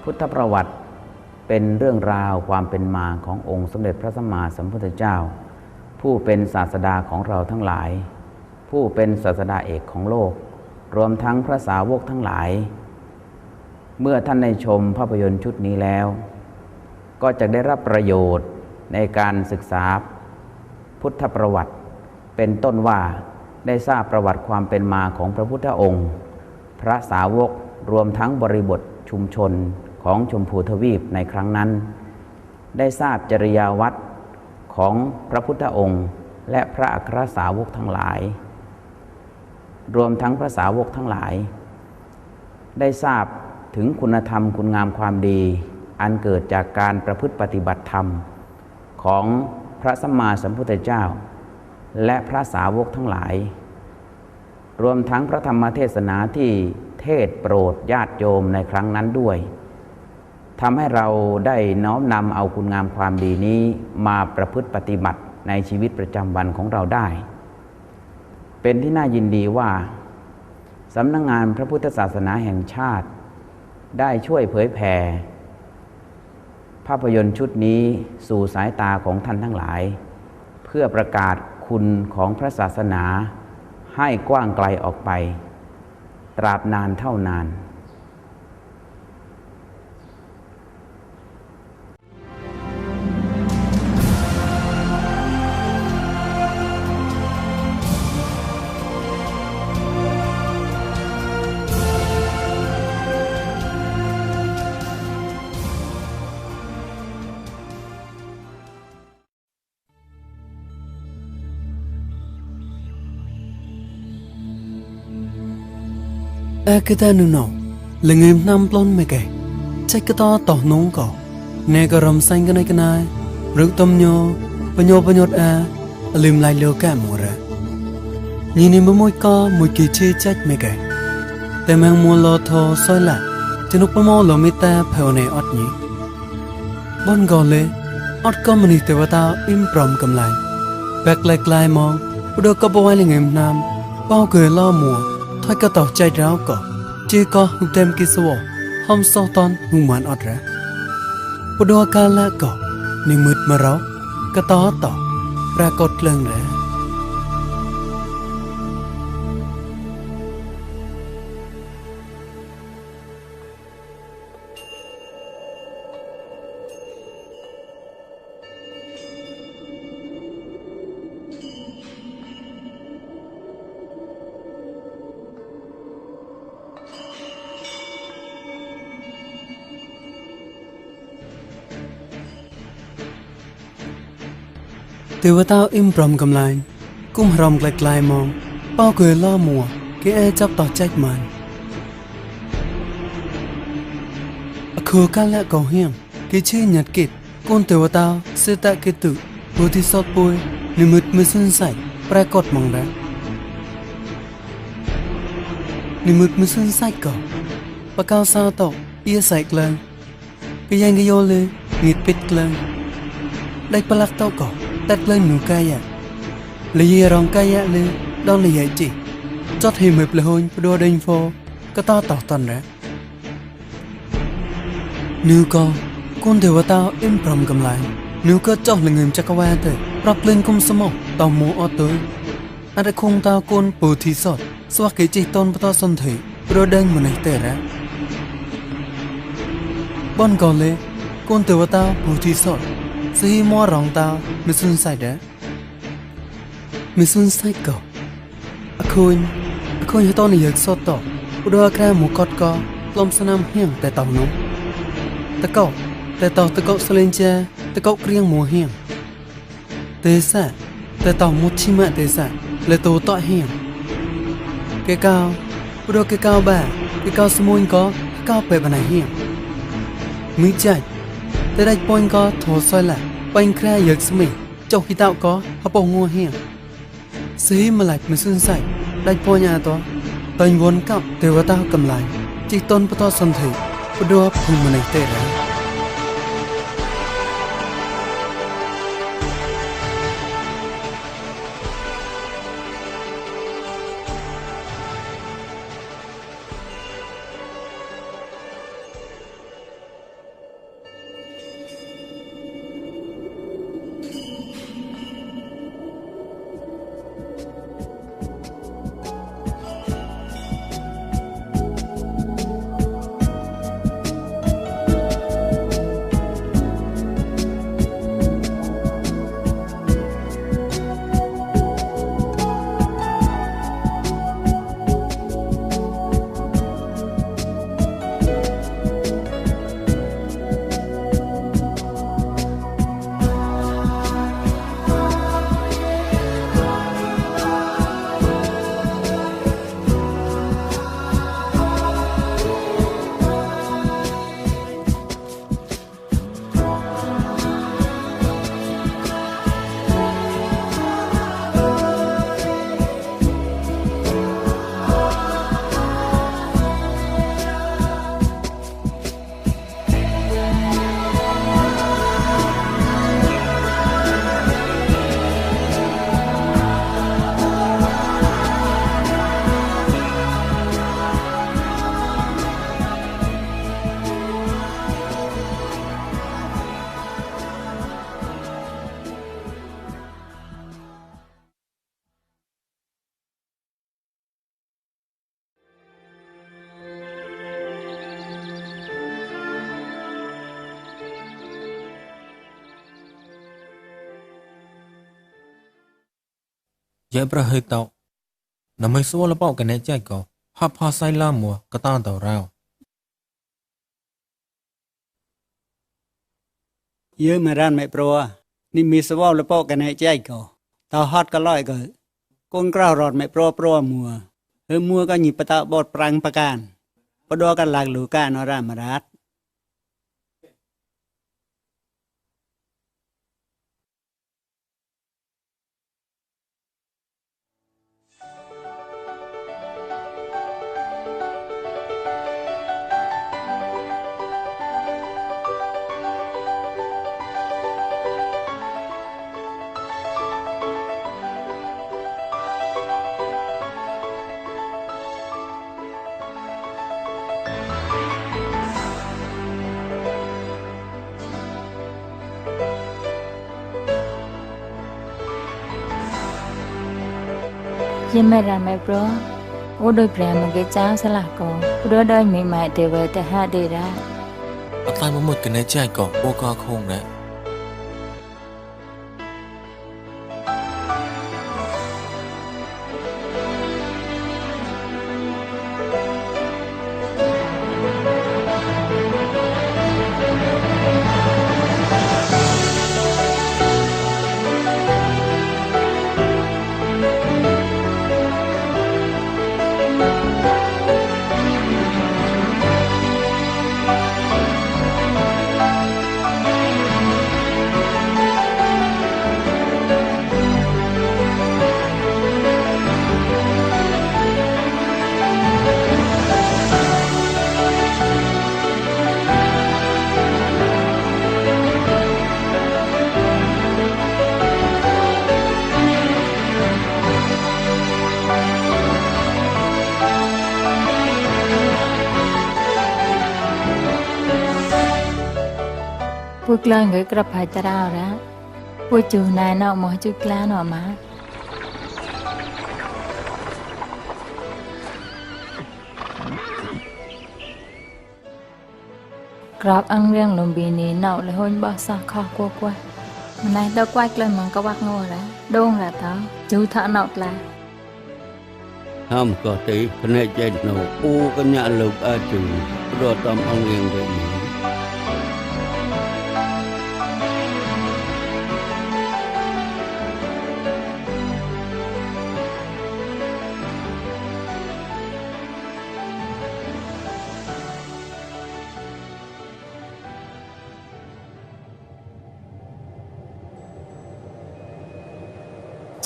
พุทธประวัติเป็นเรื่องราวความเป็นมาขององค์สมเด็จพระสัมมาสัมพุทธเจ้าผู้เป็นศาสดาของเราทั้งหลายผู้เป็นศาสดาเอกของโลกรวมทั้งพระสาวกทั้งหลายเมื่อท่านได้ชมภาพยนตร์ชุดนี้แล้วก็จะได้รับประโยชน์ในการศึกษาพุทธประวัติเป็นต้นว่าได้ทราบประวัติความเป็นมาของพระพุทธองค์พระสาวกรวมทั้งบริบทชุมชนของชมพูทวีปในครั้งนั้นได้ทราบจริยาวัดของพระพุทธองค์และพระอัครสาวกทั้งหลายรวมทั้งพระสาวกทั้งหลายได้ทราบถึงคุณธรรมคุณงามความดีอันเกิดจากการประพฤติปฏิบัติธรรมของพระสัมมาสัมพุทธเจ้าและพระสาวกทั้งหลายรวมทั้งพระธรรมเทศนาที่เทศโปรดญาติโยมในครั้งนั้นด้วยทำให้เราได้น้อมนำเอาคุณงามความดีนี้มาประพฤติปฏิบัติในชีวิตประจำวันของเราได้เป็นที่น่ายินดีว่าสำนักงานพระพุทธศาสนาแห่งชาติได้ช่วยเผยแผ่ภาพยนตร์ชุดนี้สู่สายตาของท่านทั้งหลายเพื่อประกาศคุณของพระศาสนาให้กว้างไกลออกไปตราบนานเท่านาน kita nuno lengim nam plon meke cek kita toh nongko nega ram sang kenai kenai ruk tom nyo penyot alim lai lo ka mora ni memoi ka moi ki che cek meke temang mo lo tho soi la chenuk pamo lo mita phone ot ni bon gole ot ko mani tewata im prom kamlai bek lai klai mong do ko bawai lengim nam bao cười lo mùa thôi có tàu chạy ráo cỏ chỉ có hụt thêm kia số hôm sau ton hung màn ọt ra bữa đó cả là cỏ nên mượt mà ráo cái tó tỏ ra cột lần ra Tiêu tao im prom cầm lại, cung rồng lại lại mong, bao cười lo mùa, cái e chấp tỏ trách màn. Khờ ca lẽ cầu hiểm, cái chữ nhật kịt, con tiêu tao sẽ tại cái tự, vô thì sót bôi, nên mượt mới xuân sạch, pra cọt mong ra. Nên mượt mới xuân sạch cỏ, và cao sao tộc, ia sạch lên, cái danh cái vô lê, nghịt bít lên, đây pa lắc tao cỏ. Tết lên nụ kaya, lấy gì rong kaya lên, đó là vậy chị. Chót hiểm hiệp là hôn, đua đinh phô, cái to tỏ tần ra. Nếu con đều tao im prom cầm lại. Nếu có chót là người chắc qua tới, rập lên cung sơ mộc, tao mũ ở tới. Anh đã khung tao con bù thí sọt, xóa cái chị tôn bà tao xuân thị, đua đinh mà này tệ ra. Bọn gò lê, con đều tao bù thí sọt. Sĩ mua rong tao mới xuân sai đấy mới xuân sai cậu khôi hay tao này giật sọt tỏ đưa ra một cọt co lom sanam hiểm tại tàu nó ta cậu lên cha ta cậu riêng mùa hiểm tế xã tại tàu một chi mạng tế xã là tàu tọa hiểm cái cao đưa cái cao bà cái cao smooth có cao bề bàn này hiểm mỹ chạy tới đây point có thổ soi lại bánh khe giật smi trong khi tạo có hấp bông ngô hiểm xí mà lại mới xuân sạch đây point nhà to tên vốn cặp đều tao cầm lại chỉ tôn bắt to xuân thị bắt đua phun mà này tệ ra dễ bờ hơi tàu nằm mấy số là bao cái này chạy có hấp hoa say la mùa cái tao tàu rào เยอะมาร้านไม่ปลัวนี่มีสวอลและปอกกันในใจก็ตาฮอดก็ลอยก็ก้นกล้าวรอดไม่ปลัวมัวมัวก็หยิบปะตาบอดปรังประการปะดอกันหลักหลูกานอรามารัด Dìm mẹ ra mẹ bro Ô đôi bè mà cái cháu sẽ là cô Đứa đôi mẹ mẹ để về tại hạ đi ra ở tay một cái này chạy có ô ca không đấy พวกเราเงยกระพายจะเราละพวกจูนายนอกหมอจุกล้าหน่อมากรอบอังเรียงลมบีนี้เน่าเลยหุ่นบ่ซาคอกลัวมันนายตะกวาดเลยมันก็วักงัวละโด่งละเต้าจูทะเนาละ Ham có tí kena chết nấu u cái nhà lục ở trường rồi tầm ông yên rồi mình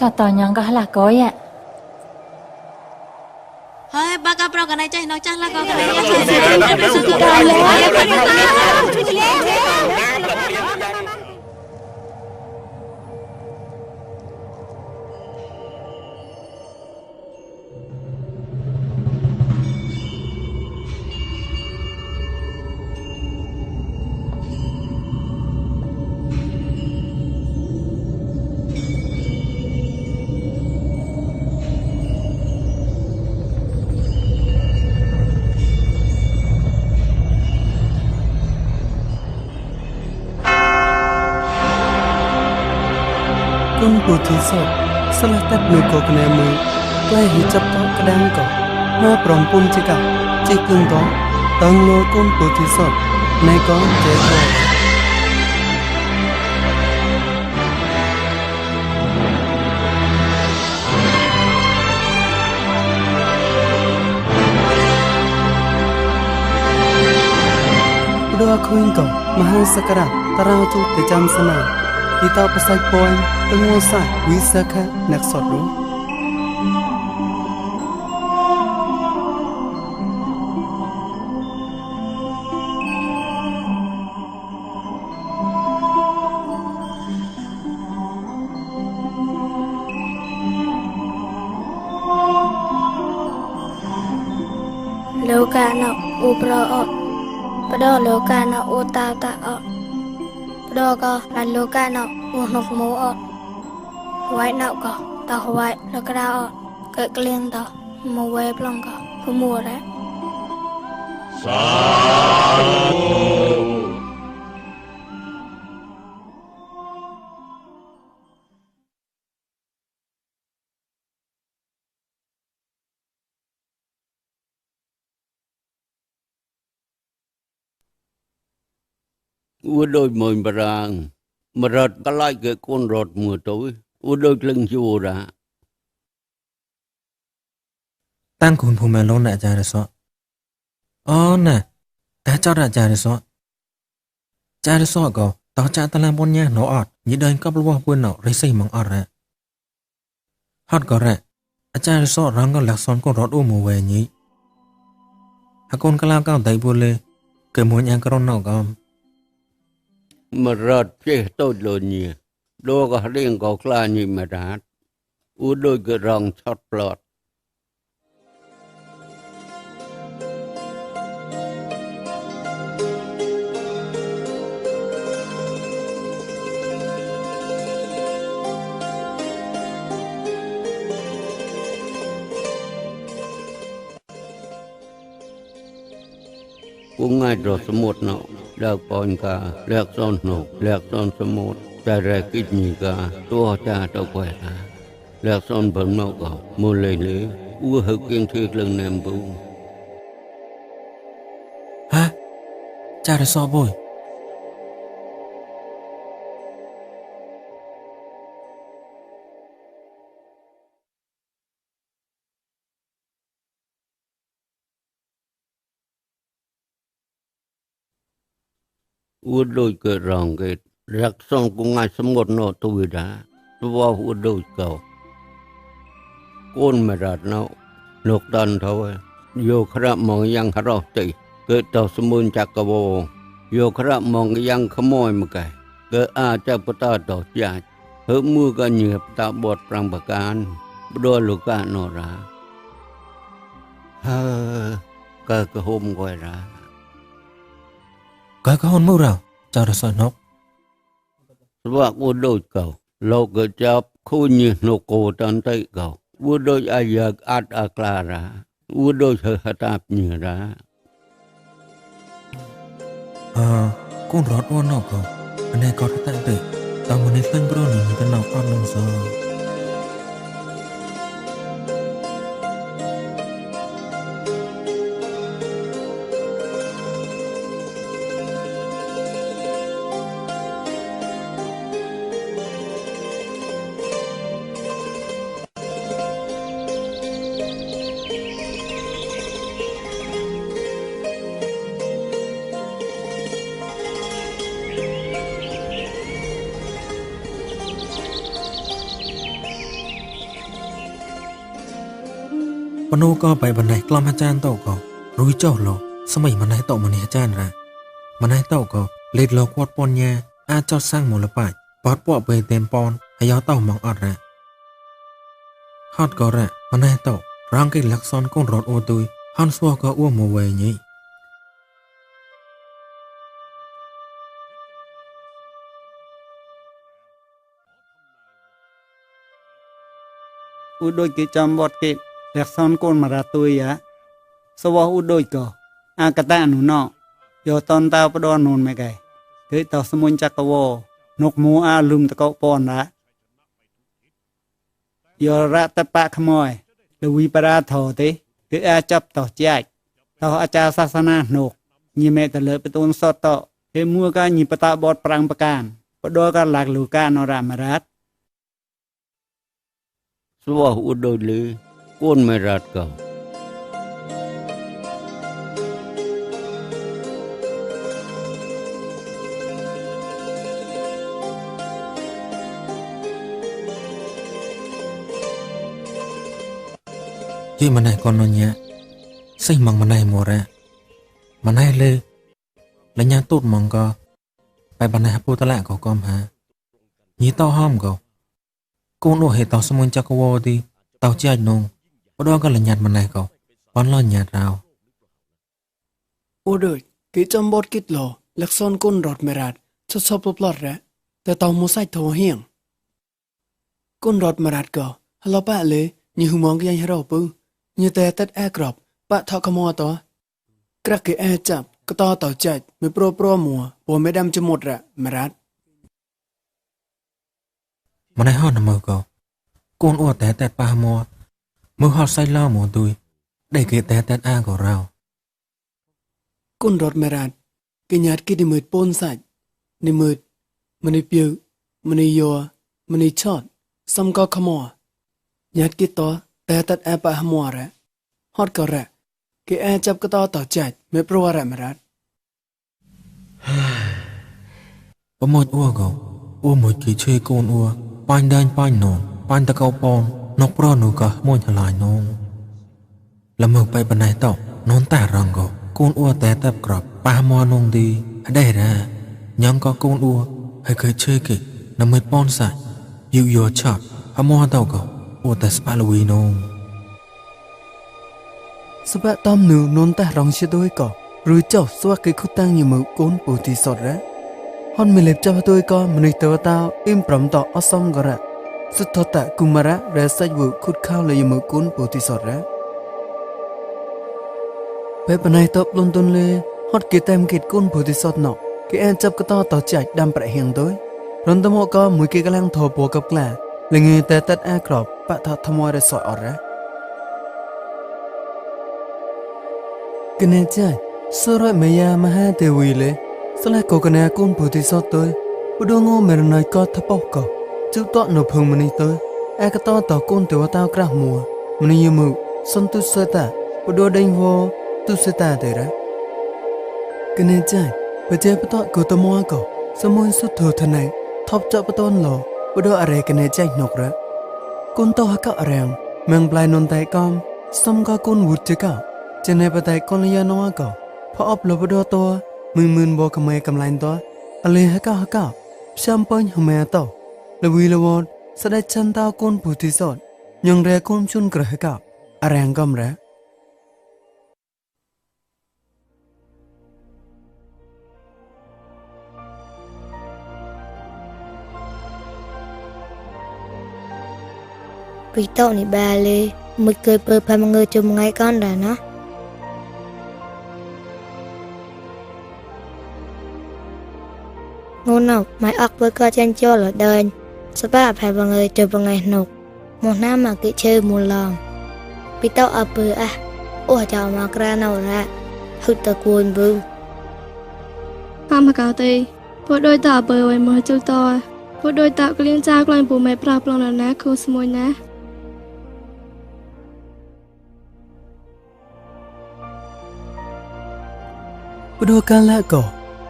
cho tao nhang có là có ạ Hơi ba cái pro cái này chơi nó chắc là có cái này Con bồ thí sọ sơ là tắt nụ cổ kena mơ Quay hì chấp có cái đăng cổ Mà bỏng bùn chê cả Chê cưng có Tăng ngô con bồ thí sọ Này có chế cổ Doa khuyên cổ Mahang sakara Tarao tu te jam sana Kita pasal poin penguasa wisaka nak sodu. Loka na ubro o. Pada loka na uta ta o. Pada ko là loka na unok mo o. White nào có tao white là cái đó cái liên tao mua về plong có mua đấy. u đôi mồi barang marat kalai ke kon rot mu toi u đôi lưng chu ra តាំងគូនភូមិឡូនអាចារ្យសក់អូណាតែចោតអាចារ្យសក់ចារ្យសក់ក៏តោចាតឡាំបុនញ៉ាណូអត់ញីដើយកប់របស់ពួនណោរិស័យមកអត់រ៉ាហត់ក៏រ៉ាអាចារ្យសក់រងក៏លក្ខសនកូនរត់អូមួយវែញីហកូនកលាកោតៃពួនលេគេមួយអាក្រនណោកំ marat che tôi lo ni do ka ring ko kla ni marat u đôi ke rong chot plot กูง่ายรอสมุดเนาะเลือกปอนกาเลือกซ้อนหนกเลือกซ้อนสมุดแต่แรกกิจมีกาตัวจ่าตัวแกว่ละเลือกซ้อนเบิ่งเนาะก็มูเลยเลยอู้หึกยังถือเรื่องแนมบู ฮะចារ្យសក់បុយ u đôi cái rong cái rắc xong cũng ngay sớm một nọ tôi đã tôi u đôi cầu con mà rạt nó lục đàn thôi vô khara mong yang khara tị cái tàu sớm muốn chặt cái bò vô khara mong yang khăm mồi một cái cha bắt ta tàu chạy hớp mưa cái nhịp ta bọt răng bạc can đôi lục cả nọ ra cái hôm gọi ra ក៏កូនមករោចារ្យសក់ណុក ว่ากูโดยเก่าเราก็จับคู่ยืนโกตันเตยเก่ากูโดยอายากอัดอากลาระกูโดยเธอตาบเหนือระ កូនរត់អូនណុកក៏អណែក៏តែទៅតើមុននេះឃើញប្រនេះទៅណុកអត់នឹងសោ ปนูก็ไปบันไดกล้อมอาจารย์โตก็รู้เจ้าโลสมัยมันไดโตมันนี่อาจารย์ระมันไดโตก็เล็ดโลกวดปนยาอาจอดสร้างมูลป่ายปอดปอไปเต็มปอนให้ยอเต้ามองอดระฮอดก็ระมันไดโตร่างกิลักษณ์ก้นรถโอตุยฮันซัวก็อ้วมโมเวยี่ u đôi cái chăm bọt cái đẹp son côn mà ra tôi á sau u đôi cỏ cái ta nụ nọ giờ ton tao bắt đầu nôn mày cái tao xem muốn chắc cái nọc mũ lùm tao cọ pon đã giờ ra tập bạc mồi từ vi para thò thế cái chấp tao chạy tao cha sa sana nọc như mẹ tao lợi bị tôn sọt tao cái mua cái như tao bọt prang bạc can bắt đầu cái lạc lù can nó ra mà rát สัวอุดอยเลยก้นไม่รัดเก่า ยี่มันไดก่อนนอนเนี่ยใส่มังมันไดหมดระมันไดเลยแล้วยาตูดมังก็ไปบันไดฮับปูตะละก็กอมหายี่เต้าห้อมก็ cô nô hệ tàu sông chắc vô đi tàu chạy nông ở đó có là nhạt mà này cậu bón lo nhạt rào ô đời cái chăm bọt kít lò lạc son côn rọt mẹ rạt cho sop lọt raแต่tàu mua sai thầu hiền côn rọt mẹ rạt cậu lo bạ lệ như hùng mong cái anh hero bư như tè tết e crop bạ thọ cà mò to các cái e chập cái to tàu chạy mới pro mùa bộ mới đâm cho một ra mẹ rạt mà này họ nằm mơ cậu con ô té tẹt pa mò mơ họ say lo mùa tôi để cái té tẹt a của rào con rọt mẹ rạt cái nhát kia đi mệt pôn sạch นี่มืดมันนี่ปิวมันนี่ยัวมันนี่ชอดซ้ำก็ขมัวยัดกิตต่อแต่ตัดแอปะหมัวแหละฮอดก็แหละกีแอจับก็ต่อใจไม่ปรัวแหละมารัด ประมดอ้วก็อ้วหมดกี่ช่วยโกนอ้วปานเดินปานนอนปานตะเกาปอนนกปลอนูก็มวยทลายน้องละเมือไปบันไดตอกนอนแต่รังก็โกนอ้วแต่ตับกรอบปามอนงดีได้ละยังก็โกนอ้วให้เคยช่วยกิน้ำมือป้อนใส่อยู่โยชอบพมอเต่าก็อ้วแต่สปาลวีน้องสบะตอมหนูนนแต่รองเชด้วยก็หรือเจ้าสวักกิคุตังอยู่มือโกนปูติสดแล้วฮอนไม่เล็บจับด้วยก็มันในตัวตาอิ่มปรำต่ออสมก็ระสุดทตะกุมระเรศยบุคุดข้าวเลยอยู่มือโกนปูติสดแล้วไปปนัยตบลงตุนเลยฮอดกิเต็มกิดโกนปูติสดเนาะกิแอนจับก็ต่อใจดำประเฮียงด้วยรอนตะโมก็มือกิกำลังโทปัวกับแกล้เลยเงยแต่ตัดแอกรอบปะทะทมวยได้สอยอดแล้วกันแน่ใจสรอยเมียมาหาเทวีเลยสลายก็กันแน่กุนผู้ที่สอดตัวผู้ดวงโง่เมื่อไรก็ทับปอกก็จุดต่อหนูเพิ่งมันนี่ตัวแอกต่อกุนตัวตาวกระมัวมันนี่ยมือสันตุสตาผู้ดวงดิงวัวตุสตาเดระกันแน่ใจไปเจอปะต่อกูตมัวก็สมุนสุดเถื่อนไหนทบจับปะต้นหล่อผู้ดวงอะไรกันแน่ใจนกระกุนโตฮักกะแรงเมืองปลายนนไตกอมสมก็กุนวุฒิก้าจะในประเทศคนละยานว่าก็พออบลบดัวตัวมืนบัวกำไมกำไลตัวอะไรฮักก้าช่างปนหัวแม่ตัวละวีละวอดแสดงชันตาคนผู้ที่สดยังเรียกคนชุนกระหกับอะไรกำแรปีโตนี่แบเลยมึงเคยเปิดพามังเงยจุ่มไงก้อนได้นะงูนกไม่ออกเปิดก็เช่นโจ้หรือเดินสภาพพามังเงยจุ่มไงหนุกมองหน้ามากิชื่อมูลองปีโตเอาปืนอ่ะโอ้เจ้ามากระนาวละฮึดตะกูลบูห้ามกาตีพวกโดยตาเปิดไว้มาจุดต่อพวกโดยตาก็เลี้ยงจ้ากลายปูไม่ปราบลงแล้วนะคูสมุยนะปดูกันละก็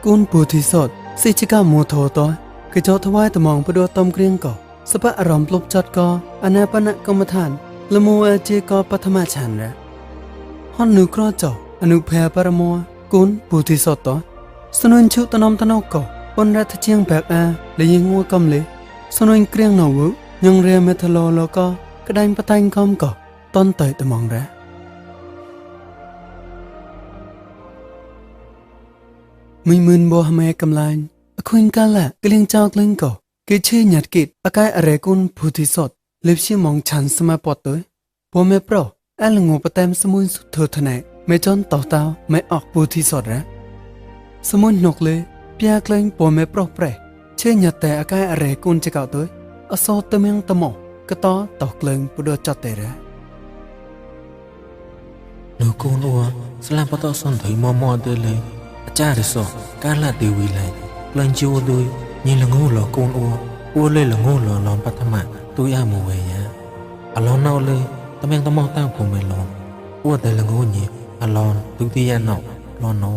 กุนผู้ที่สดสิจิกามูโทตัวคือเจ้าทวายตะมองปดูตอมเกรียงก็สภาพอารมณ์ปลุกจัดก็อนาปนะกรรมฐานละมูเอจีก็ปัทมาฉันระฮอนนูครอเจ้าอนุเพปรมัวกุนผู้ที่สดตัวสนุนชุตนอมตนอกก็ปนรัฐเชียงแบกอาและยิงงัวกำเลยสนุนเกรียงหนาวยังเรียเมทโลแล้วก็กระไดปะตังคอมก็ต้นเตยตะมองระไม่มืนบัวแม่กำลังคุยกันละกเลี้ยงเจ้ากลิ้งก็เกชื่อหยัดกิดอากายอะไรกุนผู้ที่สดเล็บชื่อมองฉันสมาปอดตัวบัวแม่เปล่าแอลงอปะเต็มสมุนสุดเธอทนายไม่จนต่อเต้าไม่ออกผู้ที่สดระสมุนนกเลยเปียกลิ้งบัวแม่เปล่าเปรเชื่อหยัดแต่อากายอะไรกุนจะเก่าตัวอโศตเมียงตะหมอกก็ต่อกลิ้งผู้ดจัดแต่ระหนูโกนอ้วสลามปะต่อส่วนถือมอเดเลยจ้าได้สอบการละเดวีเลยเปล่งจิวด้วยยิ่งละงูหลอกโกนอ้วเลยละงูหลอล้อมปัทมาตัวยาโมเวียอลอนเอาเลยตะแมงตะมองตั้งผมไม่ลอนอ้วแต่ละงูนี่อลอนตุกตียาเนาลอนน้อง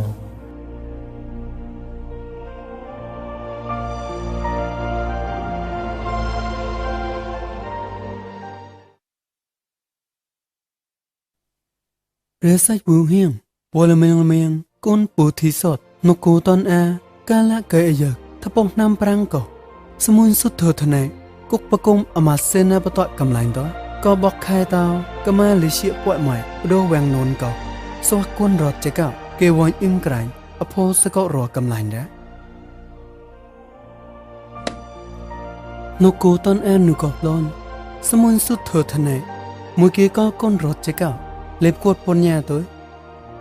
เรือใส่บูเฮียงบัวละเมียงกุนปูที่สดนกกูตอนอากาละเกยเยกทปงน้ำปรังก็สมุนสุดเธอทนายกุกปะกุมอมาเซนาปะตอกำไลตัวก็บอกใครตาวก็มาลิเชียป่วยใหม่ดูแวงนนก็สวักกุนรอดเจ้าเกวันอิมไกรอโพสก็รอกำไลเด้นกกูตอนนุกอบลอนสมุนสุดเธอทนายมือกี้ก็กุนรอดเจ้าเล็บกดปนยาตัว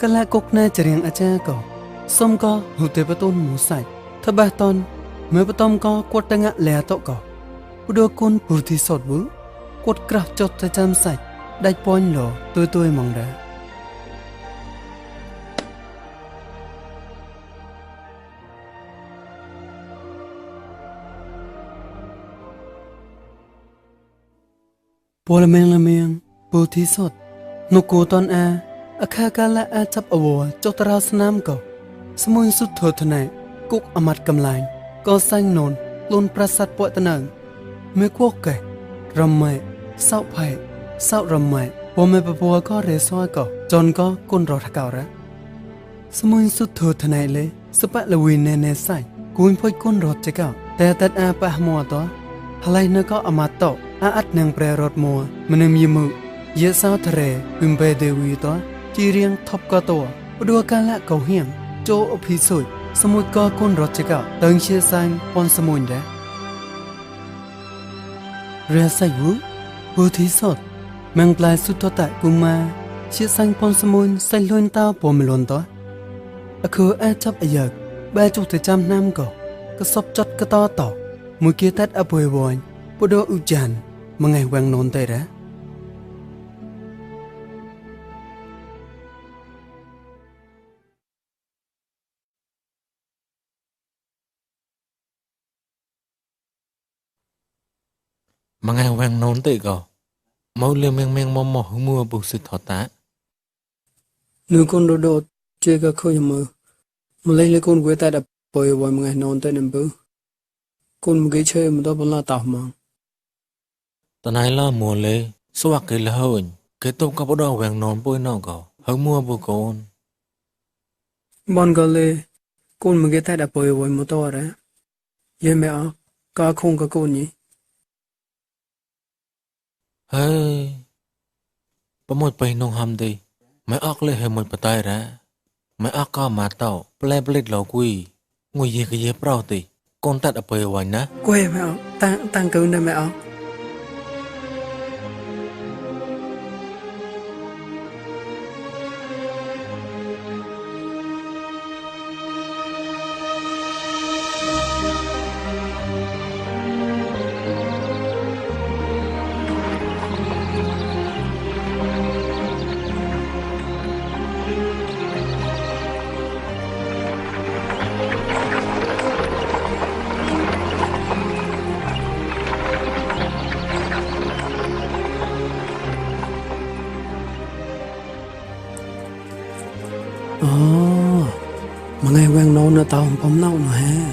ก็ละกกน่าจะเรียงอาจารย์ก็ส้มก็หูเตปต้นหมูใส่ทบะตอนเมื่อปตอมก็กดตังะแหล่โตก็ผู้ดูคนผู้ที่สดบุกดกราฟจดจะจำใส่ได้ปอนหล่อตัวมองได้ ปอละเมงละเมียงปูที่สดนกโกตอนอาอาคากาละอาจับอวัวจกตราสนามก็สมุนสุดเถิดทนายกุกอมัดกำไลก็สร้างนนลุนประสัดปวดตะนังเมื่อพวกแกรำไม่เศร้าไผ่เศร้ารำไม่ปอไม่ปะปัวก็เรซ้อยก็จนก็กุนรอทักเก่าระสมุนสุดเถิดทนายเลยสปะละวินเนใส่กุนพ่อยกุนรอจะเก่าแต่ตัดอาปะมัวตัวอะไรนั่นก็อมัดโตอาอัดนังแปรรถมัวมันมีมือเยสาวทะเลวิมเบเดวีตัวจีเรียงทบก็ตัวดัวกาละเกาเฮียงโจอภิสุยสมุดก็กุนรถจะเก่าเติงเชียสังปอนสมุนเดเรียใส่วุบูที่สดแมงปลายสุดตัวแต่กุมาเชียสังปอนสมุนใส่ล้วนตาปอมลนตัวอคืออาจับอายกแบจุดจำน้ำก็สบจดก็ต่อมือเกียตัดอภัยวอยปดอุจันมังไงแวงนนเตระmà ngày hoàng nón tự gò máu liêm men mò mò hương mưa bù sứt thọ tá nương con đồ chơi cái khơi mờ mà lấy con quế ta đập bồi bồi mà ngày nón tới nằm bự con một cái chơi mà đó vẫn là tao mà tao này là mùa lê số cái là hơn cái tôm có bắt đầu hoàng nón bôi nào gò hương mưa bù con bon gà lê con một cái ta đập bồi bồi mà to đấy vậy mẹ cá không có con nhỉ hey bấm một bài nông hầm đi mày ác lệ hơi một bát tay ra mày ác có mà tao ple ple lẩu quy ngồi gì cái gì bao tì con tát ở bờ ngoài ná quê mẹ tăng cứng đây mẹ mà ngày quen nấu nó tao không nấu nữa ha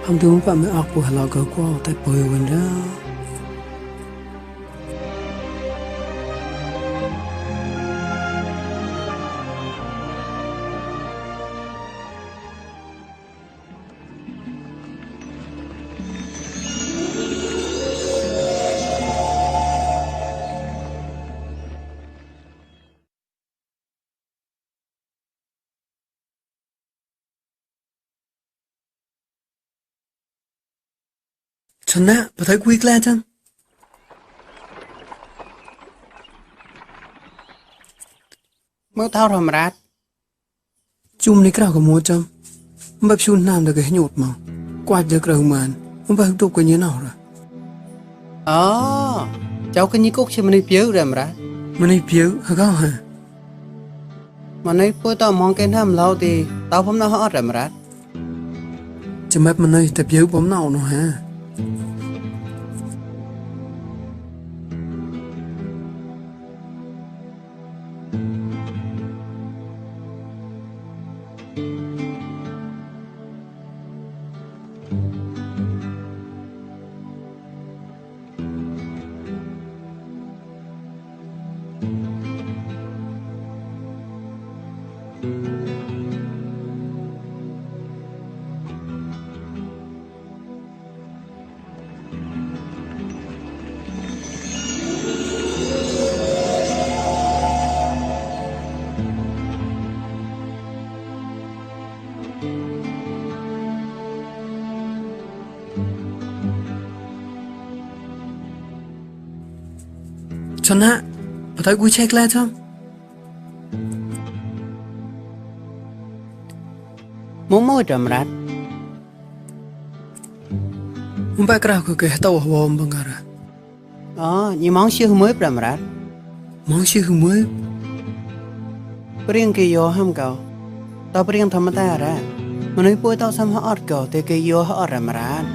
không thương bạn mới ọc của hà lò cỡ qua tại bơi quên đóฉันนะพอท้ายคุยกล้าจังเมื่อเท่าธรรมรัฐจุ่มในกระกับมัวจังแบบชุนน้ำเด็กให้หยุดมั้งกวาดเจอกระหมันมันไปทุกคนยังหนาวละอ๋อเจ้ากันยี่กุ๊กใช่มันในเปียวเรื่องรัฐมันในเปียวฮะก็ฮะมันในพวกต่อมองกันทำเราตีเตาผมน่าฮอดเรื่องรัฐจะแบบมันในแต่เปียวผมหนาวหน่อยฮะชนะพอท้ายคุยเช็คแล้วจังมุ้งมั่วจำรัดมุ้งไปกระเขาเกะตัวหัวบังการะอ๋อยี่มองชื่อมือประมรัดมองชื่อมือเปลี่ยนเกยโยห้ามเก่าต่อเปลี่ยนธรรมดาระมันไม่ป่วยต่อซ้ำหอดเก่าแต่เกยโยหอดประมรัด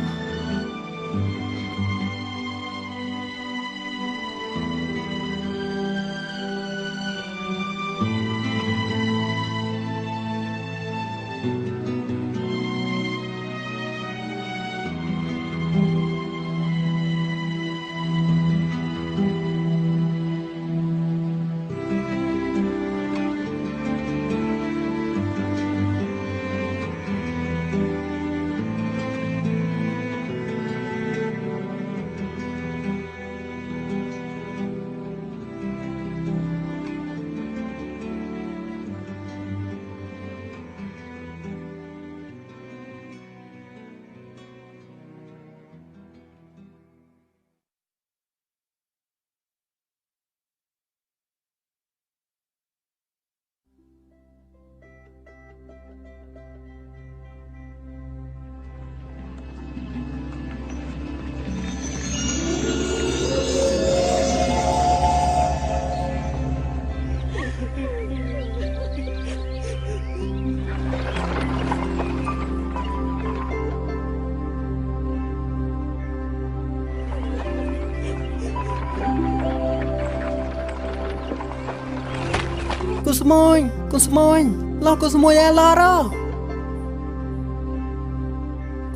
cô sớm môi lo cô sớm môi à lo đó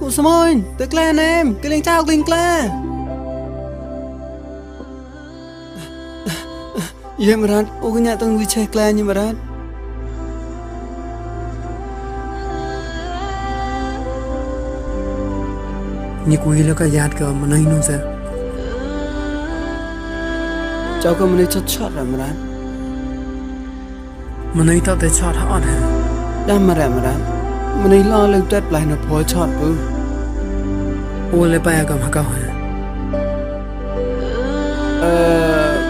cô sớm môi tới clan em cái lên trao lên clan vậy mà ra ô cái nhà tao đi chơi clan như mà ra như quý là cái yết cái mà này nó sẽ cháu cái mà này chót rồi mà ra mà này tao để chót hot hả đam mà ra mà này lo lên tết lại nó phơi chót bự ô lấy bay cái mà cao hả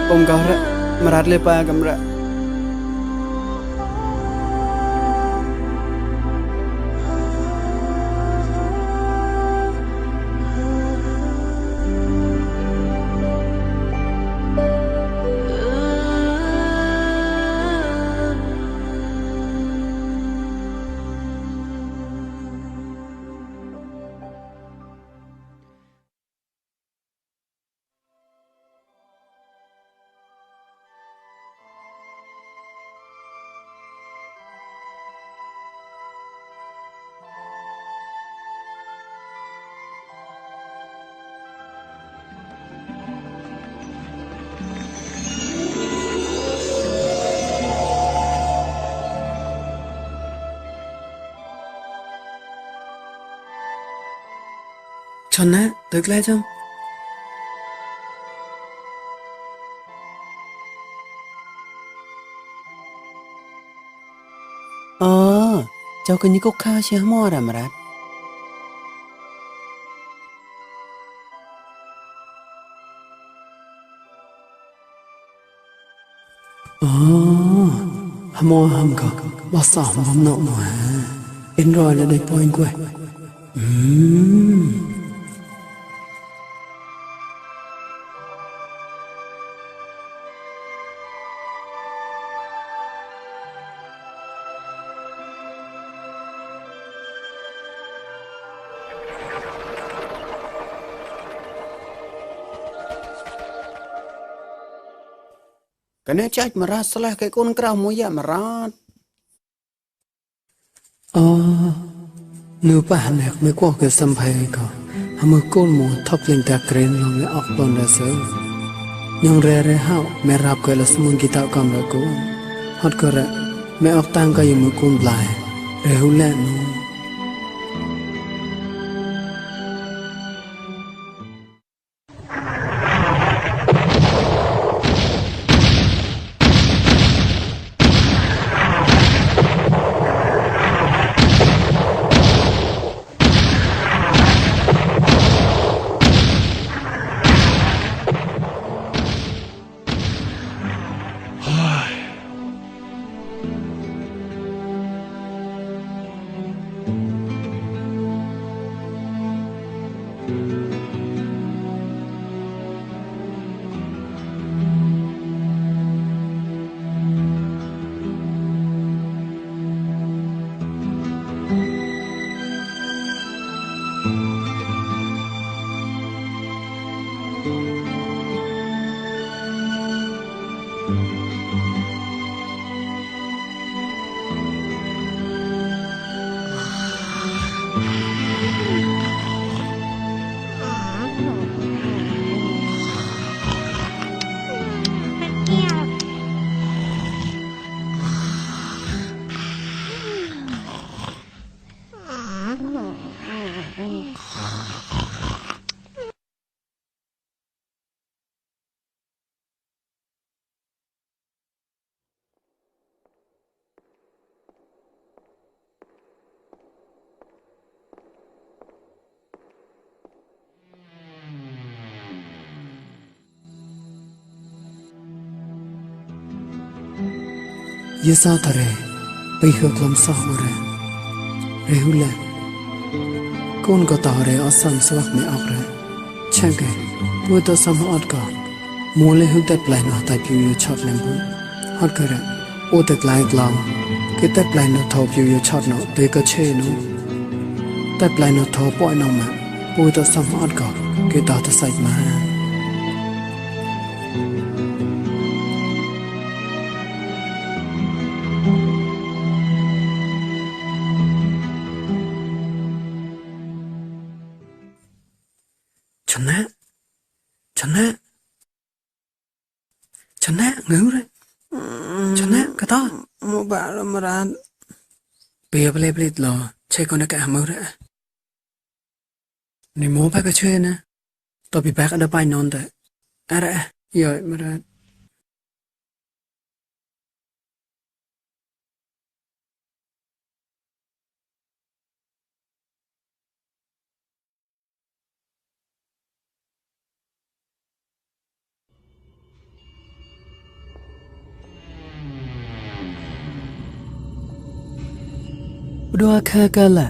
ông cao đấy mà ra lấy bay cái mà ra chọn nè tới lại chăng cháu cái như cốc khao chia mò ra mà ra hâm có bao sỏm bấm nậu mà in rồi là đây point quay cái này chắc mà ra sao cái con cào mũi vậy mà ra nếu bạn này mới qua cái sâm hay có mà con mũi thắp lên ta kren lòng cái ốc bòn ra sớm nhưng re hao mẹ rap cái là smun kita cầm ra cô hot cái ra mẹ ốc tang cái mũi con lại re hul lên ये साथ रहे पैसा कलम साह रहे रेहुला कौन को तारे असम स्वक में आप रहे छके वो तो समझ का मोले हुते प्लान होता पियो छट लेंबो हट करे ओ ते क्लाइ क्लाउ के ते प्लान न थो पियो छट न ते का छे नो ते प्लान न थो पॉय न मा वो तो समझ का के ता तो साइड मा ฉันแน่เงื้อเลยฉันแน่กระต้อ một bạn là mà ra เปียบเลยผลิตหรอใช่คนนักการมือเลยในหมูพักก็ช่วยนะต่อปีแบกอันดับไปนอนแต่อะไรย่อยมาได้ Berdua kagala,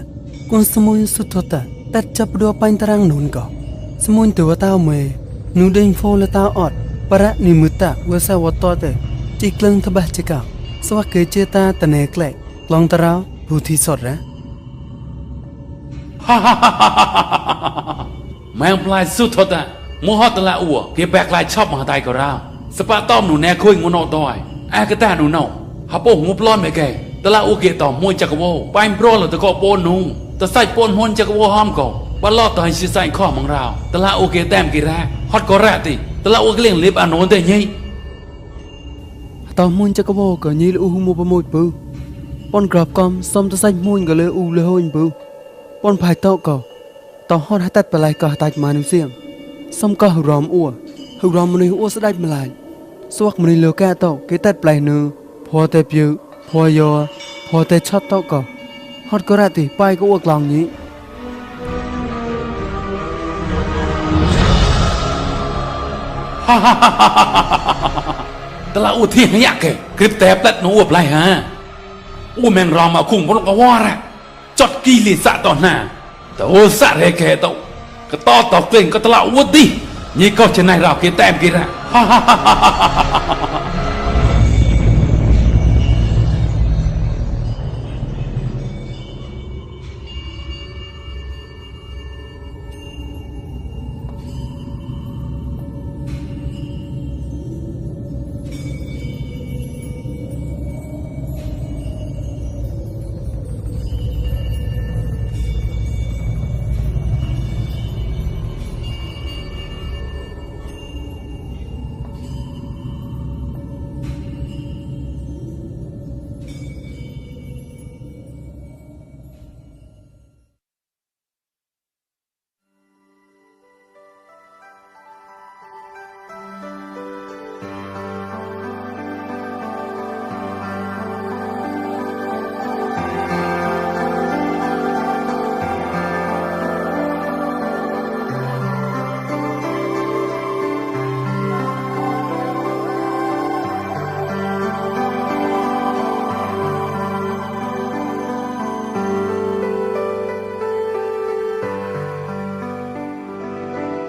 kun semuanya sutota, tercap berdua pain terang nun kau. Semuanya tua tahu me, nudeng fo le tahu ot, para ni muta wasa wato te, cikleng tebah cekau, sewak keceta teneklek, long terau, putih sore. แมงปลายสุดทดอ่ะมัวฮอตตะละอัวเก็บแบกลายชอบมาตายก็ราวสปาต้อมหนูแน่คุยงูนอดอยแอกระแตหนูเนาฮับโป้งูปล้อนไม่แก่ตะละอัวเกต่อมวยจักรโวไปโปรหรือตะกอโปนนูตะใส่ปนหนจักรโวห้อมก่อว่าลอดต่อให้สิใส่ข้อมังราวตะละอัวเกแต้มกี่แรกฮอตก็แรกติตะละอัวเกลี้ยงลิบอันโนนแต่ยี่ Tao muốn cho các bố có như là u mua bơ một bự, bọn grab com xong tao xanh muốn có lỡ u lỡ hôn bự, bọn phải tao có, tao hot hát tắtไปlại cả tạch mà nếm xiềng, xong có hữu ròm mình ua sẽ đạch mà lại, suốt mình lừa cả tao cái tắt lại nữa, phò tê piu, phò yo, phò tê chót tao có, hot có ra thì bay có uộc lòng nhỉ. ตะละอูที่ให้ยากแกกริบแตบตัดหนูอวบไรฮะอูแมงรอมาคุ้งบนกว่าระจดกีลิสะต่อหน้าแต่โอสะเรแกโตก็ต่อเกล่งก็ตะละอูดินี่ก็จะนายเราเกแต้มกีระ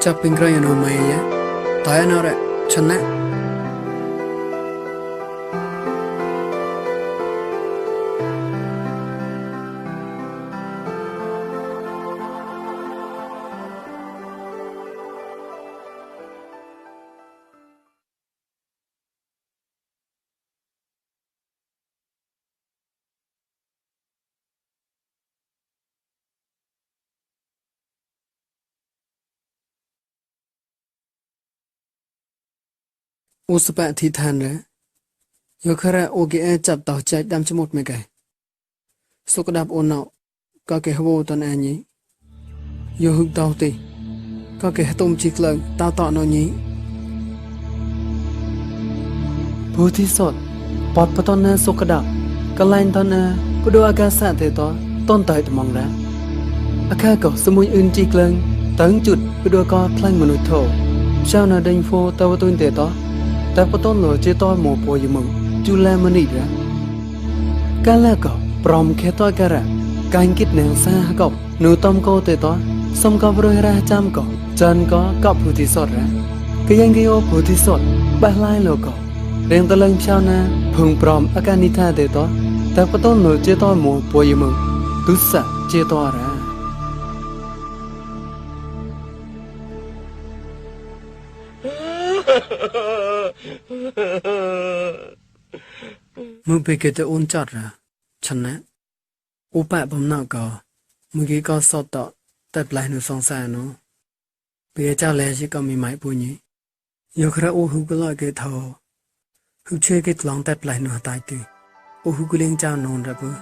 Chắc bình rồi nó mày á, tại nó đấy, chân nè. Ô sắp bạ thì than ra, yo khá ra ô ghé chập tàu chạy đam cho một mấy cái. Số có đạp ô nọ, có cái hô toàn à nhí. Yo hụt tàu tì, có cái tôm chích lần tao tọ nó nhí. Bố thi sọt, bọt bà tòn na số có đạp, có lạnh tòn na, có đô aga xạ thế to, tôn tới tầm mong ra. Aka có số mùi ưn chích lần, tấn chụt, có đô có thlang mà nổi thổ. Sao nào đánh phô tao tôn thế to. Ta có tôn lửa chế tôi một bộ dùm chú la mà nị ra. Cá la cỏ, bỏng khé tôi cả ra. Cánh kít nàng xa cọc, nụ tôm cô tê tôi. Xong có rơi ra chăm cỏ, chân có cọc phù thị sọt ra. Cái danh ghi ô phù thị sọt, bác lai lô cỏ. Riêng ta lần sao na, phùng bỏng á ca nị tha tê tôi. Ta có tôn lửa chế tôi một bộ dùm tú sạ chế tôi ra. Mưu bị kể tới ôn chọt ra, chân nè. Ú bạ bấm nào có, mưu kì có sọt tọ, tập lại nụ song xa nó. Bị cháu lẽ chỉ có mì máy bùi nhỉ. Yêu khá ú hữu cái loại kể thầu, ฮึช่วยกิดลองแต่ปลายหนูตายตีโอ้ฮุกุเลียงเจ้านอนระเบือ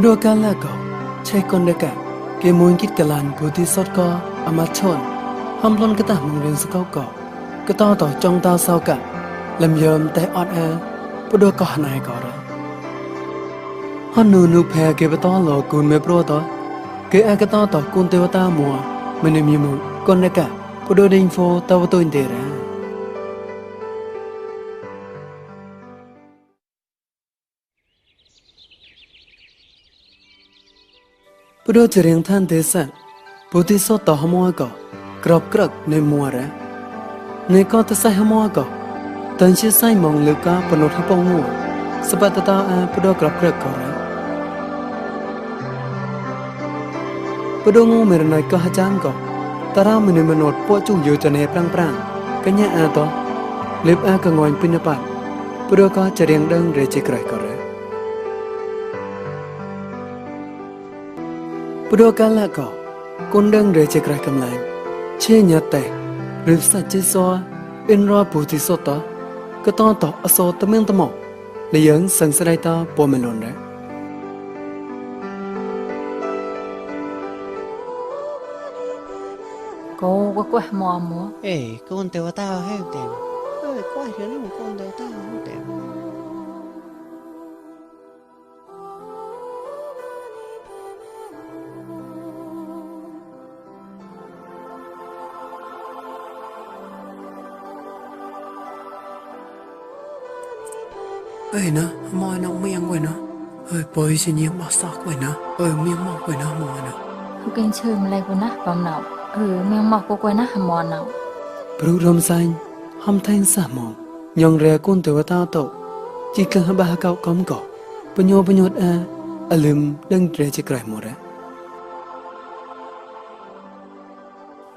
ดูการละก็ใช้คนเด็กเกมวยกิดกลันผู้ที่สดก็อามาชนห้ามล้นกระตามึงเรียนสกก็ก็ต่อจงตาเศร้ากะลำเยิมแต่อดแอผู้ดูก็หนายก็ระฮันนูแพ้เก็บต่อหลอกกุนไม่โปรต่อเกอก็ต่อกุนเทวตามัวมันมีมือคนเด็กผู้ดูดิงโฟตาวตัวอินเดียผู้ดูจะเรียงท่านเดสันผู้ที่สดต่อหมัวก็กรอบกรักในมัวระในก็จะใส่หมัวก็ตอนที่ใส่มองลึกก็ปนดให้ปองมัวสบัดตาผู้ดูกรอบกรักก็ระผู้ดูงูเมื่อไรก็หาจางก็ตารามันในมนุษย์พวกจู่อยู่จะในปรางกันยาต่อเล็บก็งอยปินปัดผู้ดูก็จะเรียงดังเรจิกไรก็ระผู้ดูการละก็คนดังเรจิกไรกำลังเชี่ยยัดแต่ริบสัจจิสัวอินรอผู้ที่สดก็ต้องต่ออโศตเมียงตะหมอกในยังสังสดายตาปวมลนระcô có quay mò múa เอ้ก้นเทวตาให้เต็มก้อยเดี๋ยวนี้ก้นเทวตาให้เต็มนะมอยน้องเมียงไว้นะปล่อยสิเนียงมาซอกไว้นะเมียงมอกไว้นะมอยนะ kinh chơi mà lại na bầm nào miếng mọc cô quay na hàm mòn nào ปรุรมสันหอมแทงสามองยองเรียกุนเทวตาโตจีกังหบาเก่าก้มก่อปัญโยดอลืมดังเรจิกไรหมดระ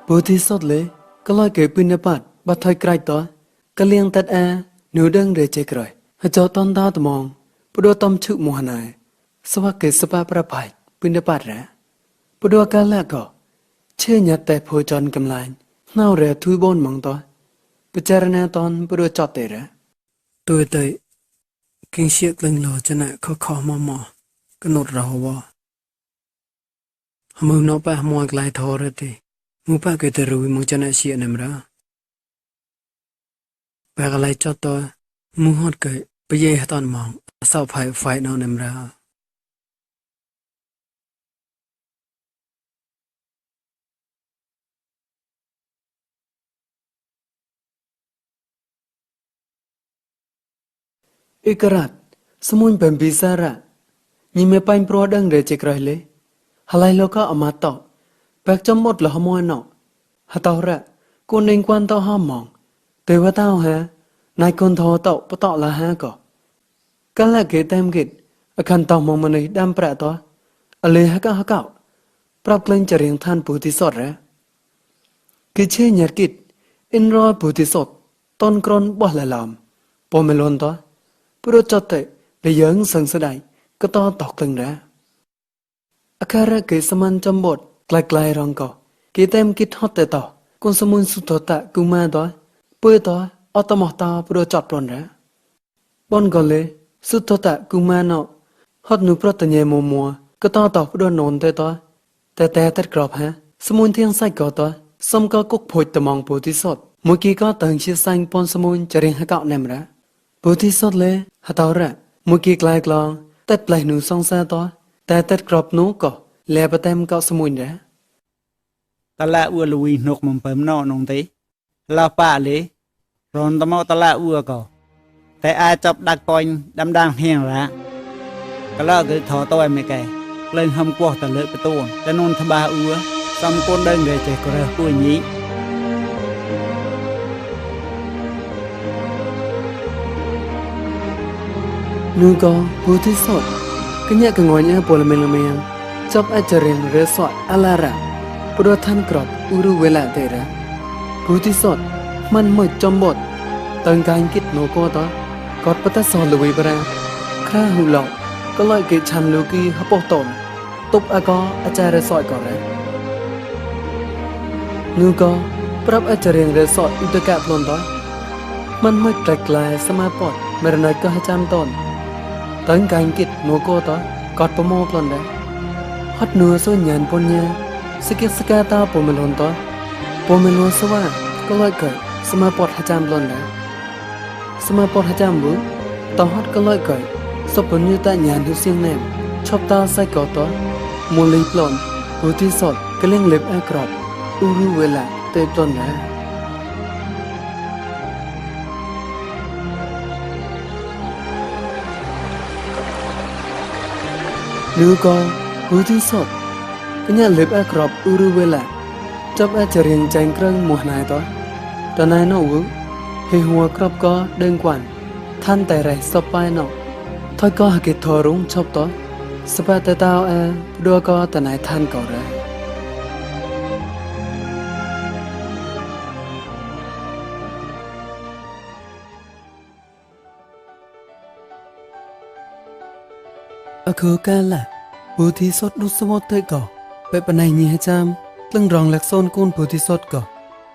ผู้ที่สดเลยก็ลอยเกิดปินปัดบัดถอยไกลต่อก็เลี้ยงตัดหนูดังเรจิกไรให้เจ้าตอนตาตมองผู้ดูต้มชุมัวหนายสวัสดิ์เกิดสปาประภัยปินปัดระผู้ดูการละก็เชื่อยัดแต่โพจรกำลังเน่าเรือทุยบนมองต่อพิจารณาตอนผู้ดูจอดเตะระตัวเตยกินเชียกเล็งหล่อจะน่ะเขาขอมอก็นดเราว่ามือนอปะมวยกลายทอระตีมูปะเกิดรู้มึงจะน่ะเชียนมระแปลอะไรจอดตัวมูฮอดเกิดไปเย่ตอนมองเศร้าไฟนอนมระอีกรัฐสมุนเป็นพิซาระยิ่งไม่ไปโปรดังเรจิกไรเลยฮาไลโลก็เอามาต่อแบกจำหมดละหมวนเนาะฮะต่อระคนเองควันต่อห้ามมองแต่ว่าเต้าฮะนายคนทอต่อปะต่อละฮะก็กันละเกตเต็มกิดอาการต่อมองมันเลยดำประต่ออะไรฮะก็ฮะเก่าปรับเกรงจะเรียงท่านผู้ที่สดระคือเชื่อหยัดกิดอินรอผู้ที่สดต้นกรอนบ่ละลำปอมเมลอนต่อผู้รู้จักแต่ได้ยังสังสดายก็ต้องตอกตึงนะอาการะเกิดสมันจำบดไกลๆรองก็เกิดเต็มกิดฮอตแต่ต่อคนสมุนสุดตะกุมาต่อเพื่อต่ออัตมตาผู้รู้จักปลนนะบนก็เลยสุดตะกุมาเนาะฮอตนุปรตเนยมัวก็ต้องตอกผู้รู้นนแต่ต่อแต่ตัดกรอบฮะสมุนเทียงใส่ก็ต่อสมก็กุกพดตะมองผู้ที่สดเมื่อกี้ก็ตั้งชื่อสังปนสมุนจะเรียงให้เก่าแนมระผู้ที่สดเลยฮะต่อระเมื่อกี้กลายกลองตัดปลายหนูสองซาต่อแต่ตัดกรอบหนูก็แลประเต็มเก่าสมุนระตะละอัวลุยนกมันเปิมนอนงตีลาป่าเลยรอนตะเมาตะละอัวก็แต่อาจับดักปอยดำดังเฮียงละก็ละคือถอตัวไม่ไกลเล่นหำกวกตะเลิกไปตัวจะนอนทบาอัวซ้ำก้นเดินเลยใจก็เรือปุ้ยนี้นูก็ผู้ที่สดก็เนี่ยก็งอยเนี่ยปวดละเมงจับอาจจะเรียงเรือสอดอาลาระปวดท่านกรอบอุรุเวลาเตระผู้ที่สดมันหมดจมบดตั้งการกิดโนโกต่อกอดปะตะสอนลุยบระข ราหูหลอกก็ลอยเกชันลูกีฮับปตมตุบอากออาจารย์สอยก่อนเลยนูก็ปรับอาจารย์เรสอยอุตกะปลนต่อมันไม่แปลกลายสมาปอดเมื่อไรก็ให้จำตนตั้งการกิจนูก็ต่อกอดประโมปลนได้ฮัดนัวส่วนยันปนยาสกิสกาตาปมลนต่อปมลนสว่าก็ลอยเกิดสมาปอดให้จำปลนได้สมาปอดให้จำบุต่อฮัดก็ลอยเกิดสปนยุตญาณทุเสียงแนมชอบตาใส่ก่อต่อมูลีปลนผู้ที่สดก็เลี้ยงเล็บอากรอบอูรูเวลาเตยปลนนะนูก็ผู้ที่สดก็เนี่ยเล็บอากรอบอูรูเวลาจับอาจเรียงใจเครื่องมัวนายต่อตอนนายนอกให้หัวครอบก็เดินกวนท่านแต่ไรสบายนอกถอยก็หากิจทอรุ้งชอบต่อสบายแต่ตาวดัวก็แต่นายท่านก่อเลยอโคกาละผู้ที่สดดุสมดเตยก่อไปปนัยนี้ให้จำตึงรองหลักโซนกุนผู้ที่สดก่อ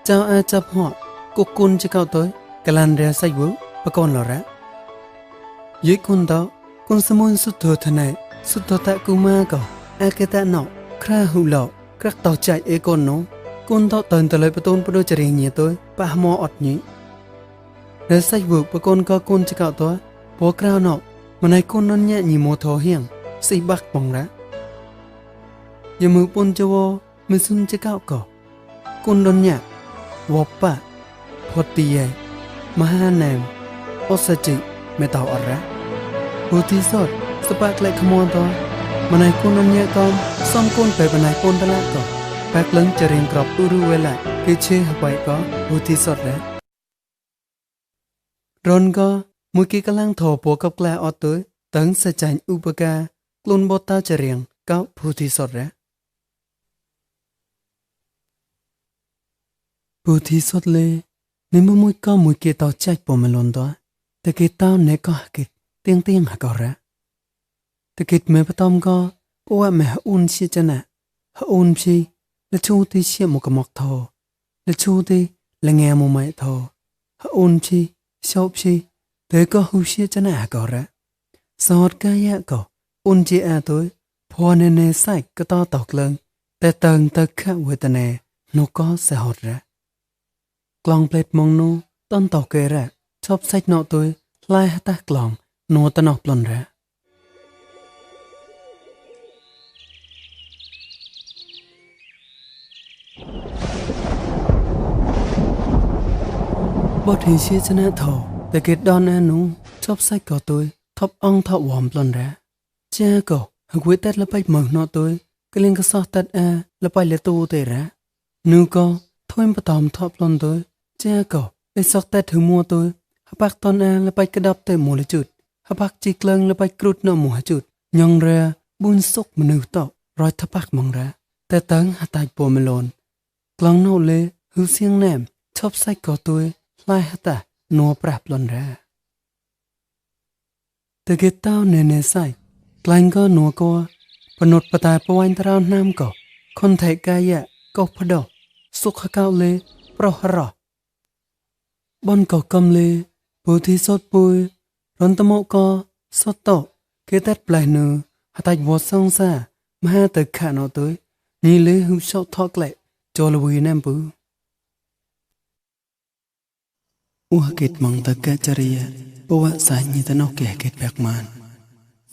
เจ้าอาจับหอกกุกกุนจะเก่าตัวกลันเรียใส่วุประกอบหล่อระยึดกุนต่อกุนสมุนสุดโททนายสุดโทตะกุมาก่ออาเกตะนอกคราหูหลอกกรักต่อใจเอกอนโนกุนต่อเตินตะเลยประตูนประดูจะเรียงเงียตัวปะหมออดนี้เรียใส่วุประกอบก็กุนจะเก่าตัวพวกเรานอกมันให้กุนนั้นเนี่ยยีโมโทเฮียงสีบักปองระยมือปนจะวมือซุนจะเก่าก่อกุนนั้นเนี่ยวบปะพอตีใหญ่มหาแนมอสจิไม่ต่ออะไรผู้ที่สดสปาร์กเล็กขโมยต่อมันให้กุนนั้นเนี่ยก็ซ่อมกุนไปมันให้กุนตะละก่อแปกเลิงจะเรียงกรอบอุรุเวลาคือเชื่อไปก็ผู้ที่สดแล้วรอนก็มุกี้กำลังโถปัวกับแกลออตัวตั้งสะใจอุปการกลุ่นบทตาจะเรียงก็ผู้ที่สดแล้วผู้ที่สดเลยนี่มันมุยก็มุยเกต่อใจปมลนตัวแต่เกต้าเนก็หักเตียงเตียงหักอระแต่เกตเมื่อปตอมก็ปวดแม่อุ่นเชียจันะอุ่นชีและชูที่เชี่ยมุกมอกทอและชูที่ละแงมุไม่ทออุ่นชีชอบชีแต่ก็หูเชียจันะหักอระสอดกายะก็อุ่นจีอาตัวพอเนเนใส่ก็ต่อตอกเลิงแต่เติงตะขะเวทเนนก็เสหดระกลองเปลดมองนูต้นตอกเกระชอบใส่เนาตัวลายหัตกลองนัวตนอกปลนระบทเฮเชียชนะทอแต่เกตดอนแอนูชอบใส่ก่อตัวทบอ่องทบวอมปลนระเจ้าก็หากวิตัดละไปเหมือนนอตัวก็เลี้ยงกระสอบตัดละไปละตูเตระนูก็ทวนประตอมทบปลนตัวเจ้าก็ไปสอกตัดถึงมัวตัวหปักตอนละไปกระดับเตะหมูละจุดหปักจีเกลิงละไปกรุดนอหมูจุดยองเรือบุญสุกมนุษย์ต่อรอยทปักมองระแต่ตั้งหาตายปัวเมลอนกลองโนเลหูเสียงแนมชอบใส่ก่อตัวลายหตานัวปราบปลนระแต่เกตเต้าเนเนใส่กลางก็นัวก็ปนดปตายประวันตราวน้ำก็คนไทยกายะก็พดอกสุขเก้าเลโปรหรอบอนก็กำเลผู้ที่สดปุยร้อนตะโมก็สดโตเกตัดปลายเนื้อหตัดวัวซองซามาหาตึกขาโนตัวนี่เลยหุบชอบทอกเละจอลวีน้ำปูอุหกิดมองตะแกจริยาปวะสายยีตะนอกแก่เกตแบกมัน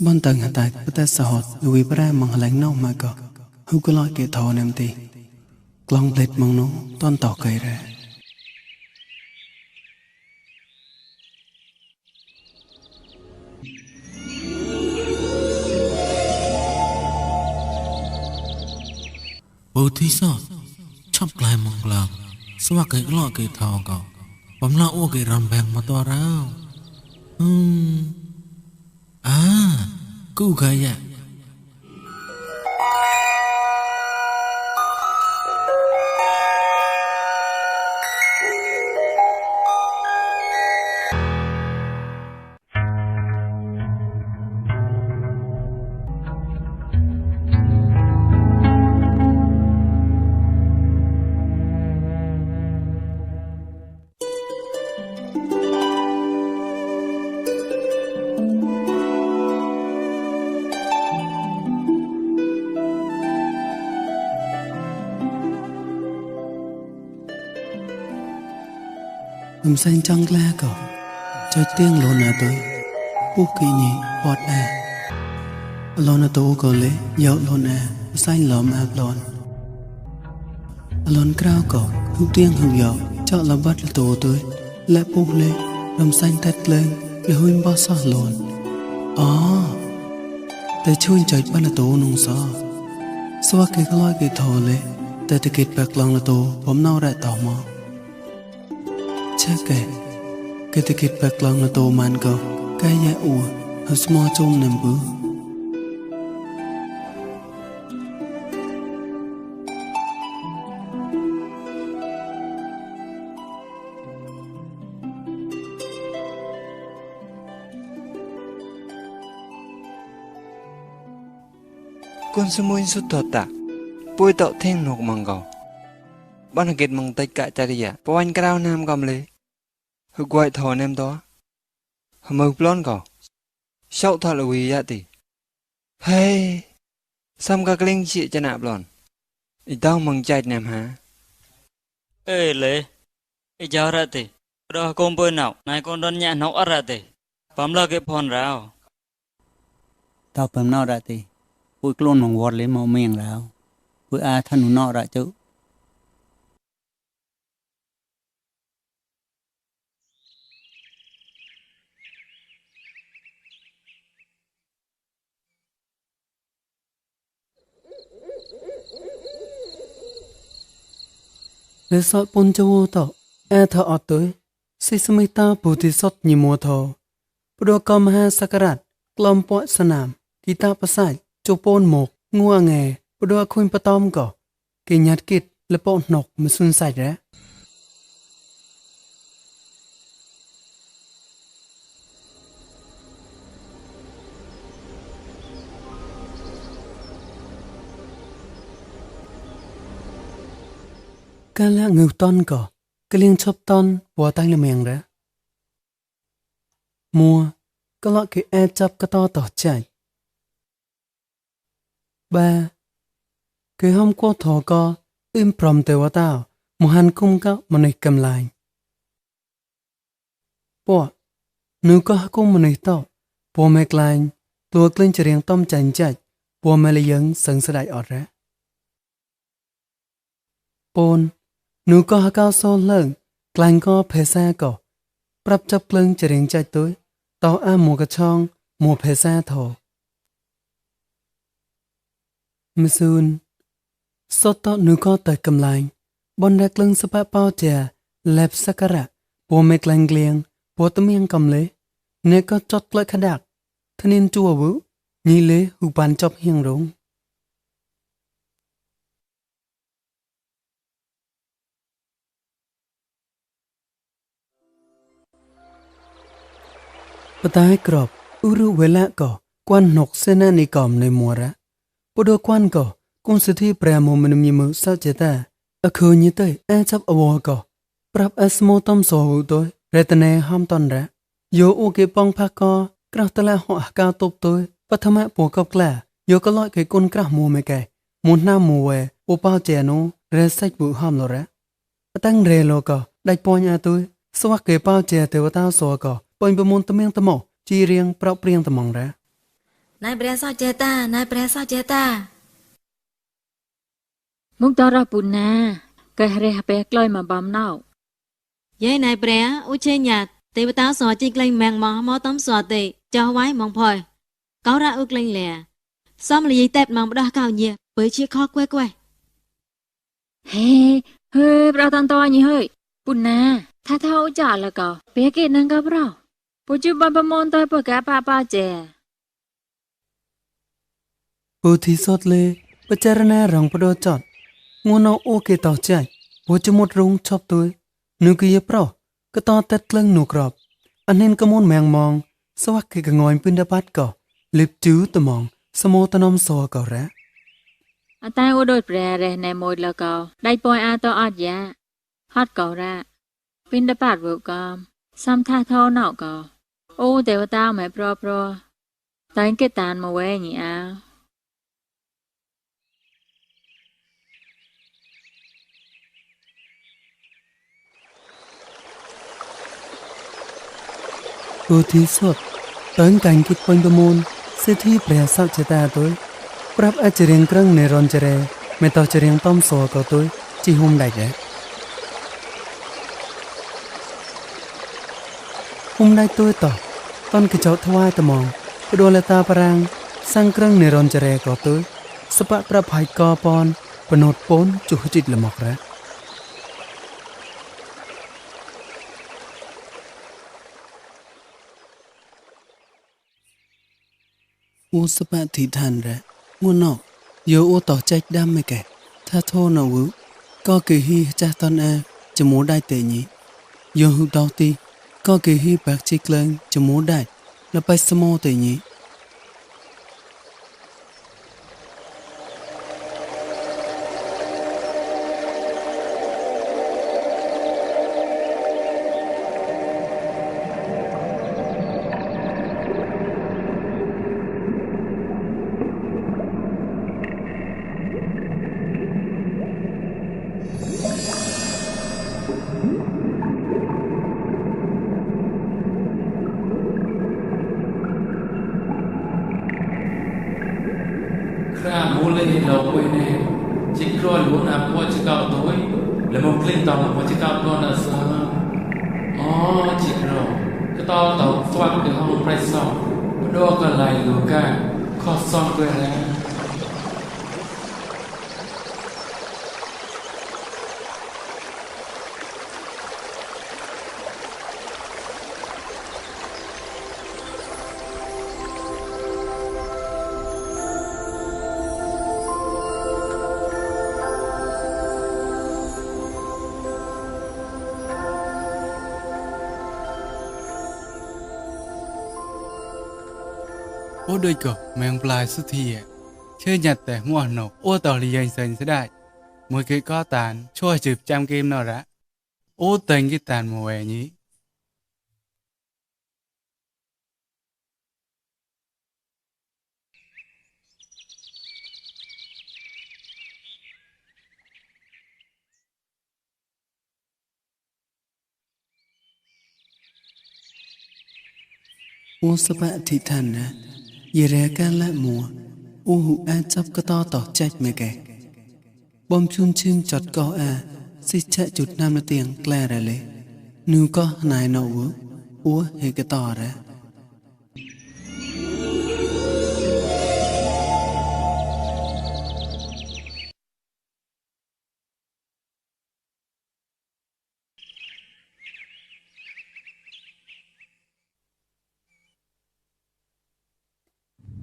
บอนตังหตายปตะสหดลวีปรามองหลังนอกมาก็หุกลอยเกตทอเนมตีกลองเปล็ดมองโนต้นต่อเกยแรผู้ที่สดชอบกลายมองกลางสว่าเกิดล้อเกิดทอก็ผมละอ้วกเกิดรำแบงมาตัวเรากูกายะ เ Ngầm xanh trăng la cỏ Chơi tiếng lộn à tôi Bố kỳ nhị bọt à Lộn à tôi có lẽ Dạo lộn à Xanh lộn à lộn Lộn krao cỏ Hữu tiếng hữu dạo Chọ là bắt là tổ tôi Lẽ bố lệ Ngầm xanh tết lên Để huynh bó xó lộn Để chui chạy bắt là tổ nông xó Xóa cái lối cái thò lệ Để thực hiện bạc lòng là tổ Bấm nào đại tỏ mò Chắc kể Cái thực hiện bạc lòng là tổ màn cầu Cái giá ủa Hãy mò trông nằm bữa Con sư môi xuất thọ tạ Bôi tạo thêm nọc măng gò Bạn hãy kết măng tay cả chà đi à Bỏ anh cao nam gom lê Hãy quay thọ nêm đó Hãy mơ plon gò Sậu thọ là quỳ dạ tì Hey Xăm các linh chị cho nạp lòn Ý tao măng chạy nèm hả Ê lê Ý cháu ra tì Đó con bơi nào Này con đơn nhạc nấu ớt ra tì Bấm là cái phòn rào Tao bấm nó ra thì Bụi clone mong vọt lên màu miệng rào Bụi thân nó ra chứ Để sọt bôn cho vô tỏ thọ ọt tới Sĩ sư mê ta bù thị sọt nhì mùa thọ Bù đồ cầm ha sakarat Klom bọa sân nàm Kỳ ta bà sạch Chô bôn mộc Ngua nghề Bù đồ khuyên bà tóm gõ Kỳ nhạt kịt Là bọt nọc mà xuân sạch ra Cả là ngưu ton cỏ Cái liên chốc ton Bỏ tay là miệng ra Mùa Có lọ cái chấp cái to tỏ chạy Ba Cái hôm qua thọ có Im prom tê wa tao Một hành cung có Một này cầm lại Bỏ Nếu có cung một này tao Bỏ mẹ lại Tua lên chỉ riêng tâm chành chạy Bỏ mẹ lấy dẫn sẵn sẽ đại ọt ra Bôn Nếu có hạ cao xô lớn Lành có phê xa cổ Prap chấp lưng chỉ riêng chạy tới Tao mùa cái chong Mùa phê xa thổ Mê xuân Sốt tao nếu có tới cầm lại Bọn rạc lưng sắp bác bao chè Lẹp sakara Bố mệt lành gliêng Bố tâm yên cầm lấy Nếu có chót lại khá đạc Thân yên chua vữ Nhí lê hữu bàn chọc hiền rung Bà tay krop Uru vela ko Quan nọc sena ni komในมัวระปดควันก็กุนสิที่แปรโมมันมีมือซาเจตาอคืนนี้เตยจับอวก็ปรับสโมตอมโซหูตัวเรตเนห้ามตอนระโยโอเกปองพักก็กระตละหัวกาตบตัวปฐมะปัวกับแกลโยก็ลอยไก่กุนกระมัวไม่ไก่มุนหน้ามัวเวอุปาเจโนเรสักบุห้ามลระตั้งเรโลก็ได้ปอยอาตัวสวักเกป้าเจเทวตาโซก็ปอยประมุนตะเมียงตะหมอจีเรียงปรับเรียงตะมองระนายเปรสเจตานายเปรสเจตา มุกตอรปุนนาเกเรหเปกลอยมาบอมเน่า Dễ này bre u chê nhạt Tê bà táo xò chích lên mèng mò tóm xò tê Cho vái mong phòi Cáo ra ước lên lẻ Xóm là gì tẹp mong đá cao nhẹ Với chiếc khó quê quê Hê Bảo tàn to nhỉ hơiปุนนาTha thao trả là cỏ Bé kết nâng gặp rau Bố chú bà môn tôi bà gà bà chè Bố thí sốt lê Bà chà ra nà rong bà đô chọt Ngô nó ô kê tàu chạy Bố chú một rung chọc tôi Nếu kì yếp rau Cái to tết lưng nụ grọp Anh nên có môn mèng mong Sao hắc kì ngồi pin đá bát cỏ Liếp chú tờ mong Sao mô tà nông xô cỏ ra Ta ô đôi bè rè nè môi là cỏ Đáy bôi to ọt dạ Hót cỏ ra Pin đá bát vụ cỏ Xăm tha thô nọ cỏ Ô tèo tao mẹ pro Tánh cái tàn mà quê nhỉ áo ผู้ที่สุดตอนการคิดปนประมูลเสียที่เปรียสักเจตาตัวปรับอาจจะเรียงเครื่องในรอนเจเรไม่ต้องจะเรียงต้มโซก็ตัวจีหุ่มได้แก่หุ่มได้ตัวต่อตอนกระจกทวายตะมองกระโดดละตาปรางสร้างเครื่องในรอนเจเรก็ตัวสปะประภัยกอปอนปนดปนจุจิตละหมอกระอูสปะทิทันระงูนอกโยโอต่อใจดำไม่แก่ถ้าโทษนวุก็คือฮีจากตอนจะมูได้เตนี้โยหุดาวตีก็คือฮีแบกจิกเลงจะมูได้แล้วไปสมอเตนี้ครามูเลยเราไปเนี่ยจิกรอยลุ้นอับว่าจะเก่าตัวแล้วมันกลิ้งตามว่าจะเก่าตัวน่ะซะอ๋อจิกรอยก็ต่อฟังกับห้องไพรสอบดอกก็ไหลลูกาข้อซ่อนด้วยแล้วโอ้โดยก็แมงปลายสุดที่เชื่อหยัดแต่หัวนกโอ้ต่อลียังเซนซะได้มวยเกยก็ตานช่วยจืบจำเกมนอระโอ้เต็งกิตานมวยนี้อูสปะทิทันนะยีเรกันละมัวอูหูอาจับก็ต่อใจไม่แก่บอมชุนชึงจดก็สิจะจุดน้ำละเตียงแกล้ระเลยนูก็นายนอวูอัวเฮกต่อระ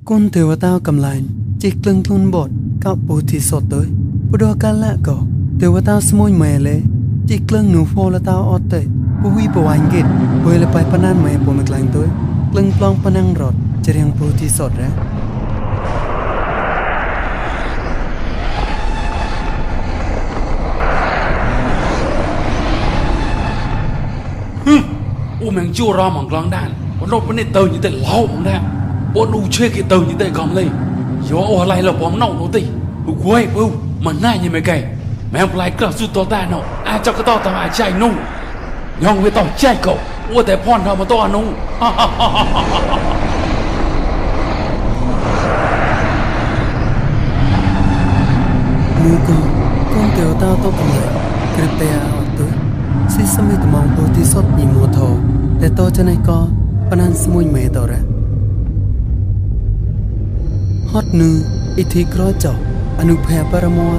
กุนเทวตากำลังจิกลึงทุนบทกับปูที่สดเลยปุดกันละก็เทวตาสมุยเมเลยจิกลึงหนูโฟละตาออดเตปูวิปวันกิดเวลไปปนันเมปูมกลางตัวกลึงปลองปนังรถจะเรียงปูที่สดแล้วอูแมงจู่รอมองกลางด้านวันรบวันนี้เติมอยู่แต่เล่าของแท้บนอูเชื่อกี่เติมอยู่แต่กำเลยอย่าว่าอะไรเราปอมนอกเราตีอูกล้วยปูมันน่ายังไม่ไกลแมงปลายกระสุดตัวตาเนาะอาจจะก็ต้องทำอาใจนุ่งยองไปต่อใจก็ว่าแต่พ่อนเรามาต่อนุ่งนูก็กุนเทวตาตกเลยกระเปียออกตัวสิสมิตมองปูที่สดยิมัวทอแต่ต่อจะไหนก็ปนันสมุยเมต่อระฮอตนูอิทิกรอจออนุแพปรมัว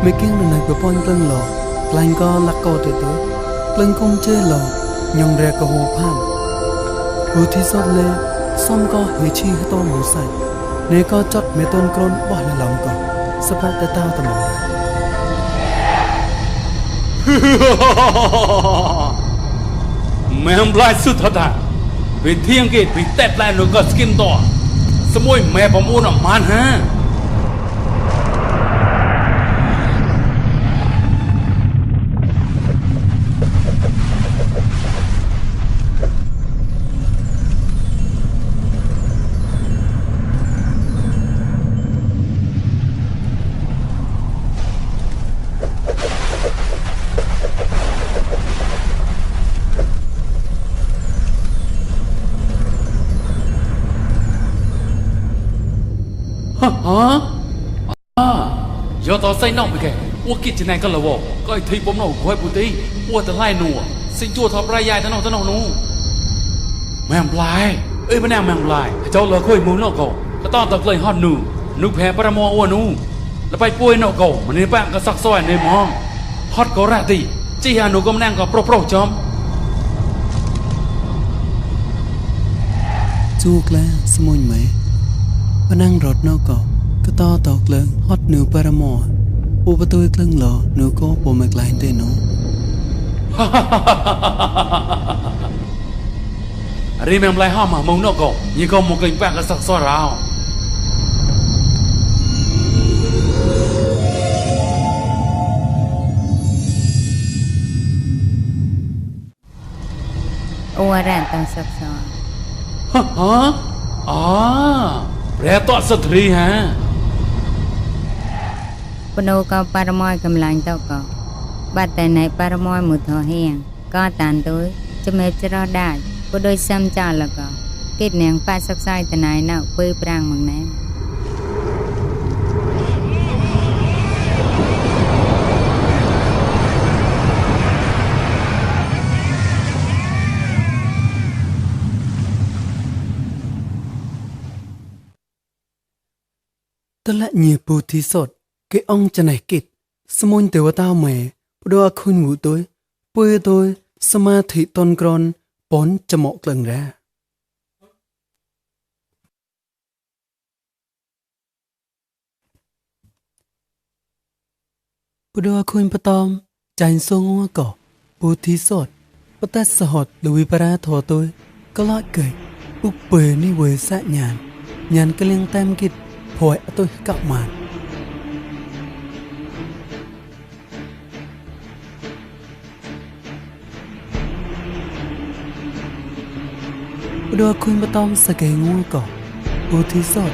ไม่เก่งในกระปอนกลังหลอกลายก็ลักโกตัวกลังคงเจอหลอยองแรกก็หัวพันผู้ที่สดเลยซ้ำก็เฮชีให้ตัวหมูใส่ในก็จดเมต้นกรนบ่อยละลำก็สภาพแต่ตาตะมองแม่ปลายสุดท้ายไปเที่ยงเกตไปแตะปลายลูกก็สกิมต่อสมุยแม่ผมอ้วนมันฮะ ฮะยอต่อใส่นอกไปแกอ้วกิจจะไหนกันละวะก็ไอ้ทีผมนอกคอยปุติอ้วแต่ไล่หนัวสิงจั่วทอปรายใหญ่ตะนอกนู่แม่งปลายเอ้ยมันแน่แม่งปลายเจ้าเหลือคุยมูนอกก่อก็ต้องตะเกยฮอดนูแพ้ปรมอ้วนูแล้วไปป่วยนอกก่อมันในแป้งก็ซักซอยในมองฮอดก็ระตีจีฮานูก็มานั่งก็โปรจอมจูกแล้วสมุนไหมพนั่งรถนอกก็ต่อตอกเลิงฮอดหนูปรมอปูประตูกลึงหล่อหนูก็ปมกลายเตนูรีแม่งปลายห้ามามองนอกก่อยี่ก็มองกินแป้งก็ซักซอยเราអូរ៉ានតាំងសុកសฮะอ๋อแปรต่อสตรีฮะពណូក៏បរមយកំឡាញ់ទៅក៏បាត់តែណៃបរមយមួយធហៀងក៏តានទួយជំរាបច្រោះដាច់ពុដូចសឹមចោលលក៏គិតនាងប៉ាសុកសាយតណៃនៅពើប្រាំងមកណែตละเนียปูที่สดเกองจะไหนกิดสมุนเตวตาแม่ปดัวคุณหูตัวปุยตัวสมาธิตนกรอนปนจะเหมาะกลังแร่ปดัวคุณปตอมใจทรงว่าก่อปูที่สดปตัดสหดลุยปราถอตัวก็ลอดเกยอุปเปนี่เวสะญาณก็เลี้ยงแต้มกิดพอยตัวกลับมาดัวคุณมาตอมสเกงงัวก่อปูที่สด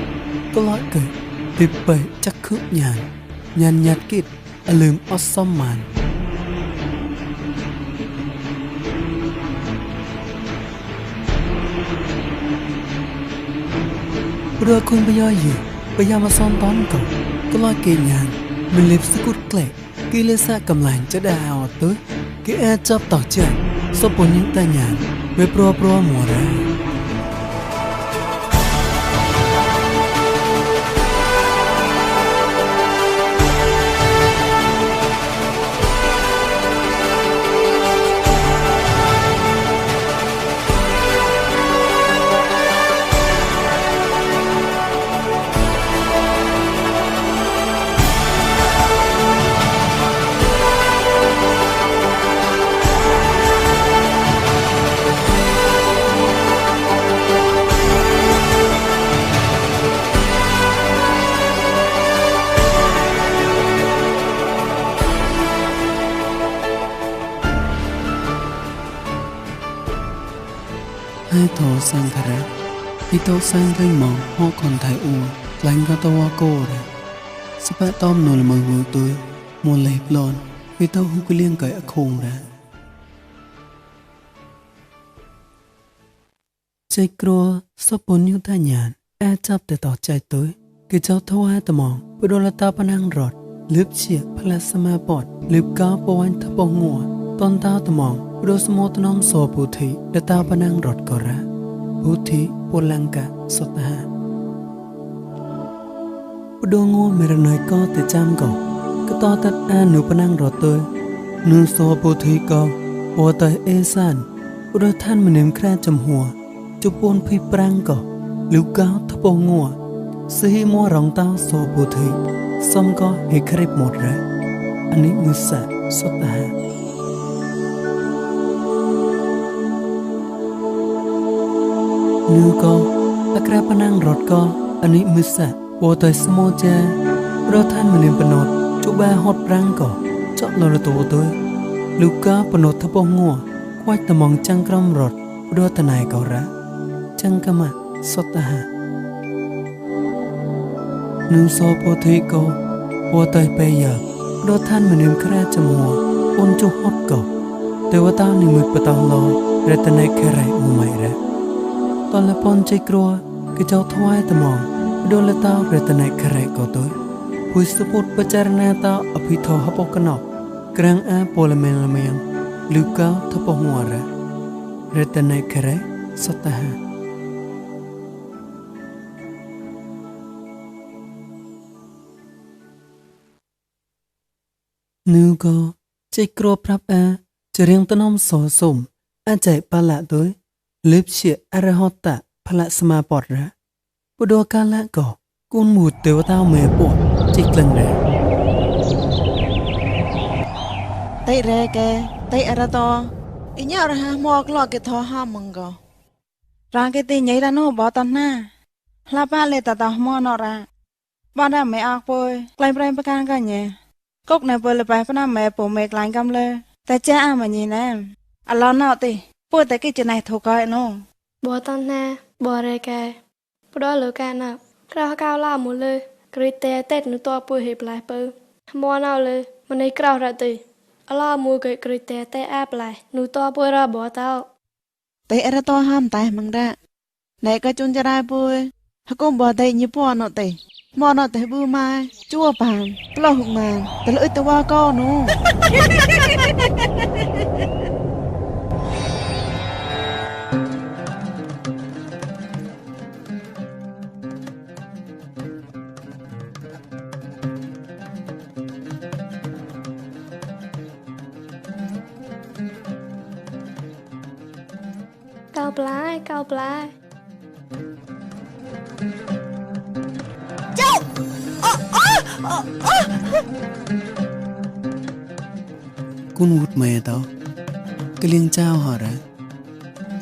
ก็ลอยเกิดติดเปยจักคุญานยัดกิดอลืมออสซอมมันดัวคุณไปย่อยอยู่ไปยามาซ้อนตอนก่อนก็ลอยเกยยานมันเล็บสกุดเกล็ดกีเลซ่ากำลังจะได้เอาตัวกีแอจับต่อเจ้าสปนยิ่งแต่ยานไม่ปลัวหมัวไรให้โทสังขระอีโตสังเร่งมองหอคนไทยอูหลังก็ตัวโก้เลยสปะต้อมนวลมือหูตัวมวลเล็บลอนอีโตหุกเลี้ยงไก่อคงระใจกลัวสปนยุทธญาณแอจับแต่ต่อใจตัวกิเจ้าทว่าตะมองไปโดนตาปนังรอดลืบเฉียพลาสมาปอดลืบก้าวปวันทะปงงัวตอนตาตะมองโดสมอตนอมโซปุถิเดตาปนังรถกอระปุถิปุลังกะสตหะปุดงัวเมรนอยก็ติจำก็ต่อตัดอานุปนังรถตัวนูโซปุถิก็ปวดต่อยเอซันปุดท่านมันเนมแคร่จำหัวจุปนพิปรังก็ลิวก้าวทะปงงัวซื้อมัวรองเต้าโซปุถิซ้ำก็ให้คริบหมดแล้วอันนี้มือสะสตหะนูก็ตะกร้าปนังรถก็อันนี้มือสะโวตอยสโมเจรถท่านมันเนมปนดจุบาฮอดปรังก็เจาะลอตัวตัวลูกก็ปนดทะปงงัวควายตะมองจังกรมรถรถตะนายก็ระจังกะมะสตหะนูโซโปธิก็โวตอยไปอยากรถท่านมันเนมแคร่จมัวปนจุฮอดก็แต่ว่าตานี่มือปะตองลอยเรตะนายแค่ไรอูใหม่ระตอนละปอนใจกลัวก็เจ้าทวายตะมอง โดนละตาเรตนายคารก็ตัวผู้สปุตประจารณาตาอภิทอหปกนอกกลางอาโปลเมนละเมียงลูกาทปหัวระเรตนายคารสตานูก็ใจกรอบรับอาจะเรียงตนอมสอสมอาใจปาละโดยลิบเชียอรหตะพละสมาปอดระปดกาละก็กุนหมูเตวตาเมปวดจิกลังระไตแรแกไตอระตออีเนี้ยระหะมอกลอกเกทอห้ามมึงก็รางเกติใหญ่ระโนบอตอนหน้าลาป้าเลยตาตาหมอนอระบ้านได้ไม่ออกปอยไกลไปประการกันเนี่ยกกในเปิดเลยไปพนักแม่ปู่แม่กลายกำเลยแต่เจ้าอามันยี่แนมอัลลอฮ์น่าติพูดแต่กิจในถูกก้อยน้องบัวตอนหน้าบัวไรแกปดอเหลือกันน่ะกระก้าวล่าหมดเลยกรีเตะเต็ดหนูตัวปุยเห็บลายเปิลมัวน่าเลยมันในกราวระติอัลลอฮ์มูเกยกรีเตะเตะแอบลายหนูตัวปุยระบัวเต้าแต่อระตอห้ามตายมึงได้ไหนก็จนจะได้ปุยฮักก็บัวเตยยี่ป้อนอติมอนอเตบูมาจั่วปานปลอกหุกมาแต่ละอึดตะว่าก็นูเกาปลายเกาปลายเจ้ากุนวุดเมตากเลียงเจ้าหอระ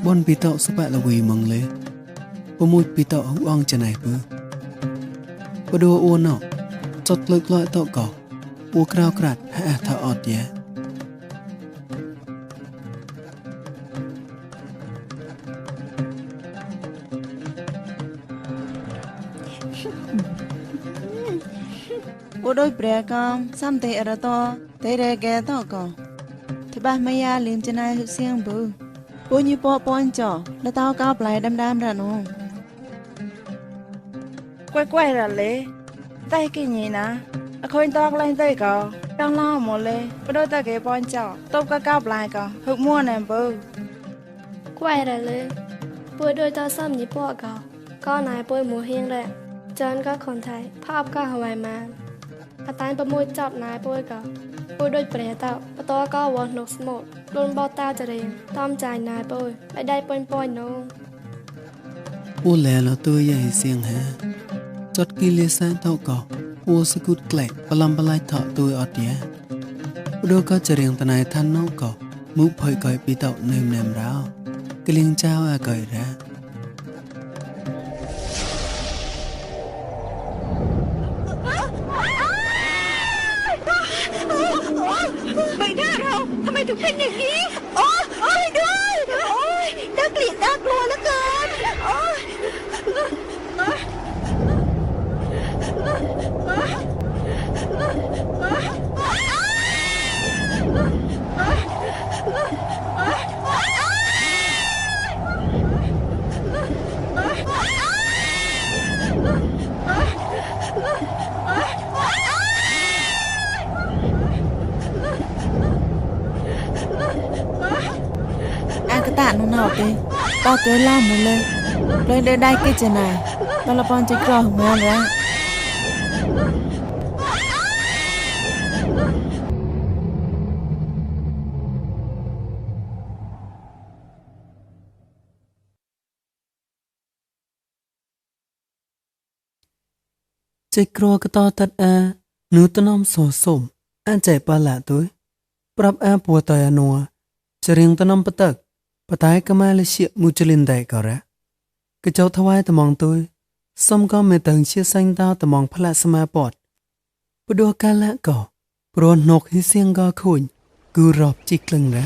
บอนปีเตาสปะละวีมังเลยปมุดปีเตาหุอ่องจะไหนเพื่อปะดัวอ้วนอจดเลิกลอยเตาก่อปัวกราวกรัดให้อาทาออดแย่โอโดยเปรียกองซ้ำเตอระตอเตแรแกต่อก่อที่บ้านไม่ยาลืมจะนายเสียงบูปูยี่ปอปอนจ่อแล้วเต้าก้าวปลายดำๆระน้องกล้วยๆระเลยไต้กี่นี่นะคนตอกเล่นไต้ก่อต้องล่อหมดเลยไปโดยตะเกียบปอนจ่อตบก็ก้าวปลายก่อหึกมั่วแนมบูกล้วยระเลยปุยโดยตาซ้ำยี่ปอก็นายปุยหมูเฮียงแหละจนก็คนไทยภาพก็หวายมาอาตายประมุดจับนายปุ้ยก็ปุ้ยโดยเปรตเต่าประตูก็วนนกสมดโดนบอตาจะเรียงต้อมใจนายปุ้ยไปได้ปนปอยน้องปัวแลแล้วตัวใหญ่เสียงฮะจดกิเลสเท่าก่อปัวสกุดแกลกปลำปลายเถาะตัวอดเดียปุโดก็จะเรียงตนายท่านน้องก่อมุกเผยก่อยปีเต่าเนมแนมราวกเลียงเจ้าอาก่อยระใบหน้าเราทำไมถึงเป็นอย่างนี้โอ้ยด้วยโอ้ยน่าเกลียดน่ากลัวเหลือเกินโอ้ยตาหนูหนาวเต้ตาเกินล่าหมดเลยเลยได้กิจนายตาละปอนจะกรอหัวแล้วใจกลัวก็ต่อตัดอาหนูตนอมโสสมอันใจปลาละตัวปรับอาปัวตายนัวจะเรียงตนอมปะตักปะตายก็มาเลยเชี่ยมูจลินได้ก็ระก็เจ้าทวายตะมองตัวซ้ำก็ไม่ตึงเชี่ยสังดาวตะมองพละสมาปอดปดัวกาละก็ปรวนนกให้เสียงก็คุยกูรอบจิกลึงระ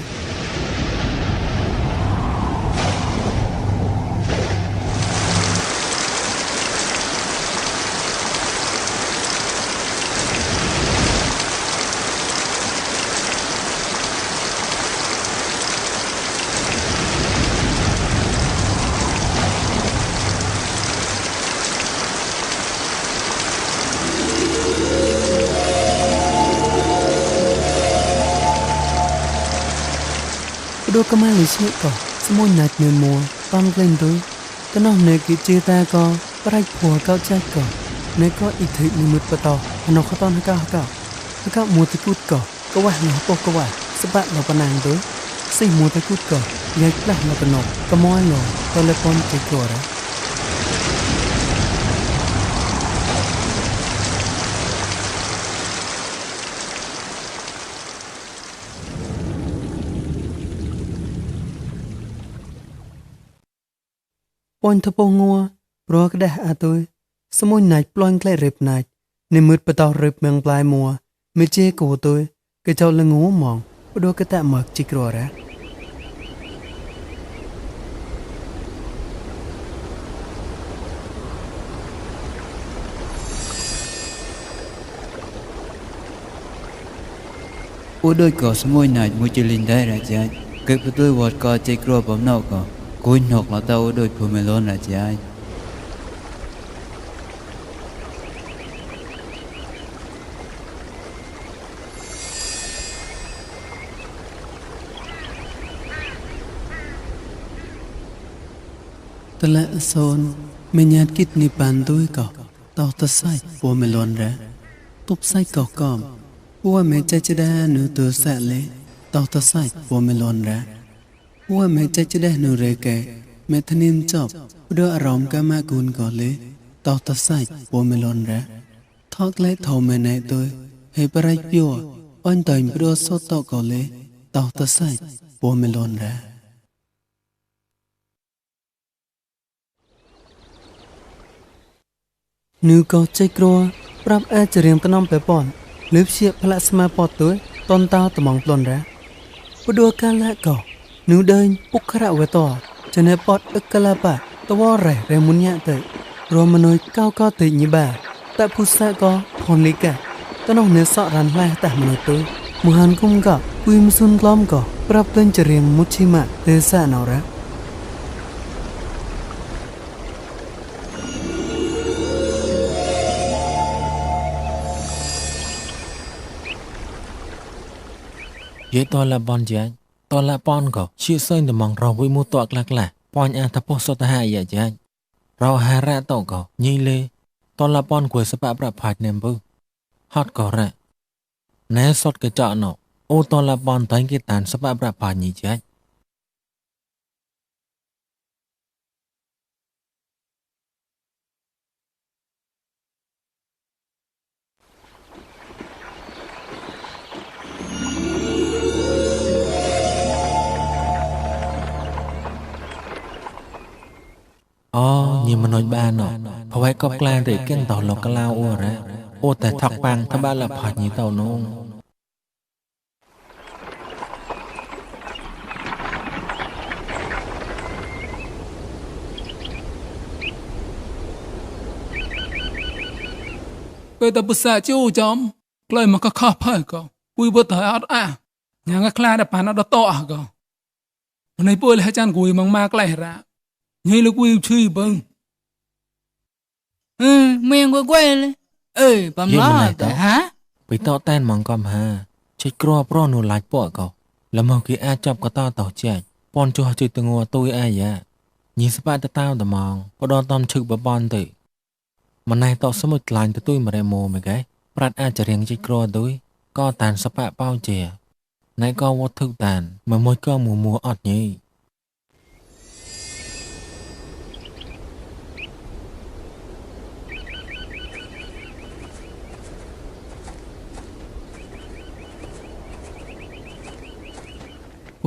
ดูกมาเลยเชื่อก็สมุนนัดเนื้อมัวตอนเล่นด้วยก็นอกเนกิเจตาก็ปลายผัวเก้าใจก็ในก็อีกถึงนิมุตปะตอพนอเขาตอนให้ก้ามัวตะกุดก็ว่าหนอปกก็ว่าสบะเราปนางด้วยสี่มัวตะกุดก็ยายกล้าเราปนอกก็ม้อยหลอตอนเลยปอนใจกลัวแล้วปอนทะปงงัวรอกระดาอาตุยสมุนนัดปลอนใกล้เร็บนัดในมืดปะตอเร็บเมืองปลายมัวไม่เจกูตุยก็เจ้าละงูมองปะดูกระแตหมักจิกรัวระu đôi cỏ số môi này môi chơi linh đấy là chạy cái của tôi vọt cỏ chạy cua bấm nọ cỏ cối nọc là tao u đôi phù mê lon là chạyตะละโซนไม่ญาติกิจนิปานด้วยก็ตอตะไส้ปัวเมลอนระตุบไส้ก่อกอมว่าแม่ใจจะได้หนูตัวแสเลยตอตะไส้ปัวเมลอนระว่าแม่ใจจะได้หนูเรแกแม่ทนินจบด้วยอารมณ์ก็มากุนก่อนเลยตอตะไส้ปัวเมลอนระทอกเล็ดเท่าแม่ในตัวให้ปรายเปียวอ้อนต่อยปลัวสดต่อก่อนเลยตอตะไส้ปัวเมลอนระนูก็ใจกลัวปรับอาจจะเรียมตะน้อมไปป่อนลืบเชียพละสมาปอดตัวตอนตาตะมองปลอนระปดัวกาละก็นูเดินปุกขระเวต่อจะในปอดอึกกะลาปะตะวอไรเรมุนยะเตรวมมนุยก้าวก็ติญิบาแต่ผู้สะก็พรลิกะตะน้องเนสอรันแลแต่มนุยตัวมุฮันกุมก็ปุยมสุนกล้อมก็ปรับเป็นจะเรียงมุชิมะเตสะนอระเยตอละบอนเจตอละปอนก็ชื่อเส้นตมองเราวิมุตตัวกลักแหละปอนอาทพสตหายเจเราหาระตอก็ยี่เลยตอละปอนกวยสปะประพาดเนมบุฮอดก็ระแนสดกระเจาะเนาะโอตอละปอนตั้งกิตานสปะประพาดยี่เจอ๋อยิ่งมันน้อยบ้านเนาะเพราะไว้ก็กลายได้เก่งต่อหลอกกะลาวอ้วระโอ้แต่ทักปังถ้าบ้านละผัดยี่เต่าน้องcái tập sa chiu chom cái mà có khó phải có vui bớt thời ớt à nhà cái khai đập nó to có này bôi lại chan cùi mang ma cái ra như là cùi chui bưng miệng của quê lên bấm nó hả bị to tan mong com ha chết cro pro nụ lại bỏ có là mau kia a chọc có to tàu chạy pon cho chơi từ ngô tôi ai vậy nhìn spa tao tao mong có đo tom chực bờ bon tự mà này tao số một làn từ tôi mà đem mồ mày cái prat a chả riêng chết cro tôi có tàn spa bao chè này có vô thức tàn mà môi có mùa mùa ọt nhỉ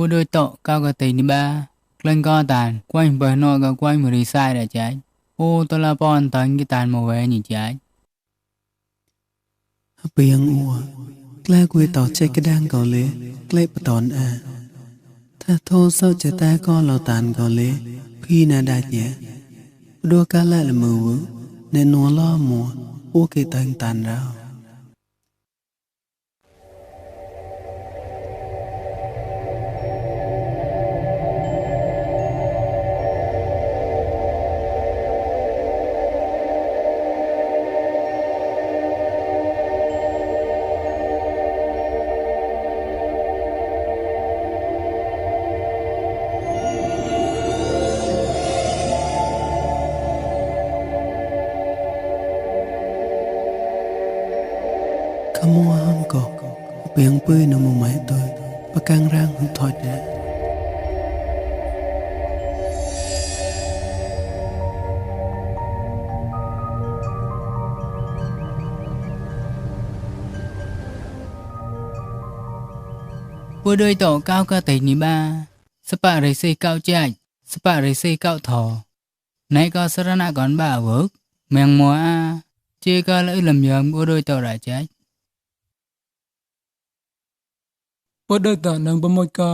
ผู้โดยโตก้าวกตินิบาเคลื่อนก็ตานกว้างเบอร์นอก็กว้างมือรีไซด์ได้ใจโอ้ตัวละปอนตังกิตานมาเวนี่ใจเปียงอัวแกล้กุยต่อใจกระด้างก่อนเลยใกล้ปะตอนถ้าโทษเศร้าจะตาก็เราตานก่อนเลยพี่น่าได้เนี่ยดูกาละละมือในนัวล้อมัวโอ้เกตังตานเรา mua hâm cỏ biển bơi nằm một máy tôi và càng rang hụt thọt ra ពួកដោយតកៅក៏តែនេះបាសបរិសេកៅចាច់សបរិសេកៅថណៃក៏សរណកនបាវឹកមៀងមួអាជាក៏លឹលំយំពួកដោយតរចាច់ពួកដោយតនឹងប្រមួយក៏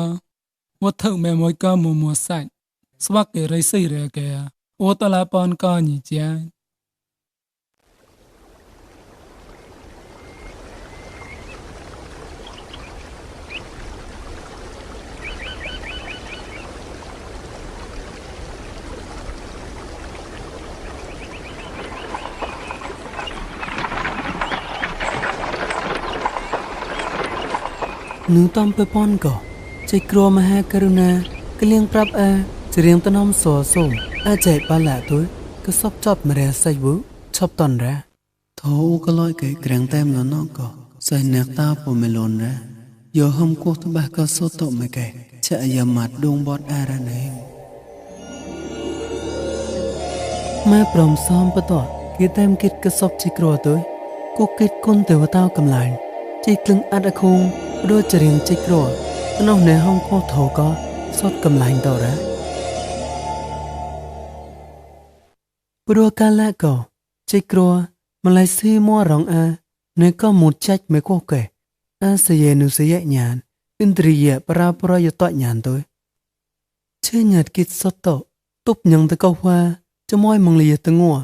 វត្ថុមេមួយក៏មួសាច់ស្វាក់គេរិសេរកែអូតឡាប៉នក៏ញីចាច់ นึกต้องไปป้อนก่อใจกลัวมาหากรุณาก็เลี้ยงปรับจะเรียงตะน้อมสอส่งใจปลาละตัวก็ซอบจอบมาเรียใส่บุชอบตอนแรกโถก็ลอยเกยแกรงแต้มแล้วน้องก่อใส่เนื้อตาปมเมลอนแรกโยหมกุตบะก็โซโตไม่แก่จะยามัดดวงบอดอะไรเองแม่ปลอมซ้อมประตอดกีแต้มกิดก็ซอบใจกลัวตัวกูกิดคนเตวเต้ากำลังใจกลึงอัดคงด้วยจะเรียงจิกรัวน้องในห้องโคโถก็สดกำลังต่อระปรัวกาละก็จิกรัวมาไล่ซื้อมัวรองในก็หมดใจไม่กว่าแก่เสียนุเสียหยานอินทรีย์ปราปรายต่อหยานตัวเชื่อหยาดกิดสดโตตุบยังตะเกาว่าจะมอยมังเลียตะงัว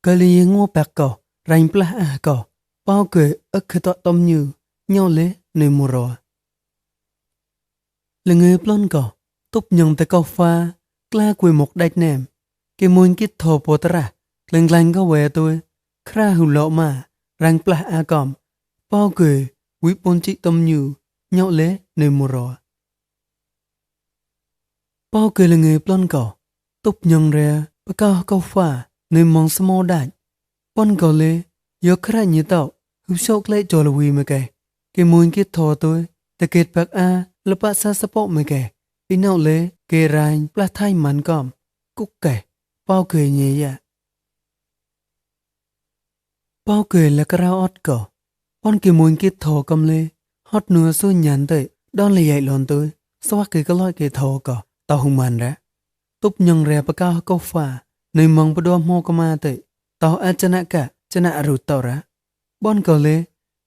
ก็เลียงัวแปกก็แรงปลาก็เป้าเกยคือต่อต้มยืnhau lẽ nơi mùa rồi là người plon cỏ túc nhung tới câu pha kla quỳ một đạch nèm cái môn kít thô bồ tara lần lần có về tôi kra hù lộ mà răng pla a còm bao cười quý bôn chị tâm như nhau lẽ nơi mùa rồi bao cười là người plon cỏ túc nhung ra bà cao câu pha nơi mong small đạch pon cỏ lẽ yo kra như tao hú sốc lấy cho là quý mà kể cái mùi kết thò tôiแต่เกตปักละปะซาสปอกไม่แก่อีนเอาเลยเกรายปลาไทยมันก่อมกุ๊กแก่เป้าเกยเนียเป้าเกยและกระออดก่อป้อนเกมวยกิดทอกำเลยฮอดเนื้อสู้หยันเตยดอนเลยใหญ่หลอนตัวสวักเกยก็ลอยเกยทอก่อเต่าหงมันระตุบยังแรปะก้าวก็ฝ่าในมองประดอมโมกมาเตยเต่าอาจนะกะชนะอรุตเต่าระป้อนก่อเลย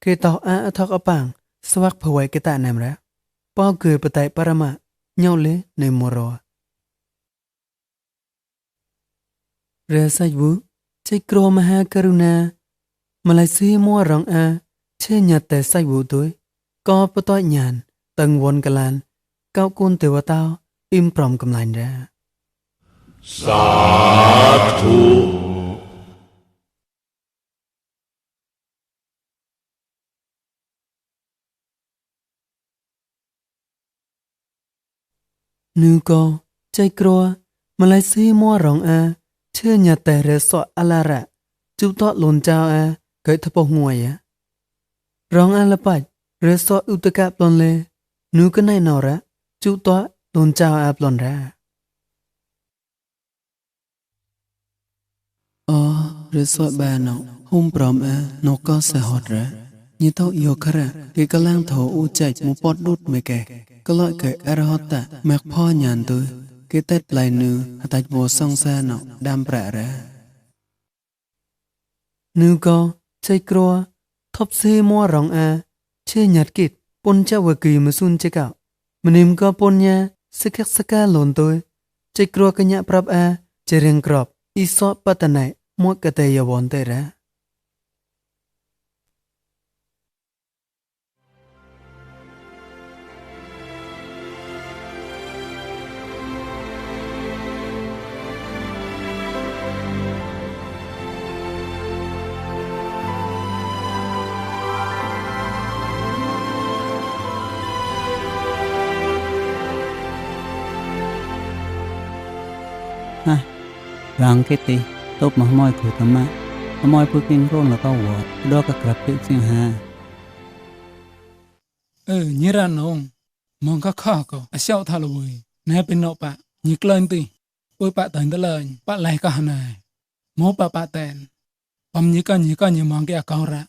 เกยเต่าทอกอปังสวักเผยเกตานำระป้าเกยปะไตปรมาเงาเลยในมรอเรศบุใจกลัวมหากรุณามาลายซีมัวรองเช่นหยัดแต่ใส่บุตัวก็ปะต้อยหยานตังวนกลานเก้ากุนเตวตาวอิมปรอมกำลังระสาธุนูก็ใจกลัวมาลายซีมัวรองเชื่อหยัดแต่เรศอลาระจุดต่อหล่นเจ้าเกิดทบงวยรองละปัดเรศอุตกะปลอนเลยนูก็ในนอระจุดต่อหล่นเจ้าปลอนระเรศบานหุ่มปรอมนกก็เสหดระยี่เท่าโยคระที่กำลังโถอุใจมุปอดดุดไม่แก่ก็ลอยเกิดอรหัตตะแมกพ่อหยานตัวเกตเต็ดปลายนือหัตถบัวซองแซนอดำประระนูก็ใจกลัวทบซีมัวรองเชื่อหยัดกิดปนเจ้าวกีมาสุนเจ้ามันนิมก็ปนยาสกักสกาหล่นตัวใจกลัวกันยะปรับจะเรียงกรอบอีสอปัตนัยมวกกะเตยวนเตระรังเกติตบมาหมอยขุดธรรมะหมอยพูดกินร่นแล้วก็หัวดอกกระกรับเพียงเสียงหา nhiêu ra nông mong các khó có sao thà lùi nè bên nọ bạ nhị lên tì ôi bạ tận tới lời bạ lại cả này mốt bạ tèn bấm nhị cái mong cái câu ra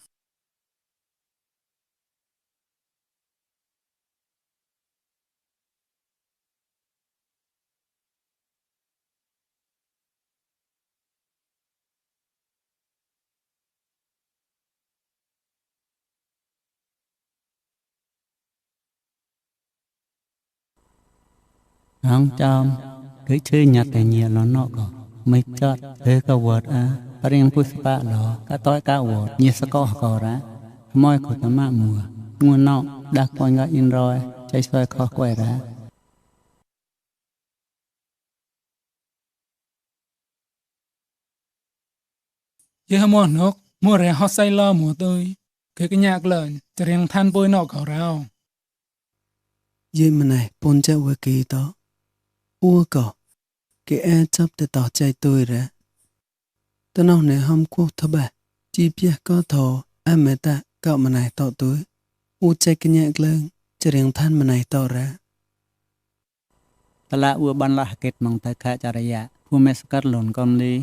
Ang cham cái chơi nhặt tại nhiều nó nọ có mấy chót thế cái vợt riêng puspa lo cái tối cái vợt như sơ có ra môi của tấm mạ mùa nguồn nọ đặc quan ngã in rồi chạy xoay khó quay ra giờ mua nóc mua rẻ hot say lo mùa tôi cái nhạc lờiจะเรียงท่านป่วยนอกเขาเรา Dì mà này bôn chạy qua kỳ đó ua cỏ cái e chấp để tỏ chạy tôi ra tao nào này hôm qua thơ bà chỉ biết có thọ ai mẹ ta cậu mà này tỏ tôi ua chạy cái nhạc lên cho riêng than mà này tỏ ra ta là ua ban là kết mong ta khá chả ra phu mẹ skat lồn con đi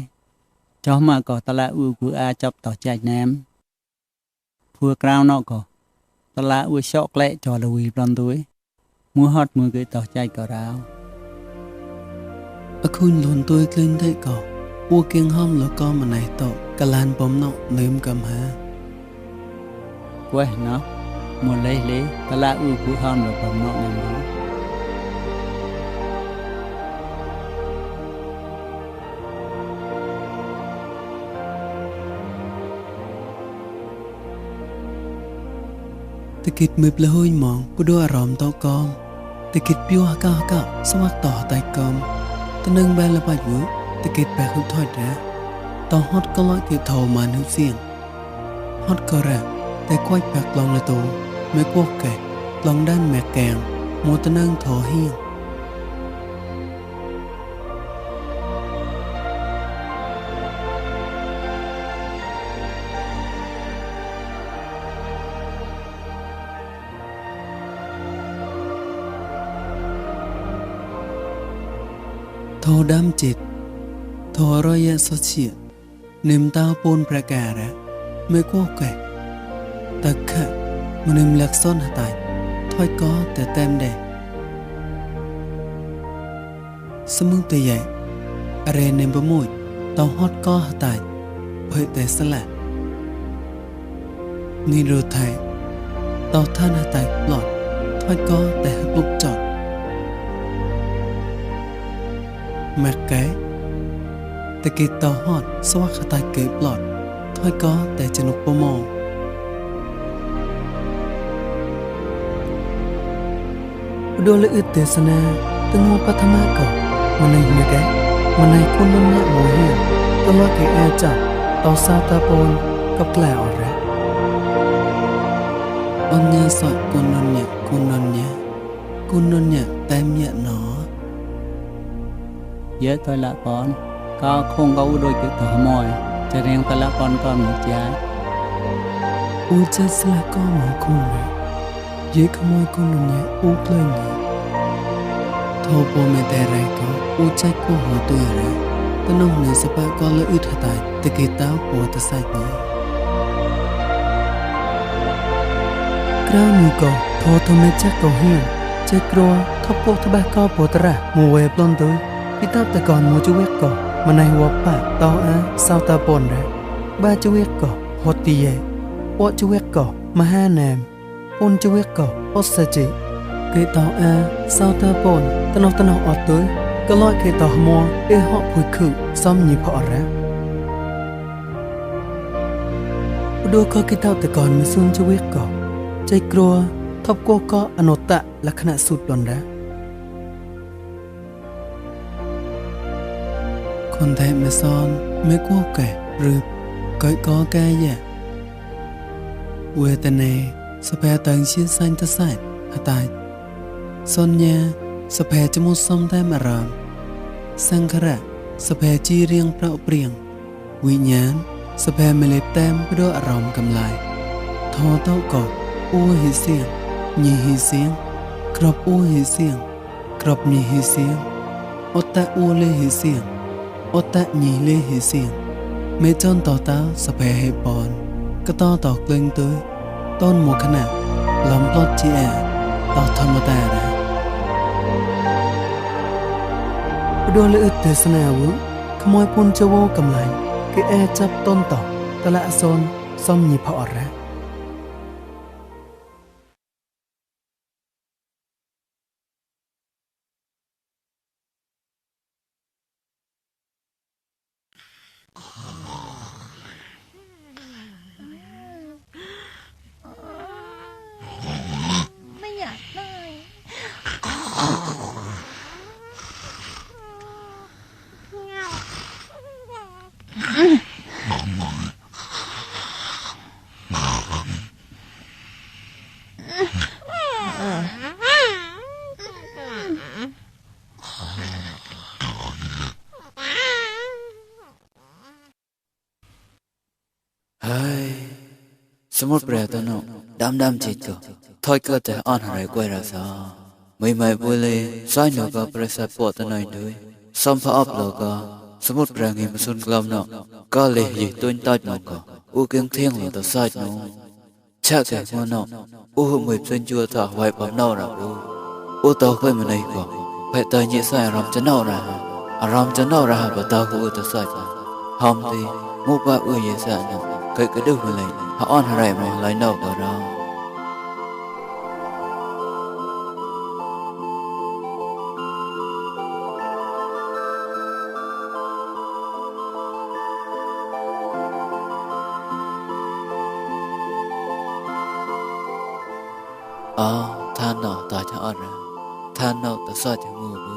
cho mà có ta là ua của a chấp tỏ chạy ném phu cao nọ có ta là ua sọc lệ cho là uy plan tôi mua hot mua cái tỏ chạy cỏ rau khuyên luôn tôi lên thấy cỏ ua kiêng hôm lỡ con mà này tỏ cả lan bóng nọ nếm cầm ha quay nó mua lấy ta là ua của hôm lỡ bóng nọ nếm đóตะกิดมือเปลือยมองผู้ดูอารมณ์โตกอมตะกิดปิ้วฮักกะสมักต่อไตกอมตะนึงแบละบาดอยู่ตะกิดแบกหุบถอยนะต่อฮอดก็ลอยเกี่ยวโทมานุเสียงฮอดก็แรกแต่ควายแบกลองละตูไม่กวกไก่ลองด้านแม่แกงมัวตะนึงโถเฮียงโทดำจิตโทรอยะสเชียนิมตาปูนประกาศไม่กวกไก่ตะขะมันนิมเล็กซ้อนหตายถ้อยก็แต่เต็มเดสมุงตัวใหญ่อะไรเนมประมุยตองฮอดก็หตายเผยแต่สละนี่รู้ไทยตองท่านหตายหลอดถ้อยก็แต่ลุกจอดแม่แก่แต่กิดต่อฮอดสวักขตายเก็บหลอดถ้อยก็แต่จะนุกประมองดูแลอึดเตสนาตั้งหัวปัทมาก่อมันในแม่แก่มันในคนนั้นเนี่ยโมเหียตลอดแก่แอจับต่อซาตาปนกับแกล่อแรอันยาสอดคนนั้นเนี่ยแต่เมียหนอเยอะตัวละปอนก็คงก็อุดยกิต่อมอยจะเรียงตัวละปอนก็มีใจอูจะสละก็หมอคุณเลยเยอะขโมยคนนั้นเนี่ยอูกเลยเนี่ยโทรโปไม่แต่ไรก็อูใจก็หัวตัวอะไรแต่น้องในสปาก็เลยอึดตายแต่กิต้าปวดใส่เนี่ยคราวนี้ก็โทรทำไมจะก็เฮียใจกลัวทบพวกทบก็ปวดระมัวเวบล้นตัวพี่ตับแต่ก่อนมูจะเวกก่อมาในหัวป่าต่อสาวตาปนเลยบ้าจะเวกก่อฮอตตีเย่ปวดจะเวกก่อมาห้าแนมปนจะเวกก่ออสจิเกยต่อสาวตาปนตนอกอดตัวก็ลอยเกยต่อมัวหอบผุยคือซ้ำยีพอแล้วดูก็คิดตับแต่ก่อนมาซุ่มจะเวกก่อใจกลัวทบก็อนุตะลักษณะสุดหล่นแล้วคนไทยไม่ซ้อนไม่กลัวแก่หรือก้อยก็แก่แย่เวทนาสเปรตังชิ้นสันตะไซหตายส่วนยาสเปรจมูกซ้ำได้มารามสังขระสเปรจีเรียงเปล่าเปลี่ยงวิญญาณสเปรเมล็ดแต้มไปด้วยอารมณ์กำลายทอเต้ากอบอ้วหิเสียง nhị hi xiên crop u hi xiên crop nhị hi xiên ota u lê hi xiên ota nhị lê hi xiên mê chôn tỏ tao sập hè hay bòn cái to tỏ lên tới tôn một khả năng làm lót chị tỏ thầm một tài ra đôi lưỡi từ sân nào vúขโมยปนเจโวกำไลคือจับต้นต่อตะละโซนซ่อมหยิบพอระไม่อยากได้ สมุดเปรียตโนดำจิตก็ถอยก็แต่อ่อนอะไรกว่าเราซะไม่บุเลยสายหนูก็ประสาทปวดตัวหน่อยด้วยซ้ำพออัพโลก็สมุดเปรียงิมสุนกลมเนาะก็เลยยืดต้นตัดหนูก็อูเกียงเที่ยงหลังตัวสายหนูชักแต่หัวเนาะอูหุ่มมือเป็นจัวต่อไว้ปั๊มเนาะเราอูต่อเคยมาในก็ไปเตยยิ่งสายรำจะเนาะระรำจะเนาะระบ่ต่อกูอูตัวสายหอมดีมุกว่ายิ่งสายเนาะเคยกระดูกมาเลยเขาอ่อนอะไรมาไหลนอกเราท่านเนาะตาจะอ่อนระท่านเนาะตาซอดจะงูบู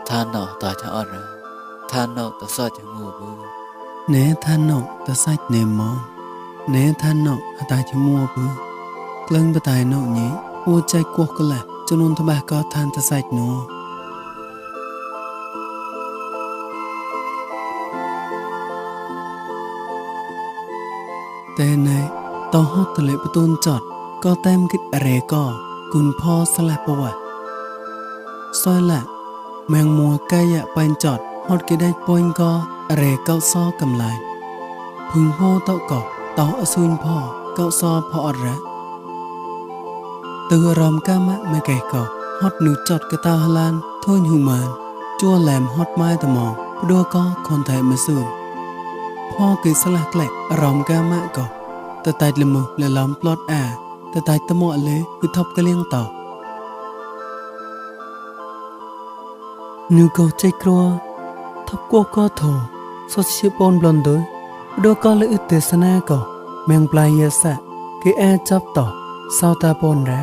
ท่านเนาะตาจะอ่อนระท่านเนาะตาซอดจะงูบูเนท่านเนาะตาไซเนมอนเนท่านเนาะตาจะมัวบูกลึงตาตายเนาะนี้หัวใจกวกก็แหละจนนทบาก็ท่านตาไซเนาะแต่ในต่อฮอดทะเลประตูจอดก็เต็มกิดอะไรก็กุนพ่อสลับประวัติซอยละแมงมัวใกล้ยะไปจอดฮอดกิได้ปอยก็อะไรเก้าซ้อกำไลพึงพ่อเต่าก็เต่าอสุนพ่อเก้าซ้อพ่ออระตัวรอมก้ามะไม่ไก่ก็ฮอดหนูจอดกระตาฮลานทุ่นหูมันจั่วแหลมฮอดไม้ตะมองดัวก็คนไทยมาสูนพ่อคือสลักแหลกรอมก้ามะก็แต่ตายละมุและล้อมปลอดแต่ตายตะหมอเลยคือทบกระเลี้ยงต่อนูก็ใจกลัวทบกลัวก็โถสดชื่อปนบลอนด้วยดูก็เลยอึดเตสนาก็แมงปลายเยสะคือจับต่อเศร้าตาปนแร้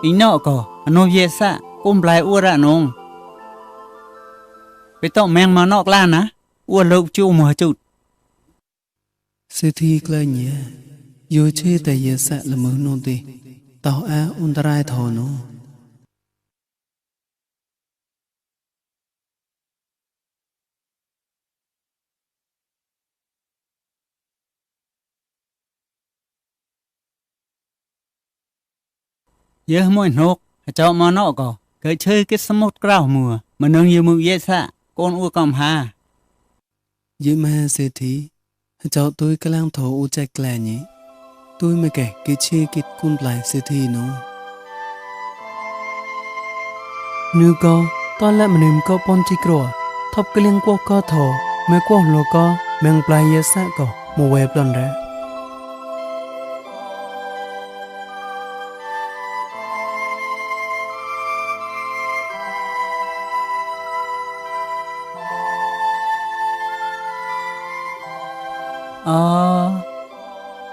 อีนอกก็อนเยสะกุมปลายอ้วระนงไปต้องแมงมานอกล้านนะอ้วนลูกจูมัวจุดเสียทีกลายเนี่ยอยู่ชื่อแต่เยสะละมือโนติต่ออุนตรายทอโนเยอะมวยนกเจ้ามานอกก็เกิดชื่อกิสมุดกล้าวมัวมันนึงอยู่มือเยสะโกนอ้วกำหาเยมาเสียทีเจ้าตุ้ยกำลังโถอุใจแกลนี้ตุ้ยไม่แก่กิชื่อกิดกุนปลายเสียทีโนนูก็ตอนแรกมันนึงก็ปนจิกรัวทบกระเลียงกวกก็โถไม่กวกโลก็แมงปลายเยสะก็มัวเวบลอนแร้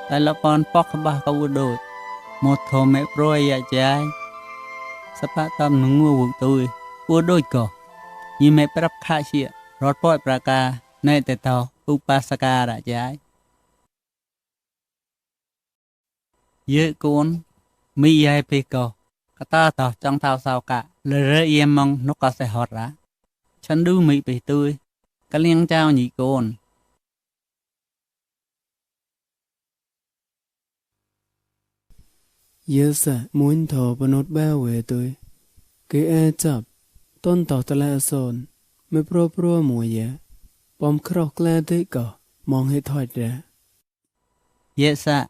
แต่ละปอนปอกบะกวูโดดหมดโทเมโปรยยาใจสปะตำหนุ่งวัวตุยวัวโดดก็ยิ่งไม่ปรับค่าเชียรถปล่อยประกาในแต่ต่ออุปาสการะใจ เยอะกูนมียายไปก็กตาต่อจังเท้าสาวกะเลยเรียมองนกกระเสหอดละฉันดูมีไปตุยกะเลี้ยงเจ้าหนีโกน Nhớ sợ muốn thọ bà nốt bao về tôi. Cái e chập, tôn tỏ ta lạ sồn, mới pro mùa dạ. Bom khóc lạ tới cỏ, mong hết thoát ra. Dạ xa,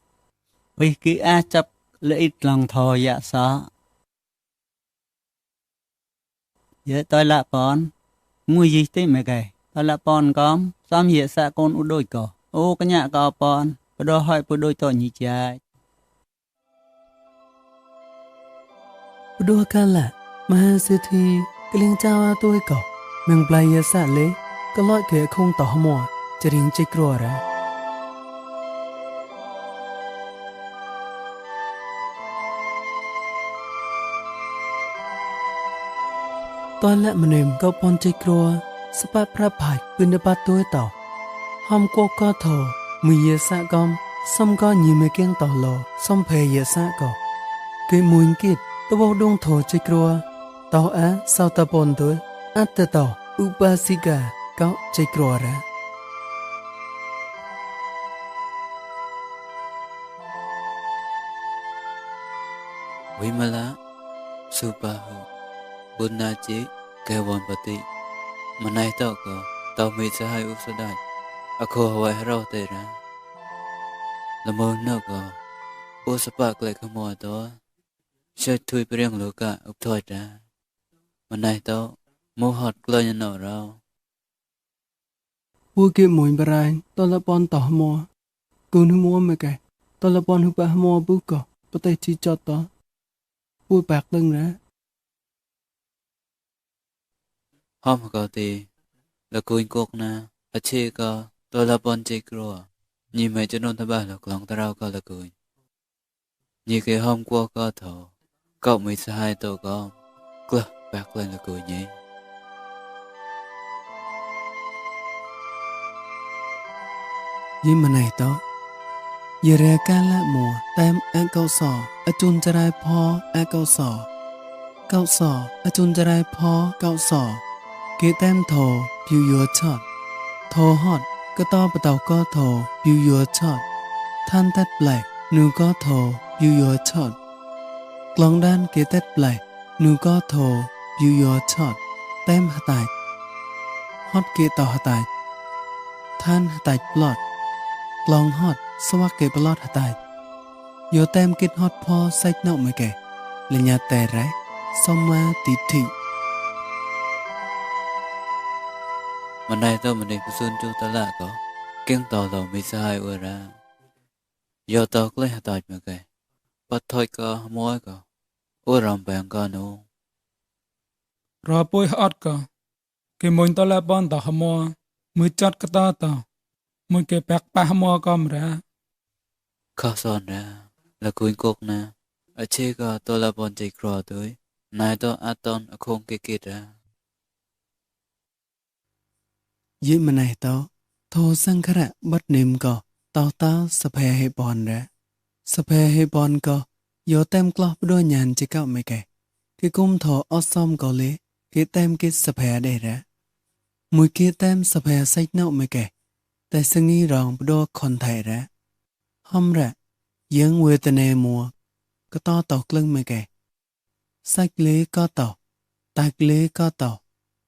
vì cứ a chập lợi ích lòng thọ dạ xó. Dạ tôi lạ bón, mùi gì tới mẹ kể. Tôi lạ bón con, xóm dạ xa con u đôi cỏ. Ô cái nhà cỏ bón, bà đo hỏi bà đôi tội nhị chạy. Đua ca lạ, mà hà sư thi, cái liên trao à tôi cỏ. Mình play ya xa lế, cái loại kể không tỏ mùa, cho riêng chích rùa ra. Tôi lạ mà nềm góc bọn chích rùa, sắp bát prap hạch bên đập bát tôi tỏ. Hôm cô có thổ, mùi ya xa gom, xong có nhiều mấy kiêng tỏ lồ, xong phê ya xa cỏ. Cái mùi kịt, tôi bảo đông thổ chích rùa, tao á sao ta bọn tôi, át ta tỏ, upasika, cáo chích rùa ra. Vimala, Subahu, Bunachi, Kawan Pati, Manai Toko, Tao Mi Sahai Usadai, Ako Hawaii Haro Tera, Lamon Noko, Usapak like a motor, Shut to bring Luka up Toita, Manai Tao, Mohot Gloyan no Row. Vua kia mùi bà ràng, tôi là bọn tỏ mùa. Cún hư mua mẹ kẻ, tôi là bọn hư bà mùa bú cỏ, bà tay chi cho tỏ. Vua bạc lưng ra. Hôm có thì là cuốn cuộc na, ở chê có, tôi là bọn chê krua. Nhìn mẹ cho nôn thả bà lọc lòng ta rao có là cuốn. Nhìn cái hôm qua có thổ, cậu mới xa hai tổ con, cơ bạc lên là cuốn nhé. Dĩ mà này đó. Giờ ra ca lạ mùa, tam á câu sò, á chun cha rai phó, á câu sò. Câu sò, á chun cha rai phó, câu sò. Kế tam thổ, biu yua chọt. Thổ hot, cơ to bà tàu có thổ, biu yua chọt. Than tết blạch, nụ có thổ, biu yua chọt. Lòng đan kế tết blạch, nụ có thổ, biu yua chọt. Tam hạ tạch. Hot kế tàu hạ tạch. Than hạ tạch blot. Lòng hot, swak ke pelot hatai. Yo tem kit hot po sách nậu mấy kẻ. Là nhà tè rái, xong ma tí thị. Mà này tao mà này cứ xuân chú ta lạ có. Kiêng tàu tàu mới xa hai ua ra. Yo tao cứ lấy hạt tạch mấy kẻ. Bắt thôi có mối có. Ua rõm bèn có nụ. Rồi bôi hot có. Cái môn tao là bọn tao mua. Mới chót cái tao tao. Mới cái bạc ba mua con ra. Khó son ra. Là cuốn cuộc na. Ở chê có tôi là bọn chê krua tôi. Này tôi á tôn ở khôn kê kê ra. Dĩ mà này tao. Thô sang khá rạ bắt nêm có. Tao tao sập hè hệ bọn ra. Sập hè hệ bọn có. Yo tem klop đôi nhàn chê cạo mấy kẻ. Cái cung thô ớt xóm có lế. Cái tem cái sập hè để ra. Mùi kia tem sập hè sách nậu mấy kẻ. Tại sao nghi rong đô còn thầy ra. Hôm ra, dân quê tên nè mùa, có to tàu lưng mấy kẻ. Sách lế có tàu, tạc lế có tàu,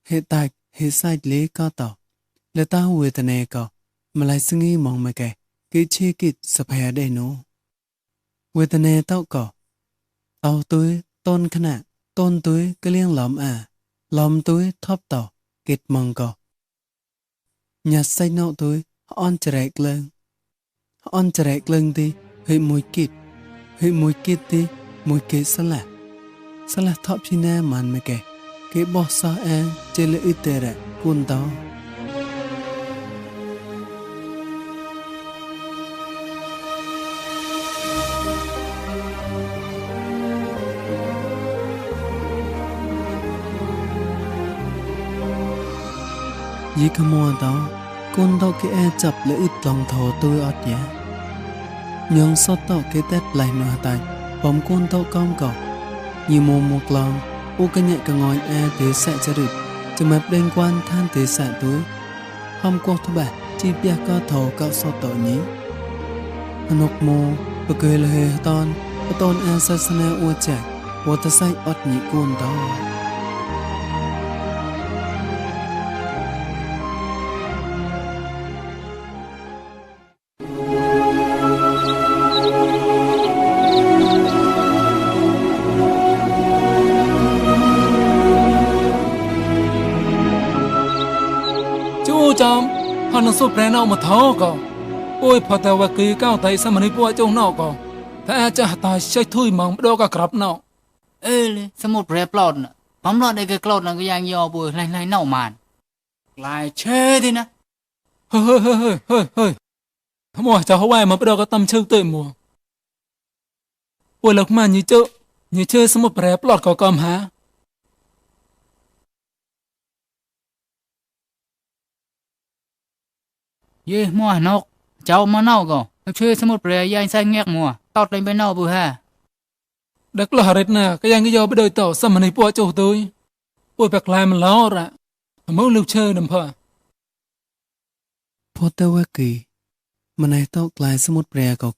hệ tạc, hệ sách lế có tàu. Là tao quê tên nè có, mà lại sao nghi mong mấy kẻ, cái chê kịt sập hè đầy nô. Quê tên nè tao có, tàu túi, tôn khả nạ, tôn túi, cái liên lóm à, lóm túi, thóp tàu, kịt mong có. Nhà sách nậu túi, on trạch lên. On trạch lên đi, hơi mùi kít đi, mùi kít xa lạ thọp chi nà màn mẹ kẻ. Cái bó xa an, chê lệ ưu tê rạ, cuốn tao. Dĩ cả mùa tao. Con tao cái e chập lỡ ít lòng thổ tôi ọt nhé. nhong sót tọ cái tết lại nọ tại bóng côn tọ com cọ như mồ một lòng u cái nhẹ cái ngói e tế sạ chả rựcจะมาเป็นกวนท่านเตสะตัวห้องกวกทบะจีบยาก็ถอเก้าสอต่อนี้นกโมปะเกยเลยตอนปะตอนอาศาสนาอวดแจกวัตไซอดนี้กวนต่อจอมฮันสุแปรนเอามาท้อก็โอ้ยพอแต่ว่ากีก้าวไตสมนิปัวจงนอกก็ถ้าจะตายใช้ถุยมองดอกกรับนอกเลยสมุดแปรปลอดน่ะผมรอดได้ก็กลอดน่ะก็ยังยอป่วยไล่เน่ามานลายเช่ดินะเฮ้ยทำไมจะเขาไหวมาดอกก็ตำเชิงเตยมัวป่วยหลักมานี่เจอสมุดแปรปลอดก็กำหาเย่มัวนกเจ้ามาเน่าก็ช่วยสมุดเปรย์ยายใส่เงียกมัวตอดเลยไปเน่าบุฮะดักหลอดน่ะก็ยังยอไปโดยต่อสมัยปัวโจตุยป่วยแปลกลายมันล้อระมึงลูกเชยดำพอพอแต่ว่ากีมันไอต้องกลายสมุดแปรก็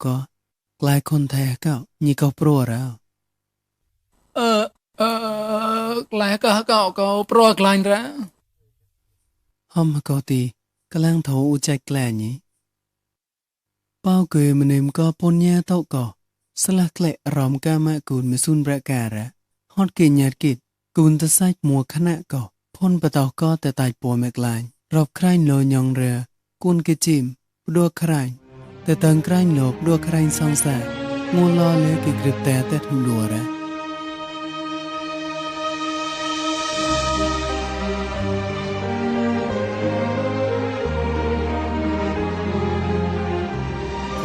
กลายคนแท้ก็ยี่ก็โปรแล้วกลายก็โปรกลายแล้วห้องมาก็ตีกำลังโถอุใจแกล้นี้เป้าเกยมันเอ็มก็ปนแย่เต้าก่อสลักเละรอมกามากูนมาซุนประกาศระฮอดเกียญญาติกิจกูนตะไซมัวขณะก่อพ่นประตอก็แต่ตายปัวแมกลายรอบใครโลยองเรือกูนกจิมดัวใครแต่เติงใครโลบดัวใครซองแสงูล้อเลยกิกริบแต่ทุ่มดัวระ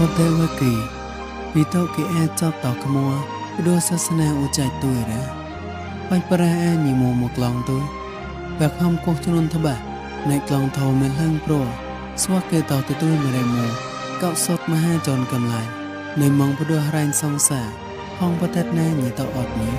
พอแต่ว่ากีปีโตกีแอจอบต่อขมัวดูศาสนาอุจัยตัวระไปประแอนีโมมกลองตัวแบบห้องกวกจนนทบะในกลองทอเมลังโปรสวกเกต่อตัวมาได้โมเก้าสดมาห้าจนกำไลในมองพดูหรายซองสาห้องประทัดแน่หนีต่ออดนี้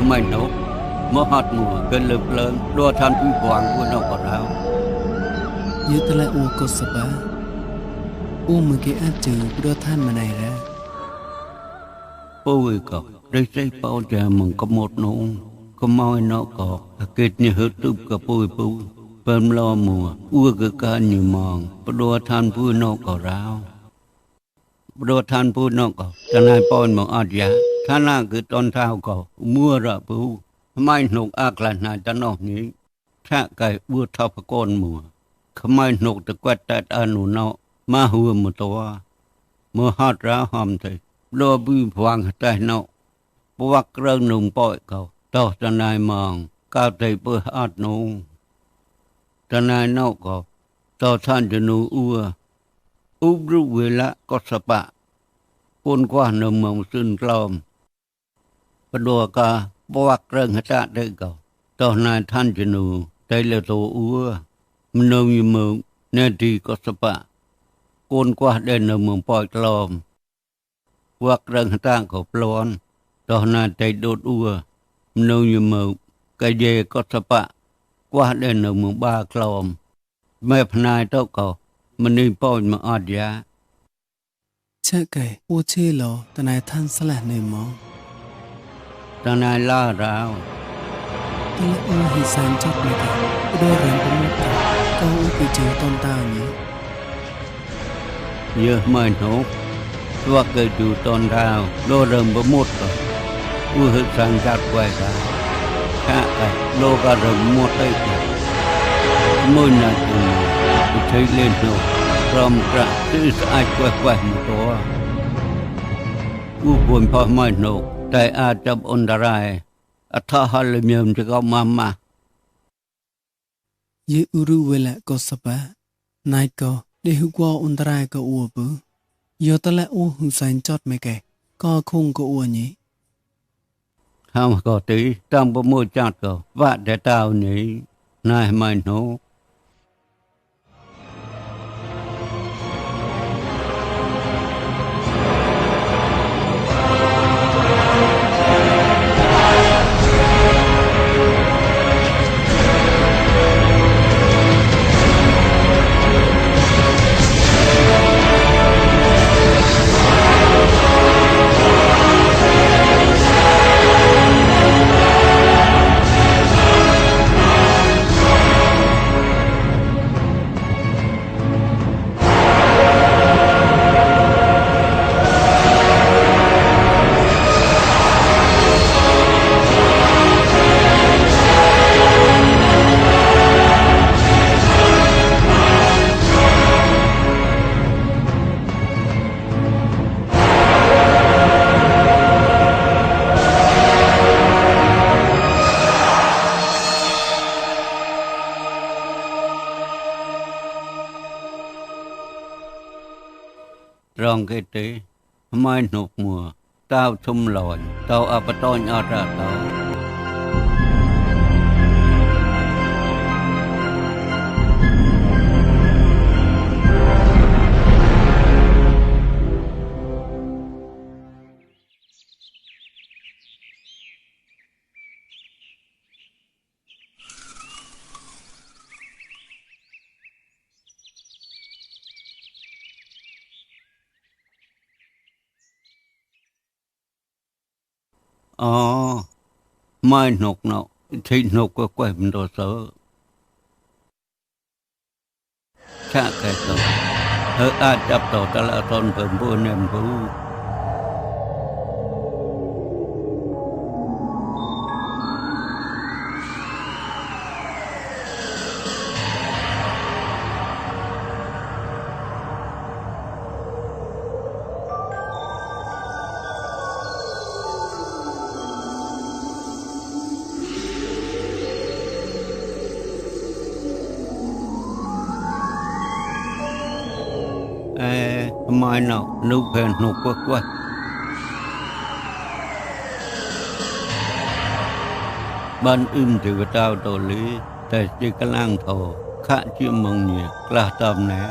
ไม่นกมหัดมัวเกินเลิกเลินรัวทันผู้หวังผู้นอกก็แล้วยึดตะละอูกสบะอูมือเกอาจือรัวท่านมาไหนแล้วปุ้ยก็ได้ใช้เป้าแจมึงก็หมดนงก็มอยนอกก็เกิดเนี่ยฮึดตุบกับปุ้ยเปิ่มล้อมัวอ้วกการอยู่มองประดัวทันผู้นอกก็แล้วประดัวทันผู้นอกก็จะนายป้อนมองอาดยาท่าน่าคือตอนเท้าก็มัวระปูไม่หนกอากลานายตะนอกนี้ถ้าไก่บัวทับก้นมัวขมายหนกตะกัดแต่อนุนอมาหัวมุตัวเมื่อฮอดร้าหอมใจรอบื้อพวางแต่นอปวักเรื่องหนุ่มปล่อยเขาต่อจะนายมองก้าวใจเพื่ออาดนงจะนายนอกก็ต่อท่านจะนูอัวอุบรุเวละก็สปะปนกว่าหนุ่มมองซึ่งกลอมประดัวกาบวักเรื่องหัตถะได้ก็ต่อนายท่านจะนูใจเลโตอัวมันนมีเมืองเนตีก็สปะปนกว่าได้หนุ่มมองปล่อยกลอมวักเรื่องหัตถะก็ปลอนต่อนายใจโดดอัวมันนมีเมืองกายเยก็สปะกว่าได้หนุ่มมองบ้ากลอมแม่พนายเต้าก็มันนี่ป้อนมาอาดยาใช่ chắc cái ô chê lò tờ này than xa lạ này mong. Tờ này la rào. Tờ là ô hì sáng chắc mày cả. Ô đôi ràng có một cả. Câu ô bị chừng tôn tao nhỉ. Giờ mời nốt. Và cơ chủ tôn rào. Đô rừng bó một rồi. Ui hữu sáng chắc quay ra. Khá cái lô gà rừng một đây kìa. Môi nà tù thấy lên nốt. Rõm ra tư ai quay một đó. Ui buồn phó mời nốt. Tại chấp ôn đà rai. Thả hà lì miệng cho góc mà. Ye uru wela ko sapa. Nai ko để hữu qua ôn đà rai ko ua bư. Yo ta lạ ua hữu sáng chót mẹ kẻ. Có không có ua nhỉ. Không có tí. Trong bộ môi chát ko. Vạ để tao nhỉ. Này mời nốt. Rong cái tế, mai nộp mùa, tao thum lòi, tao áp tôi nhỏ ra tao. Mai nộp nào, thì nộp có quay mình đồ sợ. Chả cái tàu, hỡi ai chấp tàu ta là tôn phần bố nêm bố. Mai nào nụ phèn nụ quất quất. Ban thì với tao tổ lý, tại chỉ cái lang thổ, khá chịu mong nhiệt, là tầm nè.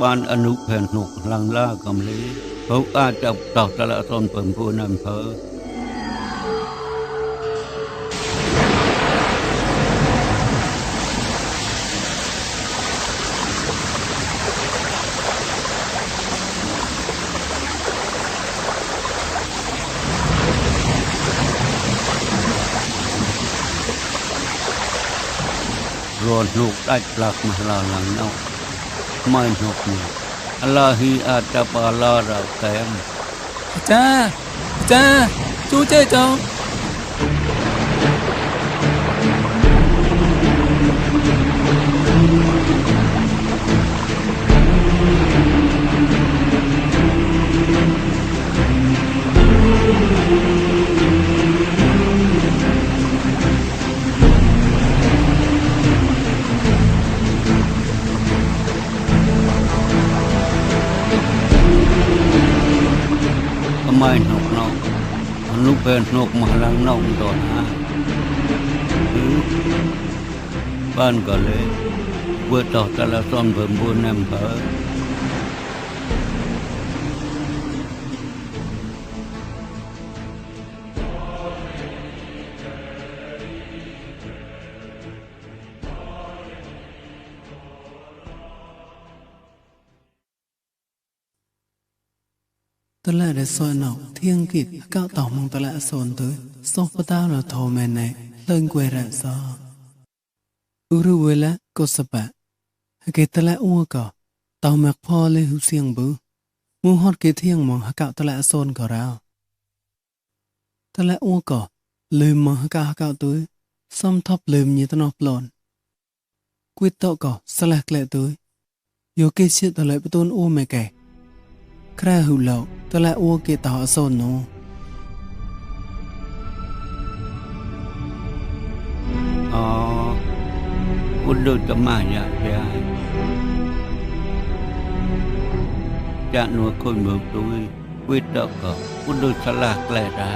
Ban nụ phèn nụ lăng la cầm lý, hữu chấp tàu ta là tôn phần vua nằm phở. Rồi nụ đạch lạc mà là lặng nhau. Mai nụ nụ. Allahi adab Allah ra kém. Cha, chú chơi cháu. Mai nục nọ, lúc bên nục mà lăng nông rồi hả? Ban có lẽ vừa tỏ ta là son vừa buôn em phở. ตะละได้ซอยนอกเที่ยงกิดก้าวต่อมองตะละโซนตัวสองปะตาเราโทแม่ในเลิงกวยระซออุรุเวละก็สบะเกตะละอ้วก็ต่อมักพอเลยหุเสียงบือมูฮอดเกเที่ยงมองหากาวตะละโซนก็ราวตะละอ้วก็ลืมมองหากาวตัวซ้ำทับลืมยี่ตะนอปลอนกุยโตก็สลักเละตัวโยเกชิตะเลยประตูนอ้วแม่แก่คราหูเหล่าตะละอ้วเกต่อโซนโนอ๋ออุดดูจะมาอยากได้จะหนูคุยมือตัววิตก็อุดดูสลักแหละนะ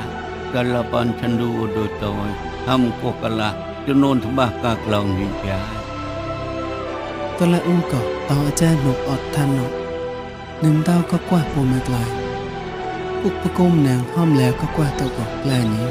กะละปันฉันดูอุดดูตัวทำกุกละจะโนนทบากากลองหินใจตะละอ้วก็ต่ออาจารย์หนกอดทันนกหนึ่งดาวก็กว่าปูไม่ไกลปุกประกุมแนงห้อมแล้วก็กว่าตัวกแปลนี้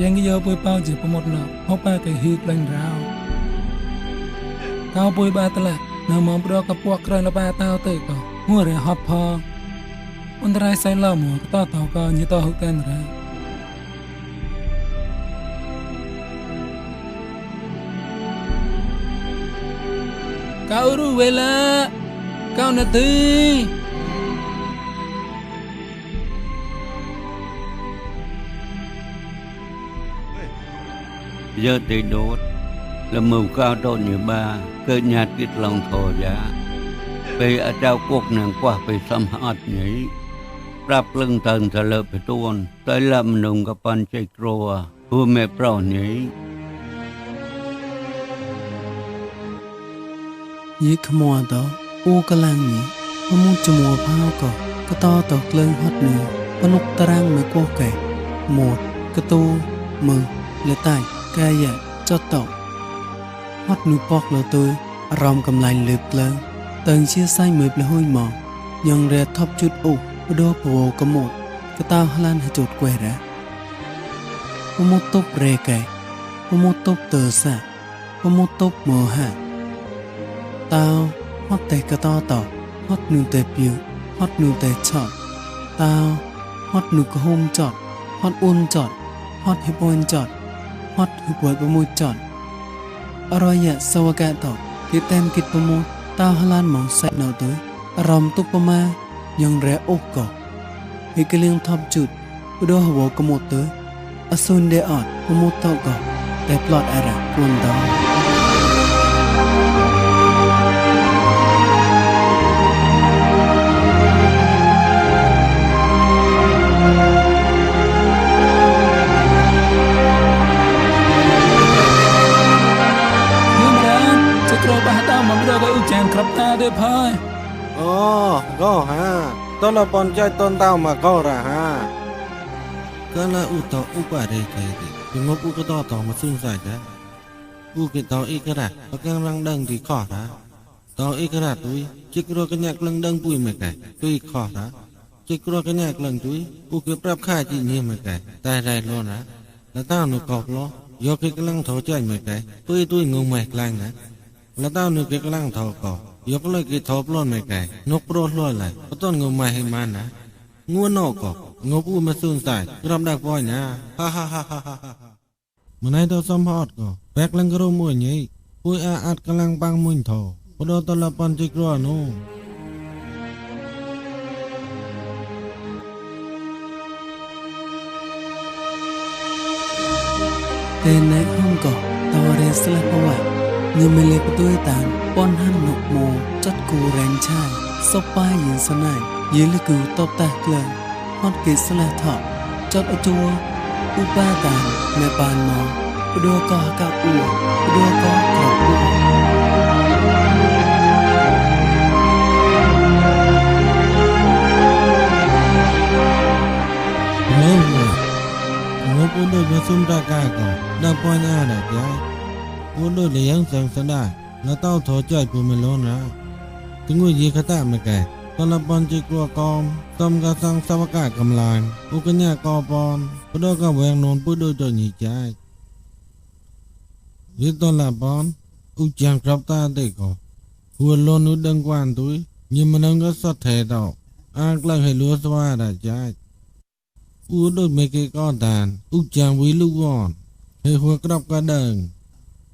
ยังก็โยปุยเป้าจีบหมดเนาะเพราะป้าแกฮีกเล่นราวเขาปุยบาตละเนื้อมองปลอกกับพวกเครื่องระบายเต้าเตะก็หัวเรือฮอปพออันตรายใส่เล่าหมูก็ต่อก็ยี่ต่อหุกกันเลยkau ru wela kau nanti giờ thì đốt là mưu cao độ như ba cơ nhạt kít lòng thổ giá về ở trao cuộc nàng qua về xâm hạt nhỉ rạp lưng thần thờ lợi về tuôn tới lâm nùng gặp bàn chạy rùa vua mẹ bảo nhỉยี่ขมัวต่ออูกำลังนี้มะมุงจมัวพาวก็กระต่อตอกเลิงฮอดเนื้อปนุกตารางไม่กวแก่หมดกระตูมือและใต้กายใหญ่จอดตอกฮอดนูปอกเราตัวอารมณ์กำลังเลือบเลิงเติงเชี่ยไส้มือเปลือยห้อยหมองยังเรียทับจุดอุกระโดดโผล่กระหมดกระตาฮลันให้จุดแกวระปมุตบเรไก่ปมุตบเตอร์ซะปมุตบโมหะตาวฮอดแต่กระต่อต่อฮอดนูแต่ปิวฮอดนูแต่ชอดตาวฮอดนูกระโฮมจอดฮอดอุ่นจอดฮอดฮิบอนจอดฮอดฮิบวยประมูจอดอร่อยยะสวกะต่อกิเต็มกิดประมูตาวฮลานมองใส่เนาตัวอารมณ์ตุปมายังแร่อกก่อฮิกเลียงทับจุดอุดหัวกระหมดตัวอสุนเดออดประมูต่อก่อแต่ปลอดอะไรกวนดาวครับตาได้พายอ๋อก็ฮะตอนเราปอนใจต้นเต้ามาก็ระฮะก็ละอุตอุปาเรเกติถึงงบอุกต่อต่อมาซึ่งใส่จ้ะอุกิต่ออีกระดับประกันรังดังที่ข้อนะต่ออีกระดับตุยจิกรัวกันแยกลังดังปุยไม่ไก่ตุยข้อนะจิกรัวกันแยกลังตุยอุกิปรับค่าจีนี่ไม่ไก่ตายได้ล้อนะแล้วเต้าหนูกอบล้อยกกำลังถอใจไม่ไก่ตุยงงไม่กลางนะแล้วเต้าหนูกำลังถอก่อยกเลยกิทบล้อนไม่ไก่นกโปรดล้อนเลยก็ต้นงงไม่ให้มันนะงัวนอกก็งบอูมาสูนใส่รับได้ป่อยนะฮ่าฮ่าฮ่าฮ่าฮ่าเมื่อไหร่ตัวสัมภาษณ์ก็แบกลังกระโดดมวยนี้ปุยอาอัดกำลังปังมุนทอพอโดนตละปันจิกรัวโนเดินในห้องก็ตาวเรสละประวัติเงินไม่เล็กด้วยตามป้อนหันหนกโมจัดกูแรงชายซบป้ายยินสนายยืนละกูตบตาเกลือฮอดเกสละถอดจัดอจัวอุป้าตามแม่ปานมองปดัวก็กับอู่ปดัวก็กรอบอู่ u đôi để yang sang sang đài là tao thọ chạy của mình luôn raถึงวิธีคตาไม่แก่ตอนละปอนจิกลัวกอมต้มกระสังสวากากำลานอุกญากอปอนปุดก็แหวงนนปุดโดยตัวหนีใจวิตอนละปอนอุจังครับตาเด็กก็หัวลนอุดังกวนตุยยิ่งมันก็สดเทดอกอากลังให้ลัวสว่าได้ใจอุดโดยไม่เกี่ยก้อนทานอุจังวิลูกวอนให้หัวกรับกระเดิง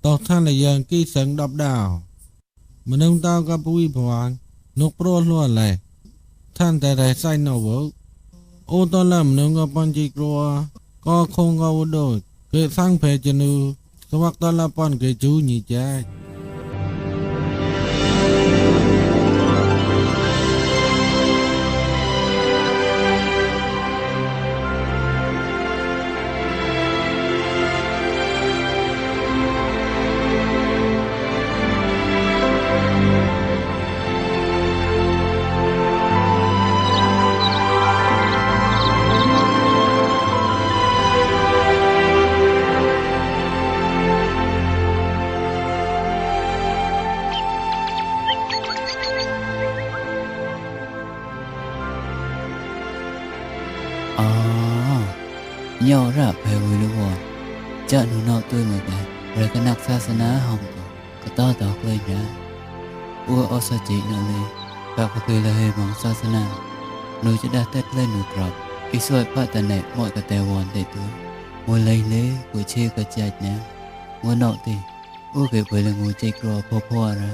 ต่อท่านละยังกี้สังดับดาวมันต้องตาวกับปุ้ยพวางนกโปรดล้วนเลยท่านแต่ใดใส่หนาวโอตอนละมันก็ปันจิกรัวก็คงเอาโดดเกิดสร้างเพจนูสวักตอนละปอนเกิดจูหนีใจย่อราบเพวิลุวอนจะหนูนอกตัวเหมือนกันหรือก็นักศาสนาห้องก็ต่อต่อเลยนะอัวอสจินั่นเลยปากก็เคยเลยมองศาสนาหนูจะได้เต้นเล่นหนูกรอบอีสวยป้าแต่ไหนหมดก็แต่วอนแต่ตัวมัวเลยเลยกูเชื่อก็ใจนะมัวนอกตีอัวเกิดไปเลยงูใจกลัวพ่อๆนะ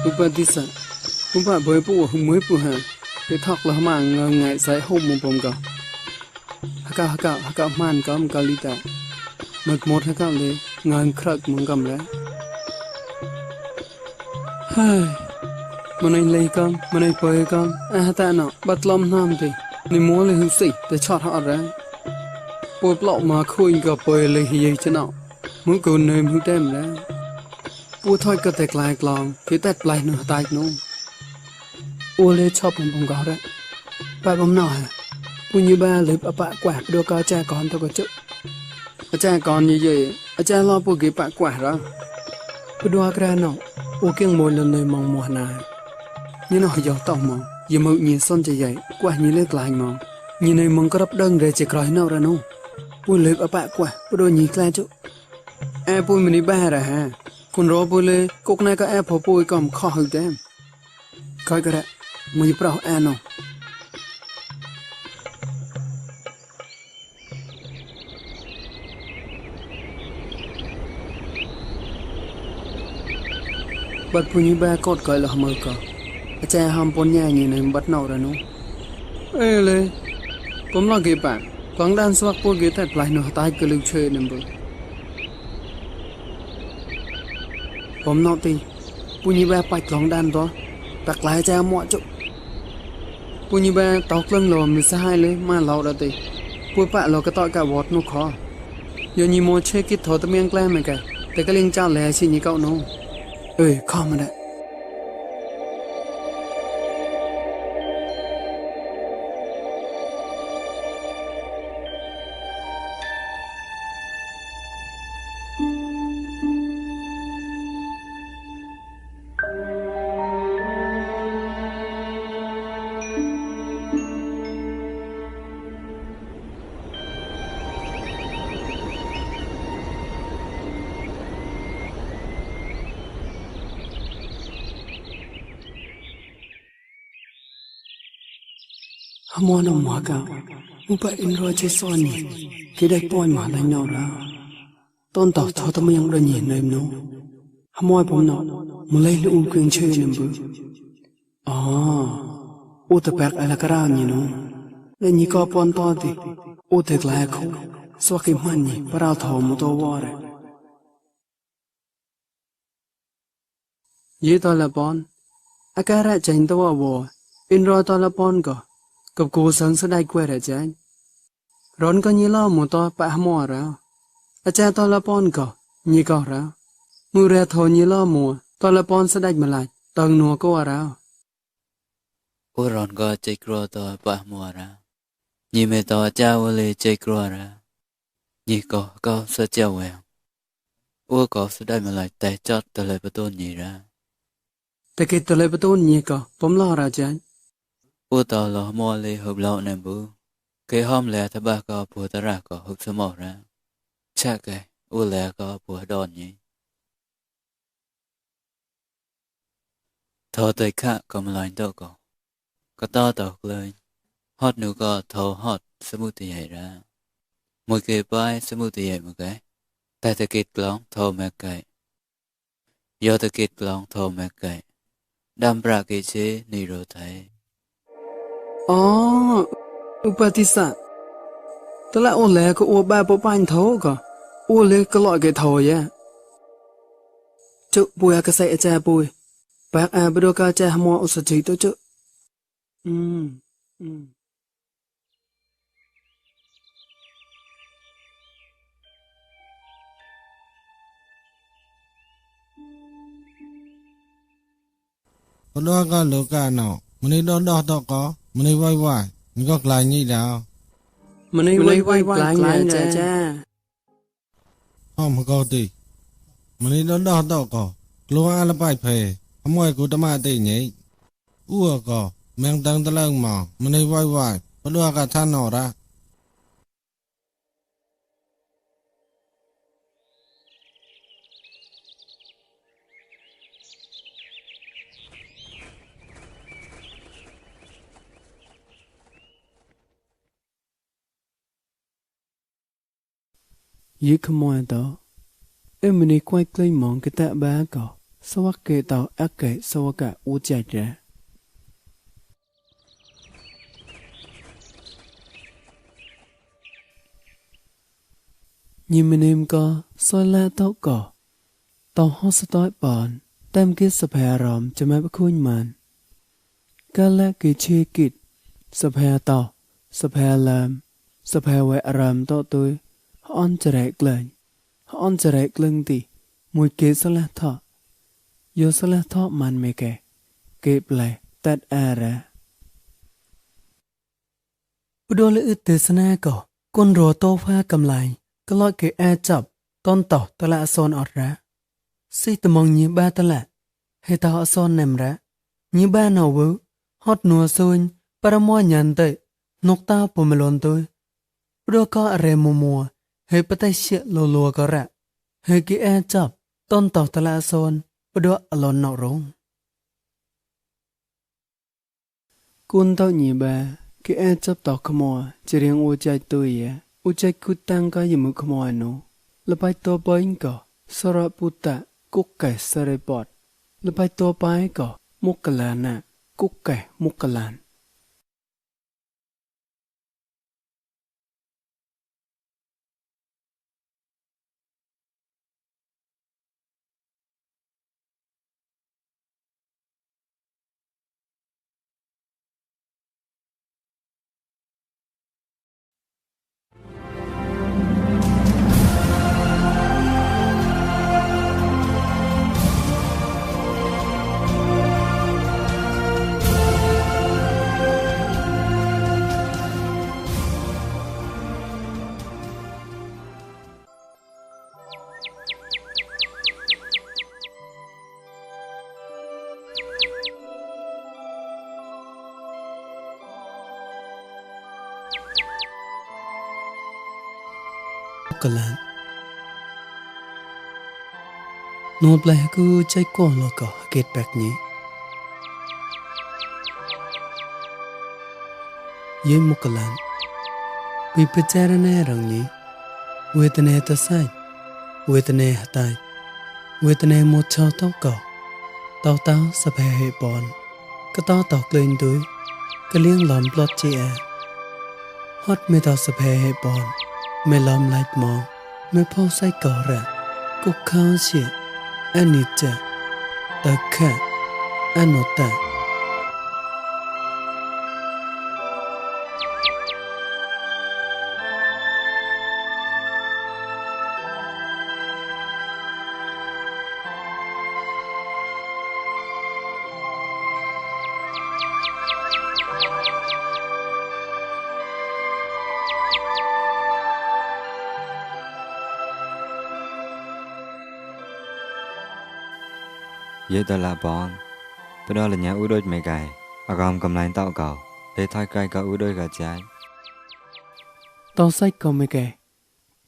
อุปติสะอุปะเบยปูหุมวยปูหาไปทอกละมางงไงใส่ห่มมุมปมก็ฮักกะมันก็มกาลิตาหมดฮักกะเลยงานครักมึงกำแล้วเฮ้ยมันไอ้เลยก็มันไอ้เปยก็แต่เนาะบัดลมน้ำดิในมัวเลยหุ่นสิแต่ชอดหอดแล้วปวดเปล่ามาคุยกับเปยเลยเฮียจะเนาะมึงกูเนยมึงเต็มแล้วปูถอยก็แต่กลายกลองที่แต่ปลายหนูตายนู้อูเลยชอบผมก็ได้ไปผมหน่อยปูยูบ้าหรือปะกวาดดูก็แจก่อนตัวก็จุแจก่อนยี่ๆแจรอปูกี่ปะกวาดแล้วปูดูกระนอปูเกี่ยงมวยเลยมองมัวนายยี่หน่อยยอต้องมองยี่มือยี่ส้นจะใหญ่กว่ายี่เล็กกลายมองยี่ในมึงก็รับดังเลยจะกลายนอกระนู้ปูเลยปะกวาดปูดูยี่กลายจุปูมันนี่บ้าเหรอฮะคุณรอปุเลยกุกนายก็แอบพอปุยก็มข้อหึงเต็มคอยก็ได้มือเปล่าแอนอบัดปุยแบกอดก่อยละมือก็อาจารย์ห้ามปนแย่ยี่ในบัดนอกระนู้เลยผมลองเก็บปากกลางด้านสวักปุยเก็บแต่ปลายหนูตายก็ลืมเชยนั่นบุผมนอตีปุญญาไปกลองดันตัวตักหลายใจหมอจุปุญญาตอกเรื่องลมมีสหายเลยมาเราได้ตีปุยปะเราก็ต่อกับวอดนุคอยนีโมเชกิดถอดตะเมียงแกล้เหมือนกันแต่ก็เลี้ยงเจ้าแหล่ชิญเก้าน้องข้อมาได้มัวนมัวกันอุปอินโรเจสวนีที่ได้ปล่อยมาในเงาเราต้นต่อทอตะมันยังเดินยินเลยนู้มัวผมนอมาเลยลูกเกินเชื่อนึงบุอุตแบกอะไรก็ร่างนี่นู้ และนี่ก็ปอนตอดิโอเด็กหลายคู่สวักกิมันนี่ปราทอมุตัววอร์ยี่ตอละปอนอาการะจันตัววออินรอตอละปอนก็กับกูสังสดายกว่าระจันร้อนก็ยี่ล้อมุตัวปะมัวแล้วอาจารย์ตอละปอนก็ยี่ก็แล้วมือเรือทอยี่ล้อมัวตอละปอนสดายมาลายตังนัวก็ว่าแล้วผู้ร้อนก็ใจกลัวต่อปะมัวระยี่เมต่อเจ้าเลยใจกลัวระยี่ก็เสียเจ้าแหวงอ้วก็สุดได้มาเลยแต่จอดแต่เลยประตูยี่ระแต่กิดแต่เลยประตูยี่ก็ผมรอราจันอ้วต่อหล่อมัวเลยหุบเหล่าในบูเคยห้อมแหล่ทบ้าก็ผัวตระก็หุบสมอระชะแกอ้วแหล่ก็ผัวดอนยี่ทอตัวข้าก็มาลอยตัวก็ต่อตอกเลยฮอดหนูก็ทอฮอดสมุทรใหญ่ระมวยเกยไปสมุทรใหญ่มาไกแต่ตะกิดกลองทอแม่ไก่ยอตะกิดกลองทอแม่ไก่ดำปรากเกเชนิโรไทยอ๋ออุปติสัตตละโอแลก็โอบ้าปปันโถก็โอเลก็ลอยเกทอยะจุปุยก็ใส่อาจารย์ปุยปากอาบดกาจะมัวอุสจิตจุพอดก็โลกาเนาะมันนี่ดอตก็มันนี่ไว้มันก็กลายงี้แล้วมันนี่ไว้กลายเนี่ยจ้าห้อมก็ตีมันนี่ดอตก็กลัวอะไรไปเพขโมยกูตมาตีงี้อ้วก็แมงตังตะเลิงมามันนี่ไว้พอดก็ท่านนอระยี่ขโมยต่อมันนี่ควายกล้วยมองกระแตบ้าก็สวักเกต่ออักเกสวักะอูใจเจยี่มันนี่ก็สวยละต่อก็ต่อห้องสตอยปอนเต็มกิจสภารอมจะไม่ไปคุยมันก็และกิจกิจสภาต่อสภาลามสภาไว้อารามต่อตัวอ่อนจะแรกเลยอ่อนจะแรกเรื่องตีมวยเกสละทอโยสละทอมันไม่แก่เก็บเลยตัดอาระอุดรเลยเตสนาก็ก้นรัวโตฟ้ากำไลก็ลอยเกแอจับต้นต่อตะละอซอนอดระสิตมองยีบ้าตะละให้ตาอซอนนำระยีบ้านเอาวุฮอดนัวซุนปรมอยันเตนกตาปมลอนตัวอุดรก็อะไรมัวให้ปะไตเชะลัวก็ระให้เกแอจับต้นต่อตะละอซอนอุดรอลอนนอกรงกุนเต้าหนีบาเกแอจับต่อขโมยจะเรียงอูใจตัวเย่อุใจกุตังก็ยังมุขโมยโนละไปตัวไปก็สระปุตตะกุกไก่สระปอดละไปตัวไปก็มุกกะลานะกุกไก่มุกกะลานกะลานโนบลายกูใจก้อนแล้วก็เกิดแบบนี้ยิ่งมุกลานวิปจารณารังนี้เวทนาตสายเวทนาหตายเวทนาหมดชาวเต้าก่อเต้าเต้าสบายเหตุบอลก็เต้าตอกเล่นด้วยก็เลี้ยงหลอมปลอดเจีย ฮอดไม่ต่อสะเพให้ปอนไม่ล้อมไล่มองไม่พอใส่ก่อระกุกข้าวเฉียอันนี้จะตะแค่อันโนตาเยอะตลาบอนเพื่อหลังยาอุดอยไม่ไกลอากรกำลังเต่าเก่าได้ทอยไกลก็อุดอยกับใจ ต่อใส่ก็ไม่แก่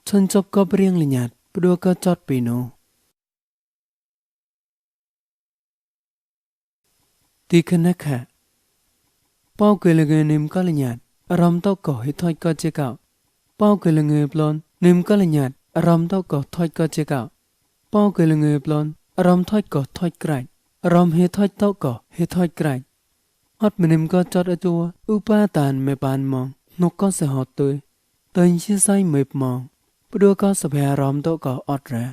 ฉันจบก็เปรียงลิญาดปดัวก็จอดปีโนตีขนักค่ะเป้าเกลือเงินนิมก็ลิญาดอารมณ์เต่าก็ให้ทอยก็เจ้าเก่าเป้าเกลือเงินปลอนนิมก็ลิญาดอารมณ์เต่าก็ทอยก็เจ้าเก่าเป้าเกลือเงินปลอนอารมณ์ทอยก็ทอยไกรอารมณ์เฮทอยเต่าก็เฮทอยไกรฮอดมันนิมก็จอดอจัวอุปาตานไม่ปานมองนกก็เสหอดตัวเตินชี้ใส่ไม่มองปดัวก็สะเพอารมณ์เต่าก็อดแร่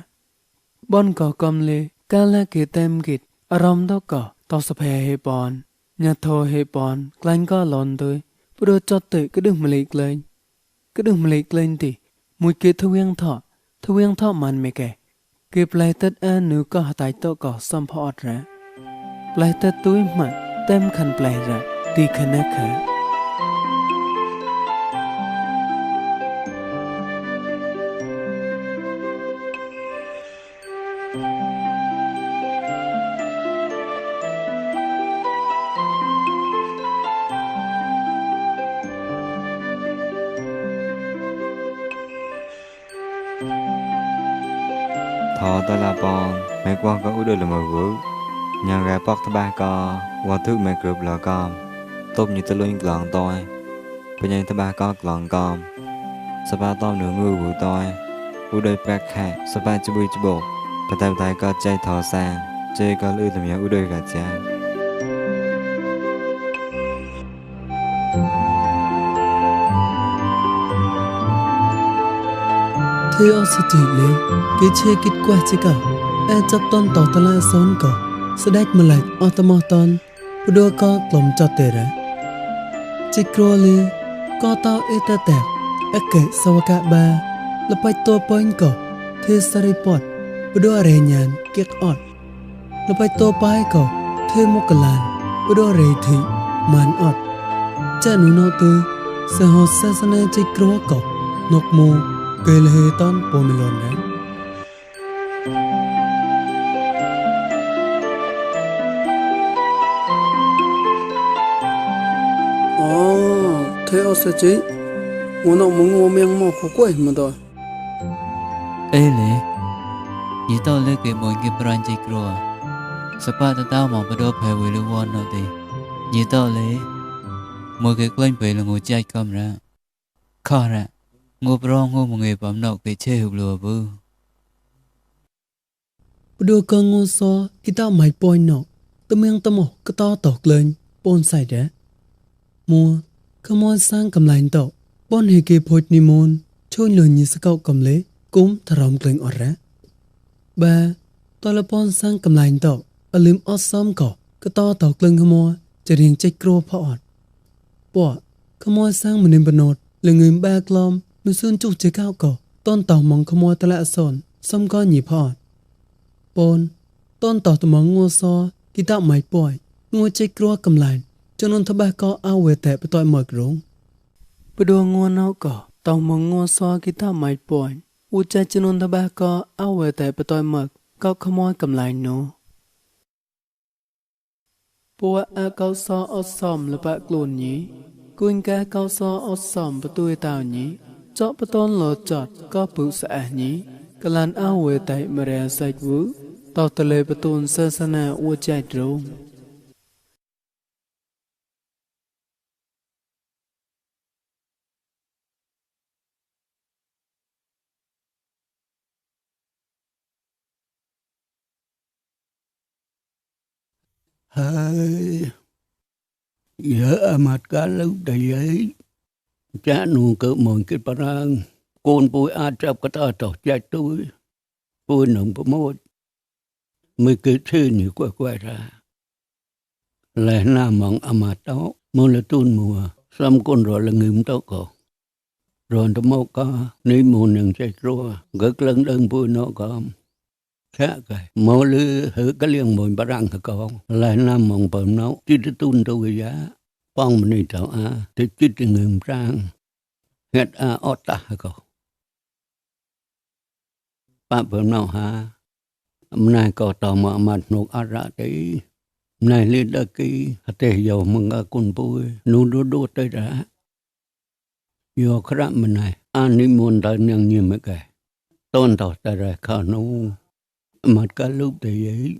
บอนก็กำเลยกาลเกเต็มกิดอารมณ์เต่าก็ต่อสะเพเฮปอนญาโทเฮปอนกลันก็หลอนตัวปดัวจอดตัวก็ดึงมาเลยเลยก็ดึงมาเลยเลยติมวยเกทเวียงทอมันไม่แก่เก็บลายตัดอันหนูก็หายตัวก็ซ้ำพอดระปลายตัดตุ้ยมันเต็มคันปลายระตีขนักค่ะทอตลาปอนไม่กว้างก็อุดเลยมาวุยังแกปอกทบายก็ว่าทึกไม่กรุบหลอกอมตบอยู่ตะลุยกลองตอยเป็นยังทบายก็กลองกอมสปาต้อมหนูงูหูตอยอุดเลยแปลกแค่สปาจบุยจบกปะแต่ไทยก็ใจทอแซงใจก็ลื่นทำยังอุดเลยกับใจเธอเอาสติเลยกิเชกิดกว่าจิกะแอจับตอนต่อตะลาซ้อนก็สดมาไหลออตมอตอนปดัวก็กลมจอดเตระจิกรัวเลยก็เต้าเอตแตกเอเกะสวกะบาแล้วไปตัวปอยก็เทสริปอดปดัวเรญานเก็กออดแล้วไปตัวปายก็เทมกลานปดัวเรทิมันออดจะหนูนอตัวสหศาสนาจิกรัวก็นกโมเกลเฮตอนโปมิลอนนะอ๋อเธอเอาสิจิ我那蒙我面貌可怪么的เอ้เลยยี่ต่อเลือกเก็บมวยเก็บปรันใจกลัวสปาตะเต้ามองไปดูแผ่วเลยวันนั่นเองยี่ต่อเลยมวยเก็บกล้วยไปลงหัวใจกำระข้าระงูปรองงูมงเก็บปั๊มนกเก็บเชื่อหัวลัวบูปดูกังงูซอกิตาไม่ปอยนอกตะเมียงตะหมอกก็ต่อตอกเลยปนใส่เด้มัวขโมยสร้างกำไลตอกป้อนเฮเกพดนิมนช่วยเลยยิสเกากำเละกุ้มทรอมเกรงอดระบาตอนละป้อนสร้างกำไลตอกอลืมอดซ้อมก็ต่อตอกเกรงขโมยจะเรียงใจกลัวพออดปอขโมยสร้างมันในบนดเลยเงินแบกลอมมันซุนจุกใจก้าวก่อต้นต่อมองขโมยตะละสอนซ้ำก้อนหยีพอดปนต้นต่อตมองงัวซอกิตาไม่ป่วยงัวใจกลัวกำไลจนนทบาก็เอาเวแต่ไปต่อยหมอกรงไปดูงัวเนาก็ต้องมองงัวซอกิตาไม่ป่วยอุจจนนทบาก็เอาเวแต่ไปต่อยหมอกก็ขโมยกำไลโนปัวอาเกาซออซอมละปะกลุนนี้กุนแกเกาซออซอมประตูตาวนี้เจาะประต้นหลอจอดก็ปุสะนี้กลันเอาเวแต่มาเรียใส่วูต่อทะเลประตูศาสนาอวใจตรงHai, giờ amat kalau dayai, cha nu cơ mòn cái parang côn bùi a chập cái ta tỏ chạy tôi bùi nồng bùi mốt mới cứ thư như quay ra lại nam mong amat đó mua là tuôn mùa xăm con rồi là ngìm đó cổ rồi nó mau có ní mùa nâng chạy rùa gớt lần đơn bùi nó có khác cái mau lư hử cái liêng mùi parang hả con lại nam mong bầm nó chỉ để tuôn đâu cái giá phong mình đi chào a thì chỉ để ngìm rang hết a ót ta hả con bạn bầm nào ha nay có tò mò mặt nộp ăn ra đấy này lên đó cái tề dầu mừng ở con bùi nô đô tới ra do khám mình này anh đi muốn tới nhang như mấy cái tôn tỏ tới ra khả nô mặt cả lúc thì ấy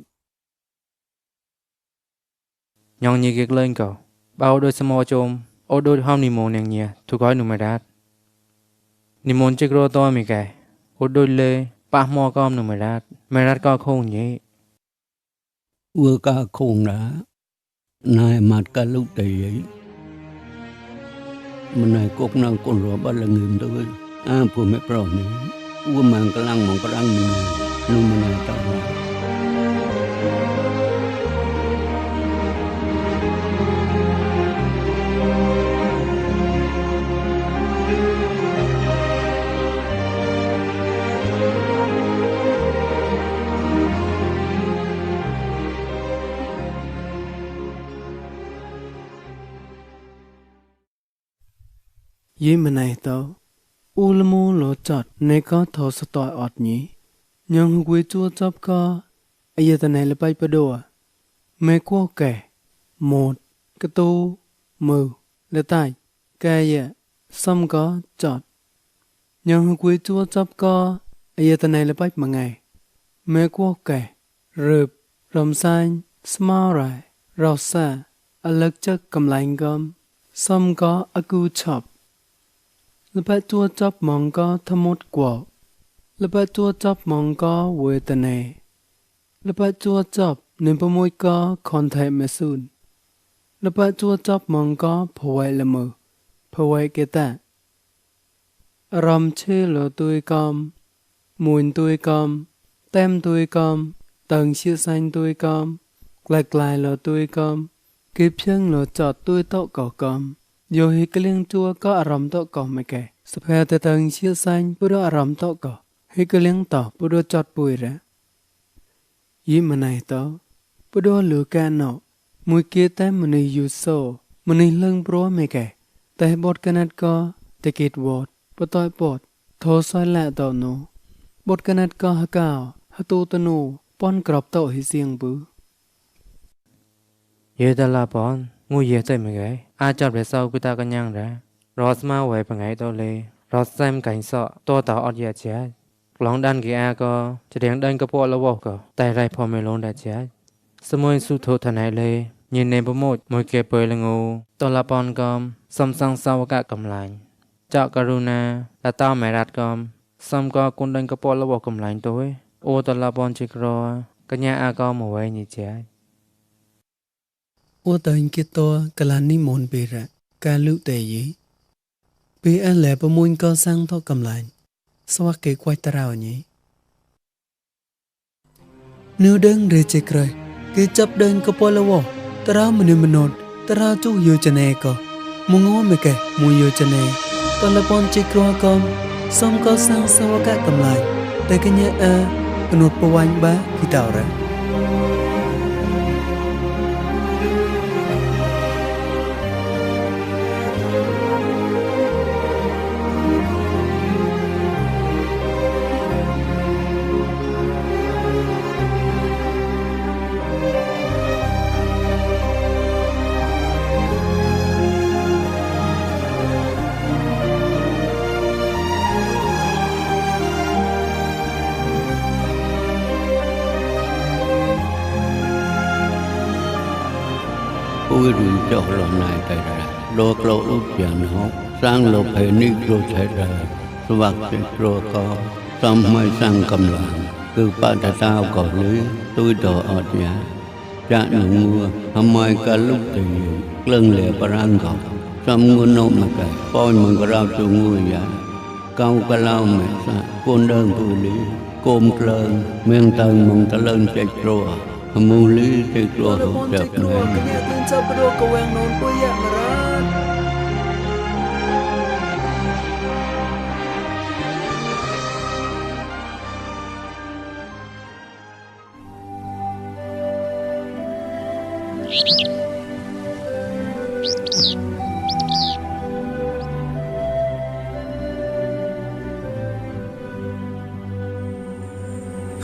nhong như cái lên cậu bao đôi small chôm ô đôi hôm ni môn nhang nhẹ thu gói nụ mày đát ni môn chiếc rô to mấy cái ô đôi lê ba mò com nụ mày đát co không nhỉ vừa cả khôn đã này mặt cả lúc thì ấy mình này cốt năng con rồi bao là người tôi phụ mẹ pro này vừa mang cái lăng mong cái lăng này luôn mình này tao Yếm mình này tao u lô mô lô chọt này có thọ sơ tỏi ọt nhỉ nhưng quê chua chóp có ai giờ này là bay bờ đùa mẹ qua kẻ một cái tô mờ là tai cái gì xong có chọt nhưng quê chua chóp có ai giờ này là bay mà ngày mẹ qua kẻ rượp rầm xanh small right rau sa alắc chất cầm lạnh gom xong có aku chop lập bát chua chop mong có thâm mốt quả lập bát chua chop mong có về tận này lập bát chua chop nên bơm môi có còn thấy mẹ sun lập bát chua chop mong có phơi vậy là mờ phơi vậy cái ta ram chê lỡ tôi com mùi tôi com tem tôi com tầng chia xanh tôi com lạc lại lỡ tôi com kịp chân lỡ chọt tôi tao cỏ com dù hi cái liêng chua có aram tao cỏ mày kể sắp hè từ tầng chia xanh bữa đó aram tao cỏ hi cái liêng tao bữa đó chọt bùi ra ý mà này tao bữa đó lửa ca nọ mùi kia tay mình đi yêu sâu mình đi lưng bro mày kể tay bọt cái nát co tay kẹt bọt bọt toi bọt thô soi lạ tao nô bọt cái nát co hả cao hả tu tao nô pon crop tao hi riêng bự giờ ta là pon ngồi giờ tới mày cái ai chọn về sau cái ta có nhang ra rót mà về bằng ngày tôi lê rót xem cảnh sọ to tao ở giờ chết lòng đan kia a có chỉ đèn đan cái bộ là vô có tay rai phò mày luôn đã chết sớm mới su thô thần này lê nhìn nền bông một môi kẹp bơi là ngu to là pon com xăm sang sau cả cầm lạnh chợ karuna là tao mày đặt com xăm có con đan cái bộ là vô cầm lạnh tối ô to là pon chỉ có cái nhà a có một vậy như chết ô tờ hình kia to cả là ni môn bề ra cả lưu tệ gì bề anh lẽ bông môi có sang thọ cầm lạnh sao cái quay tao nhỉ nếu đơn rê chơi cười cái chấp đơn có bao lâu tao mình nốt tao chú yêu chân này có muốn ngó mày kể muốn yêu chân này tao là bọn chơi croa con xong có sang sao cả cầm lại tại cái nhà a nốt bao anh ba khi tao ra ôi rủi cho lần này tại ra lô lô út giàn họ sang lô phải ní lô chạy ra sạc chạy lô có xong mới sang cầm làng cứ ba ta tao có lưới tôi đồ ọt giá cha nụ mưa hâm mai cả lúc thì lần lệ bà răng gọt Sam ngu nô mà cái Poi mừng có rau chu ngu ya Cao ca lao mẹ sa Côn đơn phụ lý Côm klơn Miên tần mừng ta lên chạy trô Mù lý chạy trô hụt đẹp này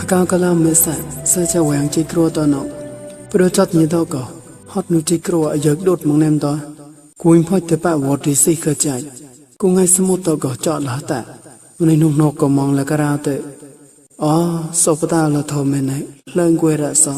Cao cả làm mấy sai cha vàng chỉ kêu to nọ, bữa chót như đó có, hot nu chỉ kêu ở giật đốt mong nem đó, cuốn phơi tới bả vọt đi xì khơi chạy, cũng ngay sớm một đó có chọn là ta, nên nông nọ có mong là cái ra tệ, số bữa ta là thầu mình này, lên quê đã sao.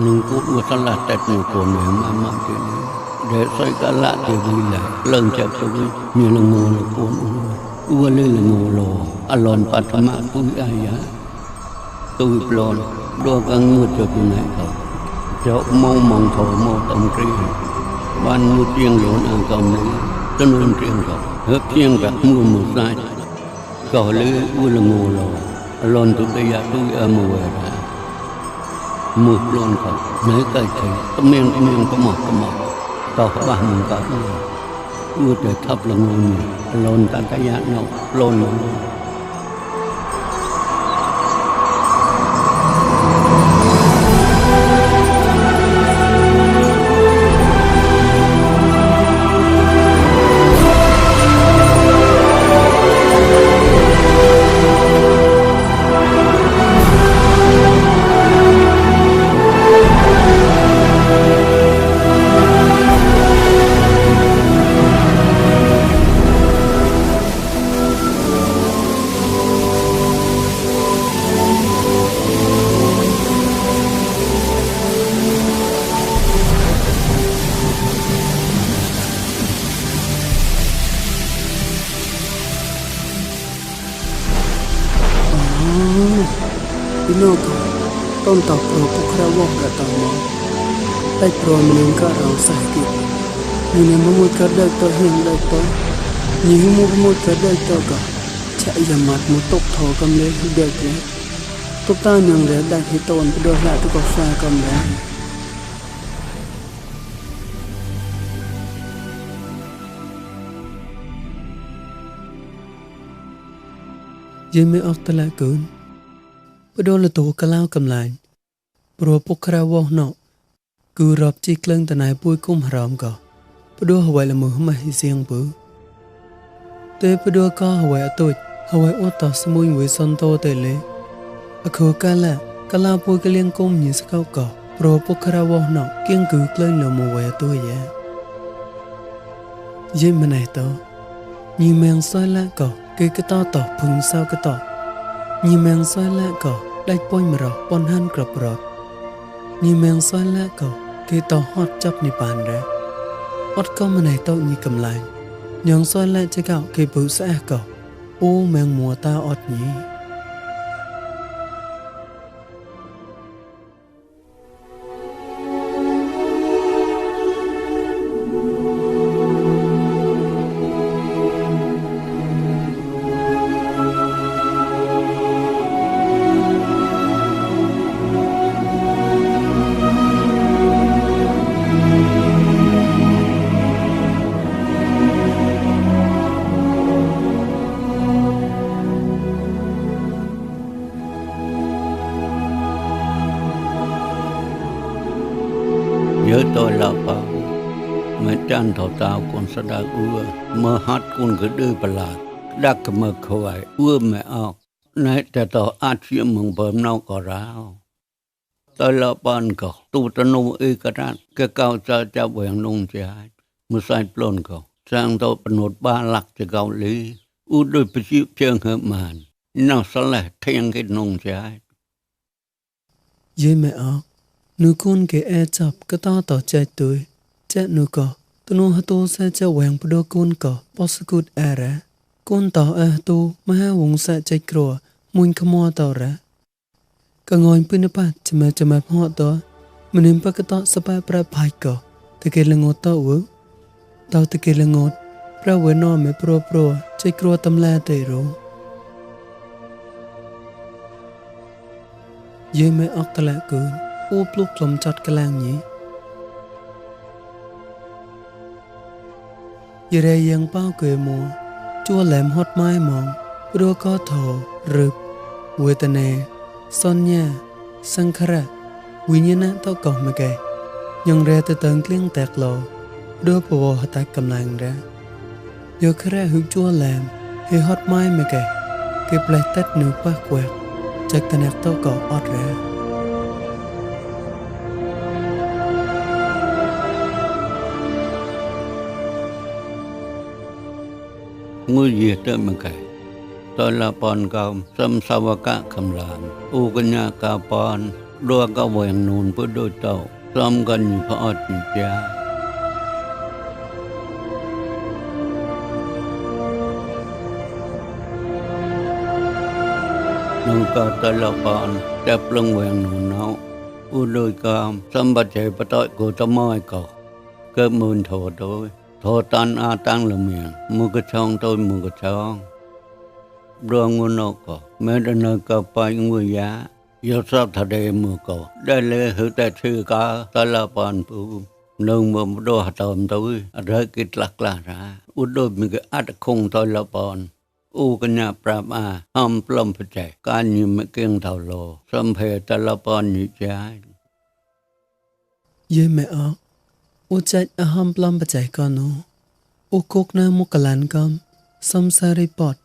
นึงพูดว่าสลัดแต่หนูตัวเหนือมาทีนี้เดี๋ยวใส่กะละเดี๋ยววิ่งเลยเริ่มจากตัวมีละงูละปนอ้วนเลยละงูโลอรอนปัตมะปุยอายะตุยปลอนดวงกังมืดจะอยู่ไหนเขาเจ้ามองมองโถมองตำรีบ้านมืดเพียงหลวนอ่างกำนี้จนเพียงเขาเฮือบเพียงแบบมือซ้ายก็เลยอ้วนละงูโลอรอนตุยยะตุยมือเวรมือปลอนเขาเนื้อไก่ไข่ก็เมียงก็หมอกต่อบ้านมึงก็อ้วนจะทับละงูนี่อรอนกันกะยะเนาะปลอนละงูPinoko, tonta pro pukrawok katamo. Tay pro meningka raw sakit. Nina mamut kadag to hindag to. Nihimu mamut kadag to ka. Cha yamat mo tok tho kam le hidag le. Tok ta nyang le dag hiton pedo la to ko fa kam le. Jeme of tala kun. Bữa là tổ cá lao cầm lại, bữa bốc ra vô nọ, cứ rập chi lưng từ này bôi cung haram cả, bữa hậu là mưa mà hi riêng bữa, tới bữa có hậu tôi, hậu ô tỏ xem môi với son to tệ lệ, khờ cá lao bôi cái liên cung như sao cả, bữa bốc ra vô nọ, kiêng cứ lên là mùa về tôi vậy, vậy mà này to, như men soi lá cả, cái to tỏ phun sao cái tỏ, như men soi lá cả. Đại bôi mà rọ bón han grab như men soi lá cầu khi tàu hot chấp ni bàn ra hot có mà này tàu như cầm lại nhường soi lá cho cậu khi bự sẽ cầu ô men mùa ta ọt nhỉ tôi là bao mà chân thọ tao con sẽ đã ưa mà hát con cứ đưa bà lạc đã cầm mơ khỏe ưa mẹ ọc nãy ta tao át chuyện mừng bơm nào có ráo tôi là bạn cậu tu ta nông y cả rát cái cao cha vẹn nông trái một sai plon cậu sang tôi bận một ba lạc cho cậu lý u đôi bị chịu chơi hợp màn nào sẽ là thiên cái nông trái dễ mẹ ọc nữ con cái e chập cái to tỏ chạy tuổi chạy nữ cỏ tôi nói hát tôi sẽ chạy vẹn bữa đó con cỏ bỏ sức cút e ra con tỏ e tôi mà hai vùng sẽ chạy cỏ muốn khăm hoa tỏ ra cả ngồi bên nắp chấm mẹ họ tỏ mình em bắt cái tỏ sắp bả bài cỏ thì cái là ngót tỏ vỡ tao thì cái là ngót bả vỡ nó mẹ pro chạy cỏ tâm la tệ rồi dễ mẹ ốc ta lại cười úp lúc lồng chọt cái làng nhỉ giờ đâyยังbao cười mùa chua lẹm hót mai mỏng đua có thổ rực quê tà nè son nha sang khara quy nhiên á tao cọc mà kề nhông ra từ tầng kliêng tẹt lò đua bò hạt tay cầm làng ra giờ khara hữu chua lẹm hay hót mai mà kề kịp lại tết nửa ba quẹt chắc tà nè tao cọc ọt ra ngôi gì tới mà kể tôi là bọn cao xâm sao cả cầm làm u cái nhà cao bọn đua cao vẹn nôn với đôi tàu xâm gần như phật như cha nông cao tôi là bọn đẹp lưng vẹn nôn nấu u đôi cao xâm bà chạy bà tội của tao môi cầu cơ môn thổ đôi thọ tan a tăng là miệng mua cái chong tôi mua cái chong rồi ngô nô có mấy đứa nơi có phải người giá do sao thật đề mua có đây là hữu tài sư cả ta là bạn phụ nông mà đồ hạt tôm tôi rơi cái lạc là ra u đôi mình cái ắt không tôi là bạn u cái nhà prama ham plum phải chạy cái như mấy kiêng thảo lô xâm phê ta là bạn như trái dễ mẹ ốc u chạy ở hầm plum phải chạy con nó u cốc na một cái làn cam xâm sa ri bọt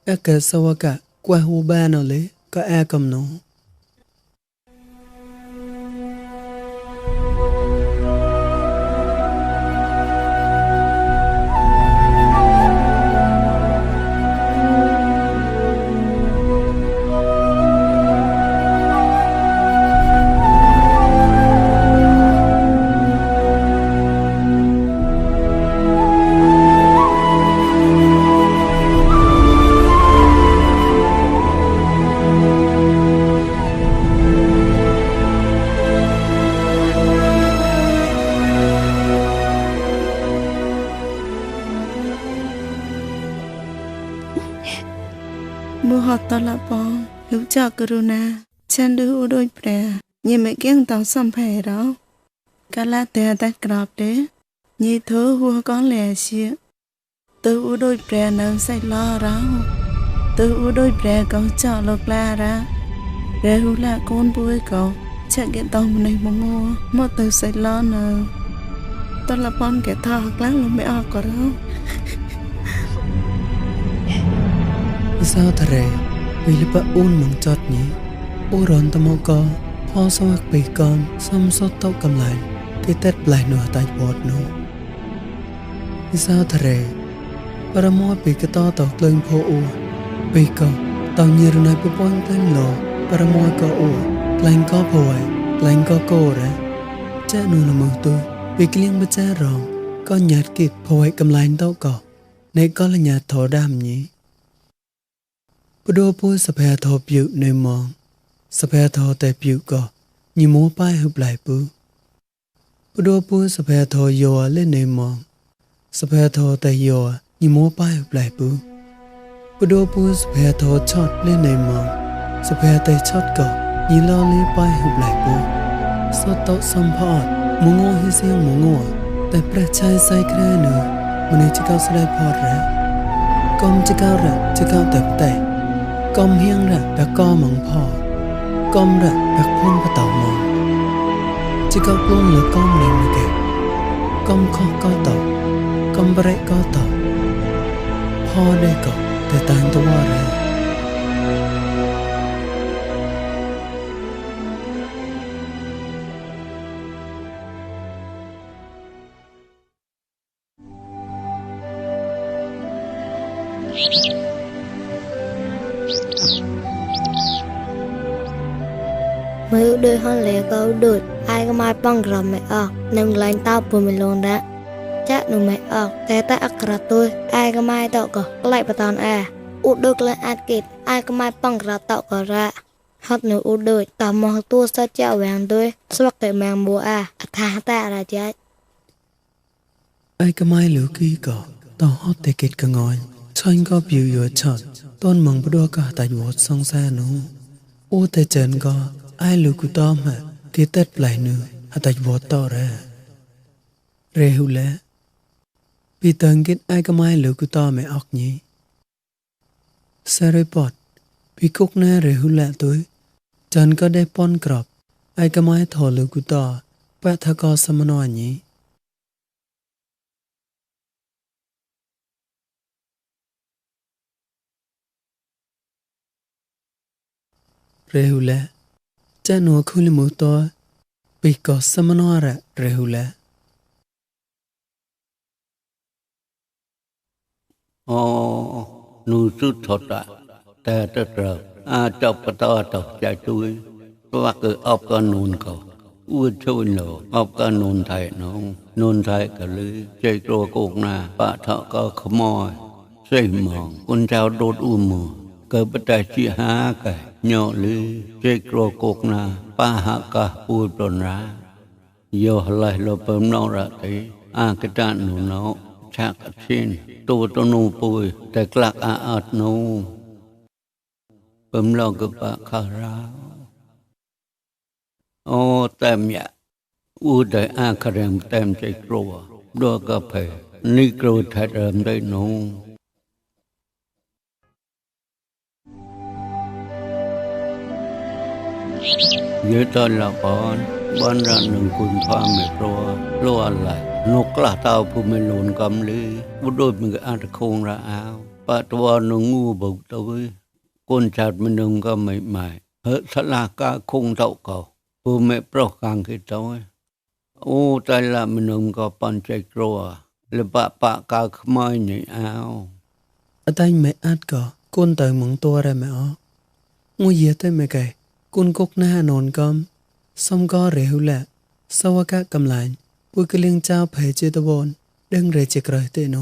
e cái sao cả qua hu ba nào lấy có e cầm nó mua hot tao là bong lúc cho corona chân đưa đôi bè như mấy kiêng tao xăm phè đó cả là tè ta cọp đấy như thớ hua con lẻ xịa từ đôi bè nấu say lo đó từ đôi bè cậu cho lộc la ra bè hú là con bui cậu chạy cái tàu này mà mua một từ say lo nè tao là bong kẻ thọ lát luôn mẹ ở có đó sao thề vì lúc bà ôn mong chót nhỉ ô rộn tao mong co phó sao hắc bì con xăm sốt tao cầm lại cái tết lại nửa tay bọt nó sao thề bà ra mua bị cái to tao lên phố u bì con tao như rồi này bố bông lên lò bà ra mua có u lành có phổi lành có cô ra cha nụ là mừng tôi vì cái liên bà cha rong con nhạt kịp phổi cầm lại tao cọ này có là nhà thổ đam nhỉ bữa đó bố sập hè thọ biểu nơi mong sập hè thọ tại biểu cỏ như múa bay hụp lại bữa đó bố sập hè thọ dò lên nơi mong sập hè thọ tại dò như múa bay hụp lại bữa đó bố sập hè thọ chót lên nơi mong sập hè tại chót cỏ như lo lấy bay hụp lại bữa sốt tao xăm phọt múa ngô hi xiang múa ngô tạiประชายใส่แค่เนื้อมันนี่จะก้าวสลายพอดระกอมจะก้าวระจะก้าวเติบแต่กอมเฮียงระแบบกอมังพอ com ra bạc phun và tàu mòn chỉ chỉ có luôn là con mình mà kìa con khó có tàu con bể có tàuพ่อได้ก็แต่ต่างตัวอะไรมือด้วยห้องเหลวก็ดูดไอ้ก็มาป้องกรอบไม่ออกหนึ่งแรงเต้าปุ่มไม่ลงได้จะหนูไม่ออกแต่แต่อักระตัวไอ้ก็ไม่ต่อก็ไล่ประตอนไอ้อุดดูกและอาจกิดไอ้ก็ไม่ป้องกระต่อก็ระฮอดหนูอุดดูต่อมองตัวเสียเจ้าแหวงด้วยสวักแต่แมงบัวอาทาแต่อะไรจ๊ะไอ้ก็ไม่เหลือกี้ก็ต่อฮอดแต่กิดก็งอยฉันก็บิวอยู่ช็อตต้นมังปดัวก็แต่อยู่สองแสนหนูโอ้แต่เจนก็ไอ้ลูกกูต้อมฮะกิดเต็ดไหลหนูแต่อยู่ต่อแร่เร็วแล้วปีเติงกิดไอ้ก็ไม่เหลือกูต้อไม่ออกนี้เซเรปอดปีกุกแน่เร็วแล้วตัวจันก็ได้ป้อนกรอบไอ้ก็ไม่ถอเหลือกูต่อแปะทะกอสมนอยนี้เร็วแล้วจะหนูคุยมือตัวปีกอสมนอระเร็วแล้วอ๋อนูสุดทดอะแต่ตะเตอจับปะตอตกใจตุยเพราะว่าเกิดออกกันนูนเขาอู้ช่วยหนูออกกันนูนไทยน้องนูนไทยก็เลยใจโกรโกกนาปะเถาก็ขโมยใส่หมองคนเจ้าโดดอุ้มมือเกิดปัจจัยชีหาไก่เหาะลือใจโกรโกกนาป้าหากะปูปนราโยไหลเราเปิมนอระติอากระจานหนูเนาะชักชินตัวตนูปุยแต่กลักอาดนูเปิมเราก็ปะคาราโอ้เต็มยะอูได้อาคาเรมเต็มใจกลัวดัวกะเพนี่กลัวไทยเริ่มได้นูเยอะตอนละปอนบ้านรันหนึ่งคุณพ่อไม่กลัวรัวอะไรนกกล้าเต่าผู้ไม่หลุนกำลือบุโดยมันก็อาจจะคงระอ้าวปะตัวหนึ่งงูบุกตัวคนชาติมันหนึ่งก็ไม่ใหม่เฮ้สลากาคงเต่าเก่าผู้ไม่ปลอกกลางคือตัวโอ้ใจละมันหนึ่งก็ปันใจกลัวหรือปะกาขโมยนี่อ้าวแต่ไม่อาจก็คนเติมมึงตัวอะไรไม่ออกงูเยอะแต่ไม่ไกลคุณกกหน้านอนกอมสมก็เร็วแหละสวากะกำลังปุยกเลียงเจ้าเพจตะบนดึงเรจิกรเตโน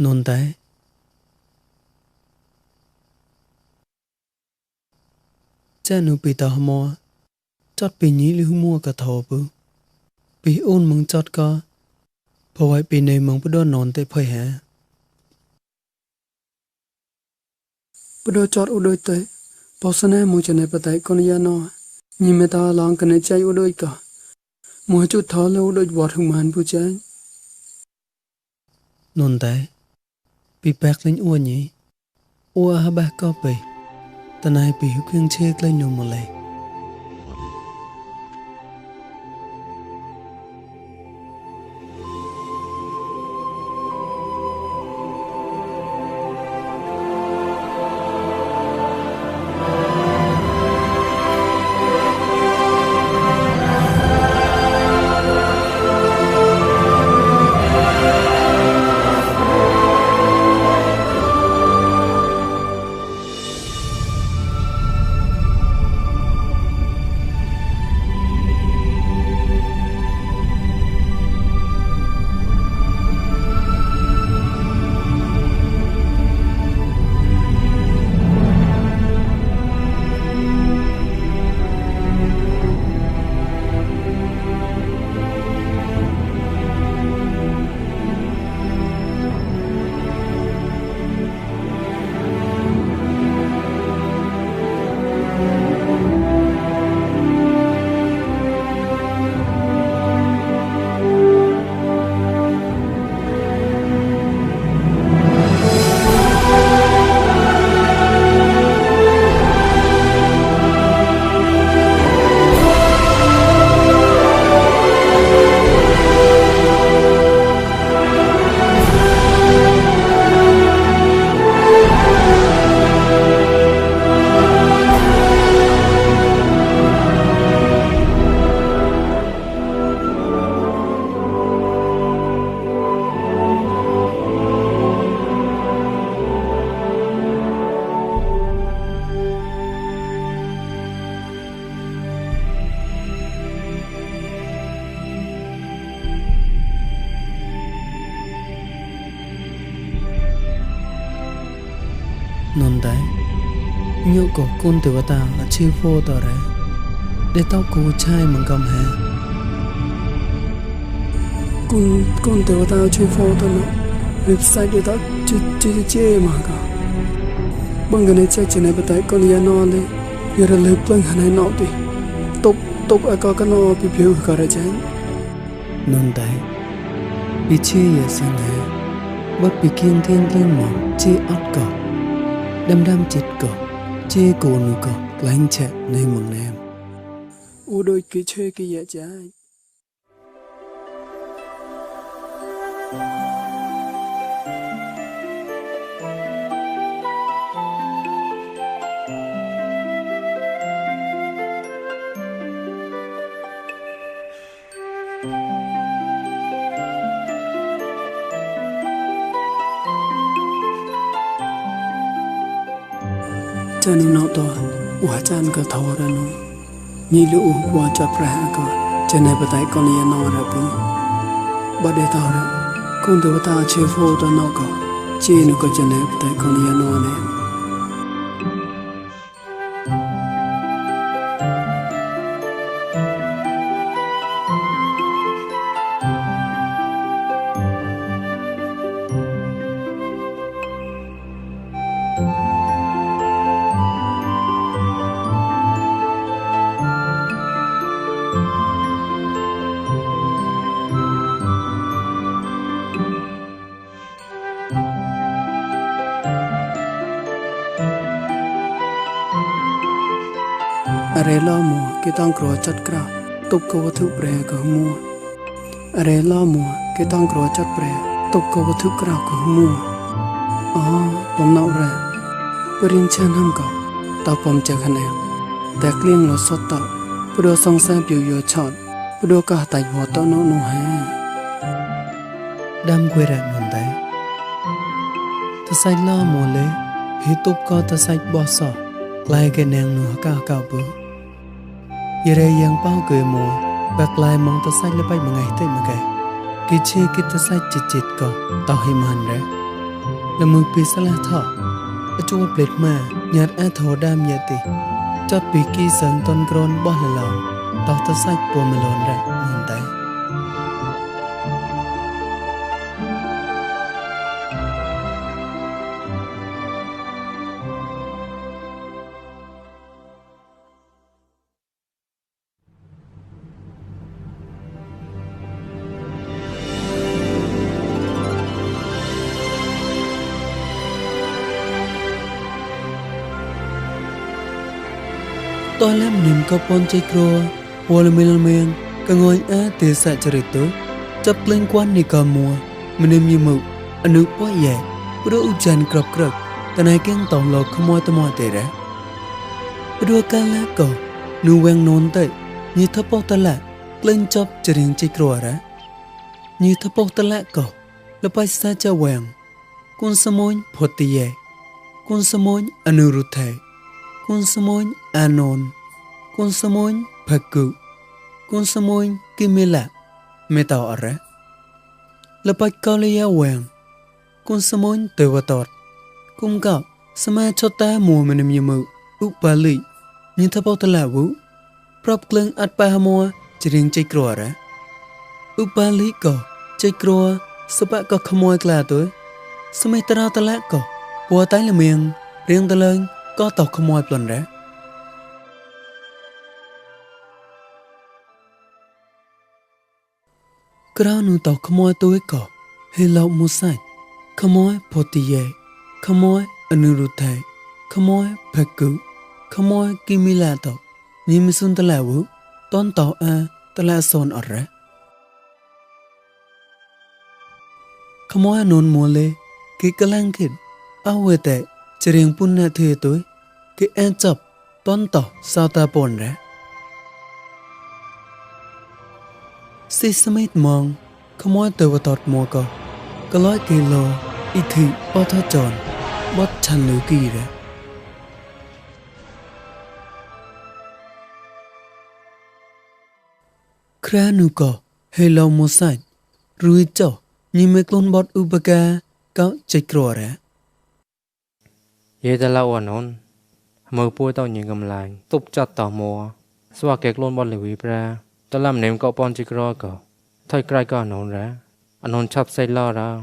นนแต่เจ้าหนูปีตาหมอจอดปีนี้หรือมัวกระทอปุปีอ้นมึงจอดก็พอไว้ปีในมึงปดนอนแต่พ่อยแฮปดจอดอุดอยเตะพอสนามูจะในปะไตกอนยานอยิมเมตาลองกันในใจอุดอยก็มัวจุดท้อแล้วอุดอยบอดหุมันผู้ใจนนแต่ปีแปกเล่นอ้วนยี่อ้วนฮะแบกก็ไปแต่นายปีเครื่องเช็คเล่นนมอะไร นนได้ยุก็กุนเทวตาชื่อโฟต่อแรได้เต้ากูใช่มันกำแหกุนเทวตาชื่อโฟต่อเนาะเว็บไซต์ได้เต้าเจมากะบังกันในใจจะในประเทศก็เลียนอเลยอย่าเลิกเปล่งหันให้นอดิตบอากากันนอพิพิวกันระจันนนได้พิเชยสังเหวัดพิกินเทียนเล่นหมอเจอัดก่อดำจิตก่อเจโกนุก่อหลังแฉะในเมืองแนมอูโดยกิเชยกิยะใจจานิโนตัววาจานก็ทวารนุนี่ลูกวาจาพระก็จะในประเทศก็เลียนอระบิบัดเดตาระกุนเทวตาเชฟโฟตัวนก็เจนุก็จะในประเทศก็เลียนอเนอะไรล่อมัวก็ต้องกลัวจัดกราบตบกับวัตถุแปรกับมัวอะไรล่อมัวก็ต้องกลัวจัดแปรตบกับวัตถุกราบกับมัวอ๋อผมนอกแรปริญญาน้ำก็ตาผมจะคะแนนแต่เกลี้ยงเราสดต่อเพื่อส่งแสงผิวโยชอดเพื่อกาตายหัวต้นนุ่งแห่ดำกวยแรงนนได้ถ้าใส่ล่อมัวเลยพิตุบก็ถ้าใส่บอสอไล่กันแนงหนูก้าวก้าวบุยเรยังเป้าเกยมัวแบบลายมองตะไซและไปมังไงเต้มังไงกิเชกิตะไซจิตก็ต่อให้มันเร่ละมือปีสละท่ออจูเปลิดมาหยาดแอโถดามยาติจอดปีกีเสิงตนกรนบ่ละลองต่อตะไซปัวมลอนเร่มันได้ตอนแรกหนึ่งก็ปนใจกลัววัวละเมียงก็งอยเตะสะจริตตัวจับเล่นกวนในกามัวมันมีมุกอนุป้อยแย่เพื่ออุจจาระกรอบแต่นายแกงตองหลอกขโมยตะมอเตะระไปดูกันแล้วก็นูเวงนนเตะยี่ทับปอกตะละเล่นจับจริงใจกลัวระยี่ทับปอกตะละก็แล้วไปซาจะเวงกุนสมุนพอตีแย่กุนสมุนอนุรุเทกุนสมุนอานนกุนสมุนพักกุกุนสมุนกิมิละไม่ต่ออะไรแล้วไปกอลียาเวงกุนสมุนเตวตอดกุมกับสมัยชดตามัวมันมีมืออุปาลียินทบตลาวุปรับกลึงอัดปามัวจะเรียงใจกลัวระอุปาลีก็ใจกลัวสปะก็ขโมยกลาตัวสมัยตราตะละก็ปัวตายละเมียงเรียงตะเลิงก็ตอกขโมยปล้นระกราวนูตอกขโมยตัวก็ให้เรามุสัยขโมยพอตีเยขโมยอนุรุทัยขโมยพักกุขโมยกิมิลาตอกนี่มิสุนตะลาวุตอนต่อตะลาโซนอระขโมยนนมัวเลยกิกลังคิดเอาไว้แต่จะเรียงปุ่นนาเธอตัวกิจับตอนต่อสาวตาปนระสิสมัยมองขโมยเตวตอดมัวก็ร้อยกิโลอีกทีปอทจอนบดชันหรือกีระครานูก็ให้เราโมไซรุยเจ้ายิ่งไม่กลนบดอุปกาก็ใจกลัวระ ye ta la wa non mơ pui tao nhìn gầm lại tụp chặt tỏ mùa xóa kẹt luôn bọn lưỡi ra ta làm ném cậu bọn chỉ cỏ cậu thôi cày cỏ nón ra anh nón chắp say lo ra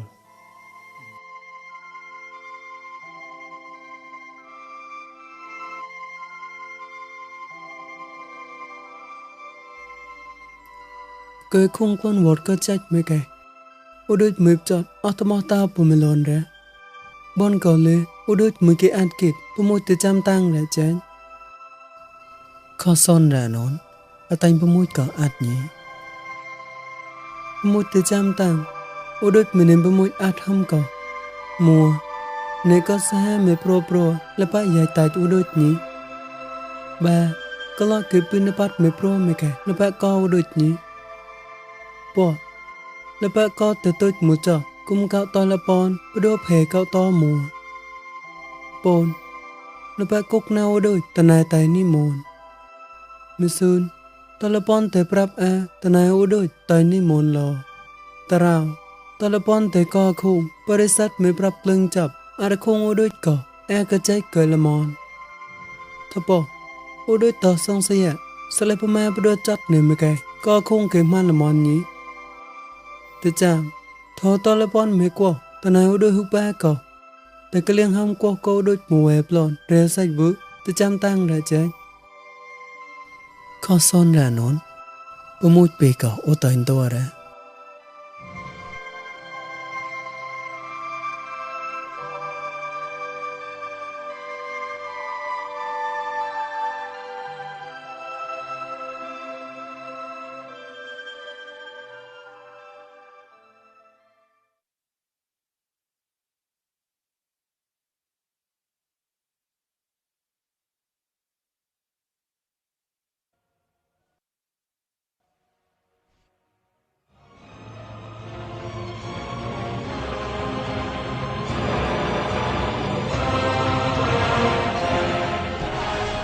cái không quan vọt cái chết mấy cái ô đôi mịp chọt automata bùm lon ra bon cậu lê ô đôi mấy cái ăn kịt bùm môi từ trăm tăng ra chết khó son ra nón ở tay bùm môi cậu ăn nhỉ bùm môi từ trăm tăng ô đôi mình nên bùm môi ăn hâm cậu mùa này có sao mẹ pro là ba dài tài ô đôi nhỉ ba có lo cái pin nó bắt mẹ pro mấy cái là ba co ô đôi nhỉ bỏ là ba co từ tôi một giờ cũng cạo to là pon đôi phê cạo to mùa pon là ba cúc nào đôi tận này tay ni mồn mi sơn to là pon từ prap a tận này đôi tay ni mồn lò ta rào to là pon từ co khung parisat mi prap lưng chập ara khung đôi cỏ e cái trái cười là mòn thắp bỏ đôi tờ xong xây ạ sẽ lấy ma đôi chặt này mấy cái co khung cái man là mòn nhỉ từ chàng thọ to là bọn mấy quả tận này đôi hút ba cỏ từ cái liên hông qua cô đôi mùa hẹp lòn rêu sạch vứt từ trăm tăng ra trái khó son ra nón bố môi bì cỏ ô tờn to ra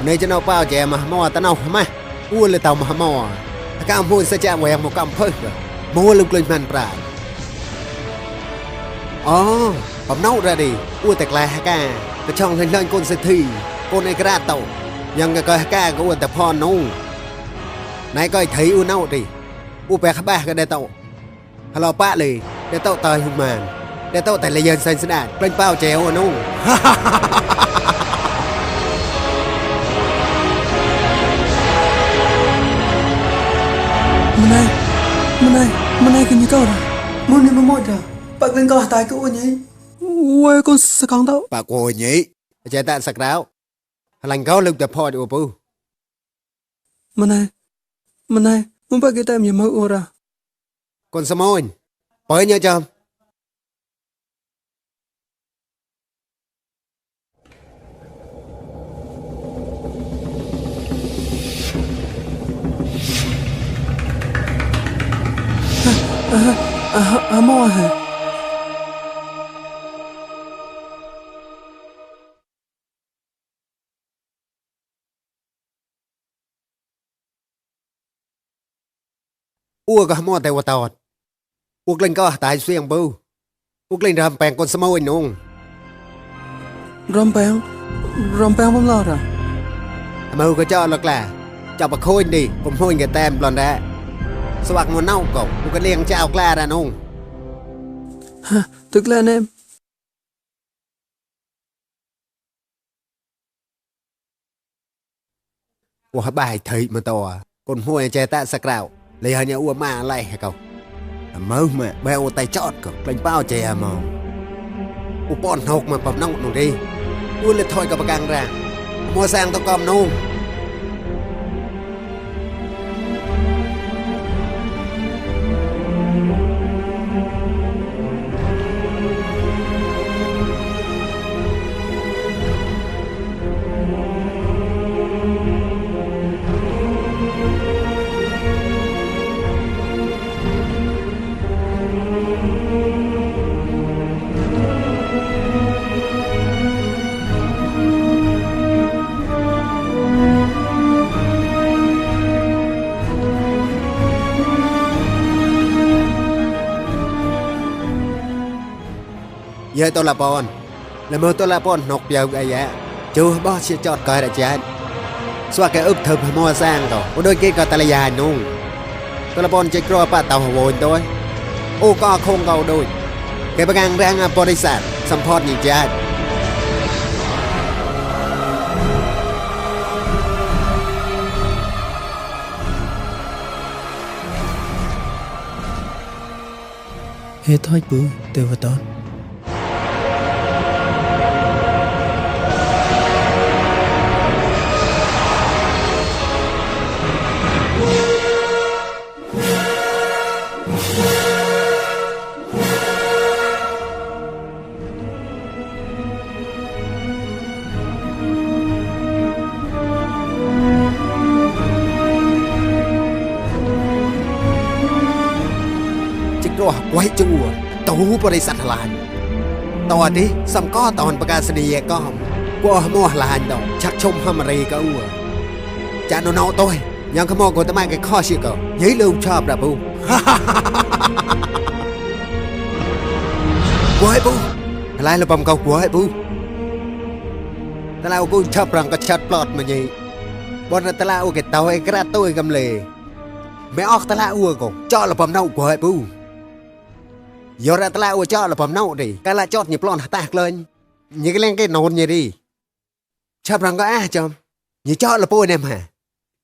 nơi cho nó bao giờ mà mò ta nào mà muaเลยtàu mà mò các ông mua sẽ chạm về một cam phơi mua lục lên màn bảผมnấu ra đi muaแต่ลายฮะกาแต่ช่องเล่นคนเศรษฐีคนในกระเต่ายังก็ฮะกาก็แต่พอนู้นายก็thấy u nấu đi uไปข้าบ้าก็ได้เต่าฮัลโหลป้าเลยได้เต่าตายหุ่นมันได้เต่าแต่ละยันเซนสนานเป็นเป้าแจวนู้ Mình này cái gì câu rồi muốn đi một rồi bác lên câu tài câu nhỉ quay con sạc con đâu bà cô nhỉ chạy tận sạc đáo lành câu lực tập hồi của bố mình này muốn bác cái tem gì mới ua ra con sao môi bởi nhớ chồng mò hả ua có mò tay qua tàu uộc lên có tại xuyên bưu uộc lên rầm bèn con sao môi nung rầm bèn không lo rồi mưu có cho lật là cho bà khôi đi cùng hôi người tem lòn ra sao bác muốn nấu cậu cũng có liền chào la ra nung tức là anh em ủa bài thấy mà to còn hôi che tạ sạc rào lấy hơi nhà ua mà lại hả cậu mơ mà bèo tay chót cậu lên bao chè mà u bọn học mà bấm nông nó đi ua lên thôi cậu càng ra mua sang tao cầm nung giờ tôi là bọn là mơ tôi là bọn nọc biểu cái vậy chú bó chia chọt coi đã chết xóa cái ức thơm mua sang rồi đôi kia có ta là dài nung tôi là bọn chơi cro bà tàu hồ tôi ô có không cầu đôi cái bác ngang đang body sản support nhìn chết hết thôi bố từ vào tón quay chua tủบริษัทหลานตอนนี้สัมก็ตอนประกาศนียก็ว่ามัวหลานดอกชักชมฮามรีก็อ้วจานนอตัวยังขโมยกูตะมาไก่ข้อชื่อก็ยื้อลูกชอบระบุกูให้ปูอะไรเราปั๊มเกากูให้ปูแต่เรากูชอบรังก็ชัดปลอดมาไงบนตะลาโอเคเตาไอ้กระตุ้ยกำเลยไม่ออกตะลาอ้วก็จ่อเราปั๊มเน่ากูให้ปูgiờ ra ta lao cho là phẩm nấu đi cái là chót nhịp lon tạc lên những cái lên cái nôn như đi chắp rằng có chom như cho là bôi em hả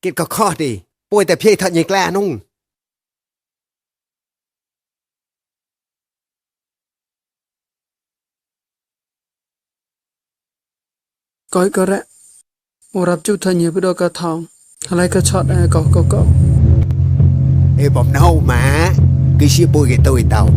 cái có kho đi bôi tập phi thật nhịp la nung coi có rạ ô rạp chút thân nhiều với đôi cả thòng hay cái chót có ê phẩm nấu mà cái xí bôi cái tôi tao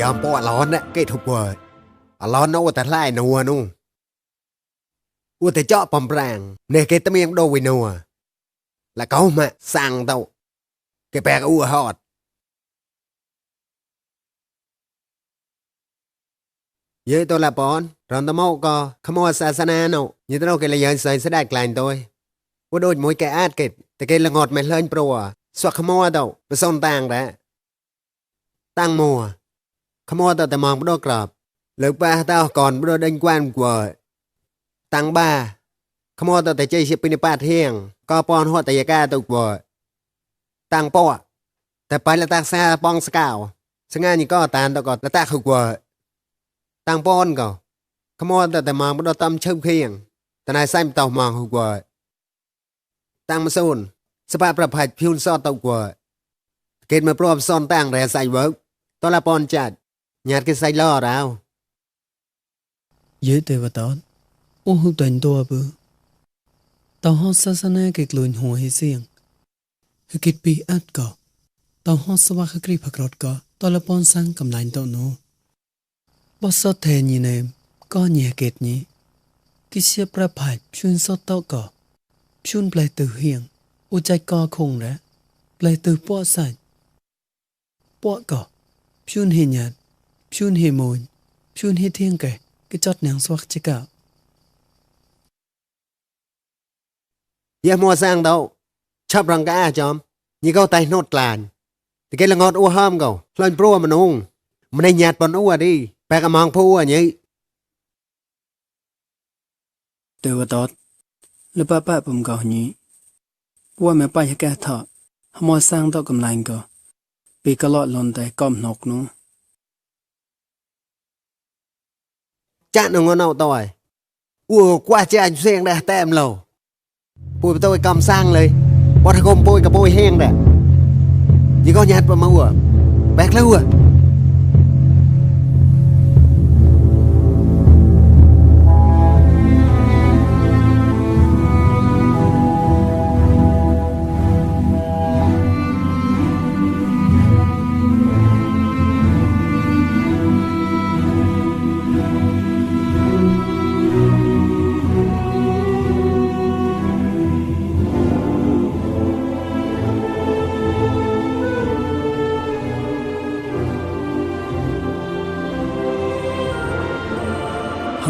ยอมป้อร้อนนะเกทุบเวอร์ร้อนนะว่าแต่ไล่นัวนู่ว่าแต่เจาะปอมแปลงเนี่ยเกตเมียงโดวินัวแล้วเขามาสั่งเต้าเกแปลกอ้วหอดเยอะตัวละปอนรอนตะโมก็ขโมยศาสนาโนยี่ตัวเราเกเลยยังใส่เสด็จกลายตัวว่าโดนมวยแกอาดเกตแต่เกละงอดไม่เล่นโปรสวักขโมยเต้าไปส่งต่างแล้วตั้งมัวขโมยแต่มองไม่ได้กรอบเลิกบ้าเต้าก่อนไม่ได้ดังกวนกว่าตังบ้าขโมยแต่ใจเสียปินป้าเที่ยงก็ปอนหัวแต่ยากาตัวกว่าตังป้อแต่ไปละตาซาปองสกาวสง่านี่ก็ตานตัวก่อนละตาคือกว่าตังป้อนก็ขโมยแต่มองไม่ได้ตำเชื่อมเคียงแต่นายไส้เต่ามองคือกว่าตังมาสูนสภาพประภัยพิวซอตัวกว่าเกิดมาพร้อมซ่อนตังแร่ใส่เวิร์กตัวละปอนจัดnhạt cái say lo đâu dễ tê vào tón ô hụt tình tua bự tao hót sa sa nè cái lùn hồ hay xiềng cái kịch bị át cỏ tao hót sa cái kịch phật rọt cỏ tao là pon sang cầm lạnh tao nô bớt sót thề nhìn em có nhẹ kẹt nhỉ cái xe pra phải chuyên sót tao cỏ chuyên plei từ hiền ô trái co khùng đấy plei từ bỏ sạch bỏ cỏ chuyên hình nhạt chuyên hề mồi chuyên hề thiên kẻ cái chót nàng xoắc chứ cả giờ mua sang đâu chắp rằng cả chom như câu tay nốt làn thì cái là ngọt u hôm cầu lên pro mà nung mà này nhạt bọn u đi bạc à mong phu à nhỉ từ vào tọt lúc ba bùm cầu nhỉ qua mẹ ba cái thọ mua sang tao cầm lành cầu bị cái lọt lon tay cầm nọc nó chặn được ngon nào tỏi qua chơi anh xuyên đây tem lầu bùi tôi cầm sangเลยบอทกมบอยกับบอยแห้งแหละยี่ก็ยัดมาหัวแบกแล้วหัว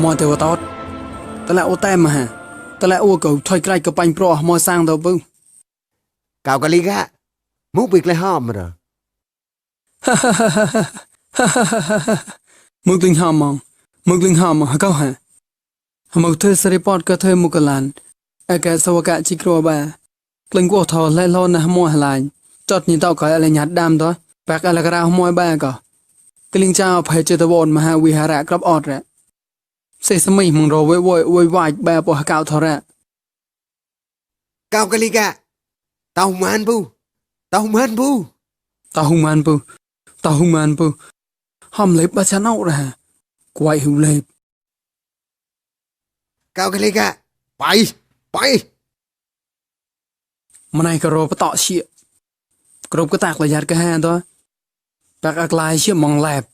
หมอเทวตอดตะละโอแต้มมาฮะตะละโอก็ถอยไกลก็ปังโปรหมอสร้างตัวบึ้ง Cào cái ly gạ. Múc bịch lại hòm rồi. มึกลิงหอมมองมึกลิงหอมมองเขาหามึกเธอสริปอดก็เธอมุกลานอากาศสวกะจิกรัวบากลิงกัวทอไล่ล้อนะมัวหลายจอดนี่เต้าก่อยอะไรหยัดดำตัวแปกอะไรกระดาษมวยบ้าก็กลิงเจ้าเพจตะวนมหาวิหารกรับออดแหละเสสมัยมึงรอไว้วายแบบปะเก่าทอแหละ Cào cái ly gạ. Tao hùng man bu. Tao hùng man bu. Tao hùng man bu. Tao hùng man bu. Hòm lấy ba chán áo ra. Quay hùng lệp. Cào cái ly gạ. Bay. Bay. Mà này cà rô bà tọ xịa. Cà rô cái tạc là giặt cái hà đó. Bạc ạc lại xịa mong lẹp.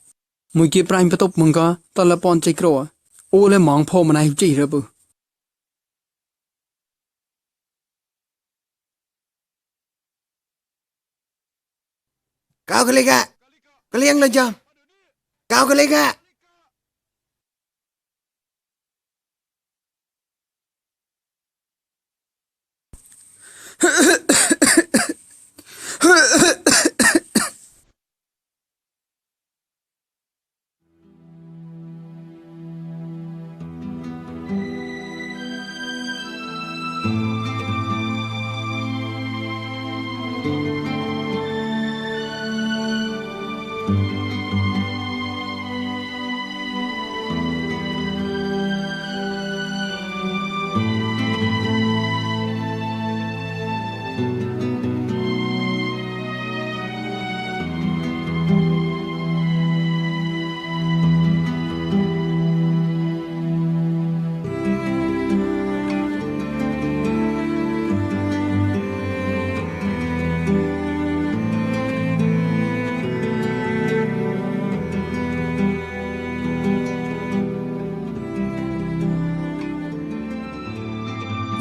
Mùi kia prime bà tốc mừng có. Tao là bọn chạy cà ô lên mong phô mà này chỉ ra bù. Cao cái ly gạ. Cái liêng lên cho. Cao cái ly gạ.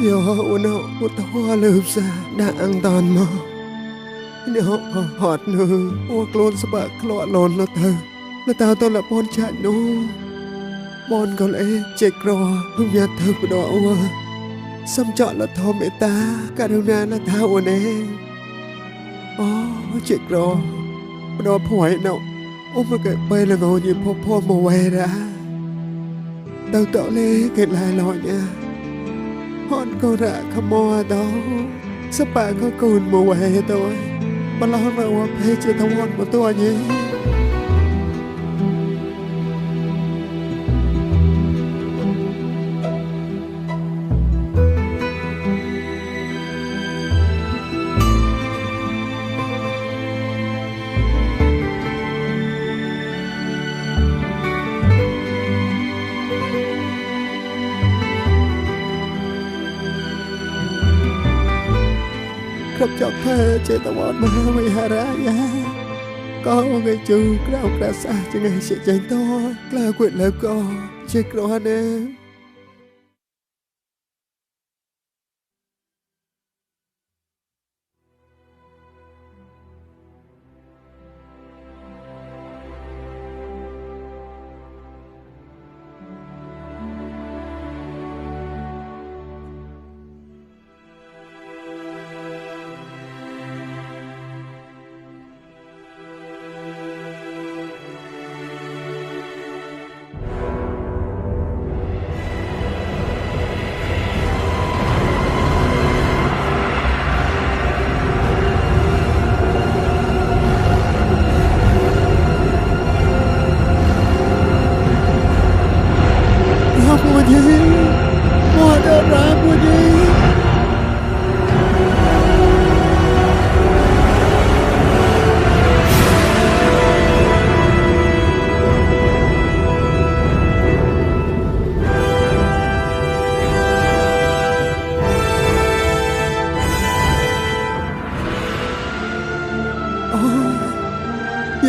Yo uno uta hoa lợp ra đã an toàn mà nếu hot nữa uộc lôn sắp bạc lọ lon nó thơ là tao tôi là bon chạy nó bon có lẽ chạy cò không nhạt thơ của đó xăm chọn là thò mẹ ta cả đâu na là thao nè chạy cò đó phổi nào ôm mà cái bay là ngồi nhìn phô mồ què ra tao tạo lê cái lại lọ nha hòn câu rạ khăm mò đó sắp bạc có cùn mồ què tôi mà lo mà hoa phê chưa thông hòn của tôi nhé ครับจอกเธอเจตวอนมาวิหารายาก็ไงจูกล้าวกระสาจะไงเสียใจต่อกล้าเกวดแล้วก็เช็ครอเน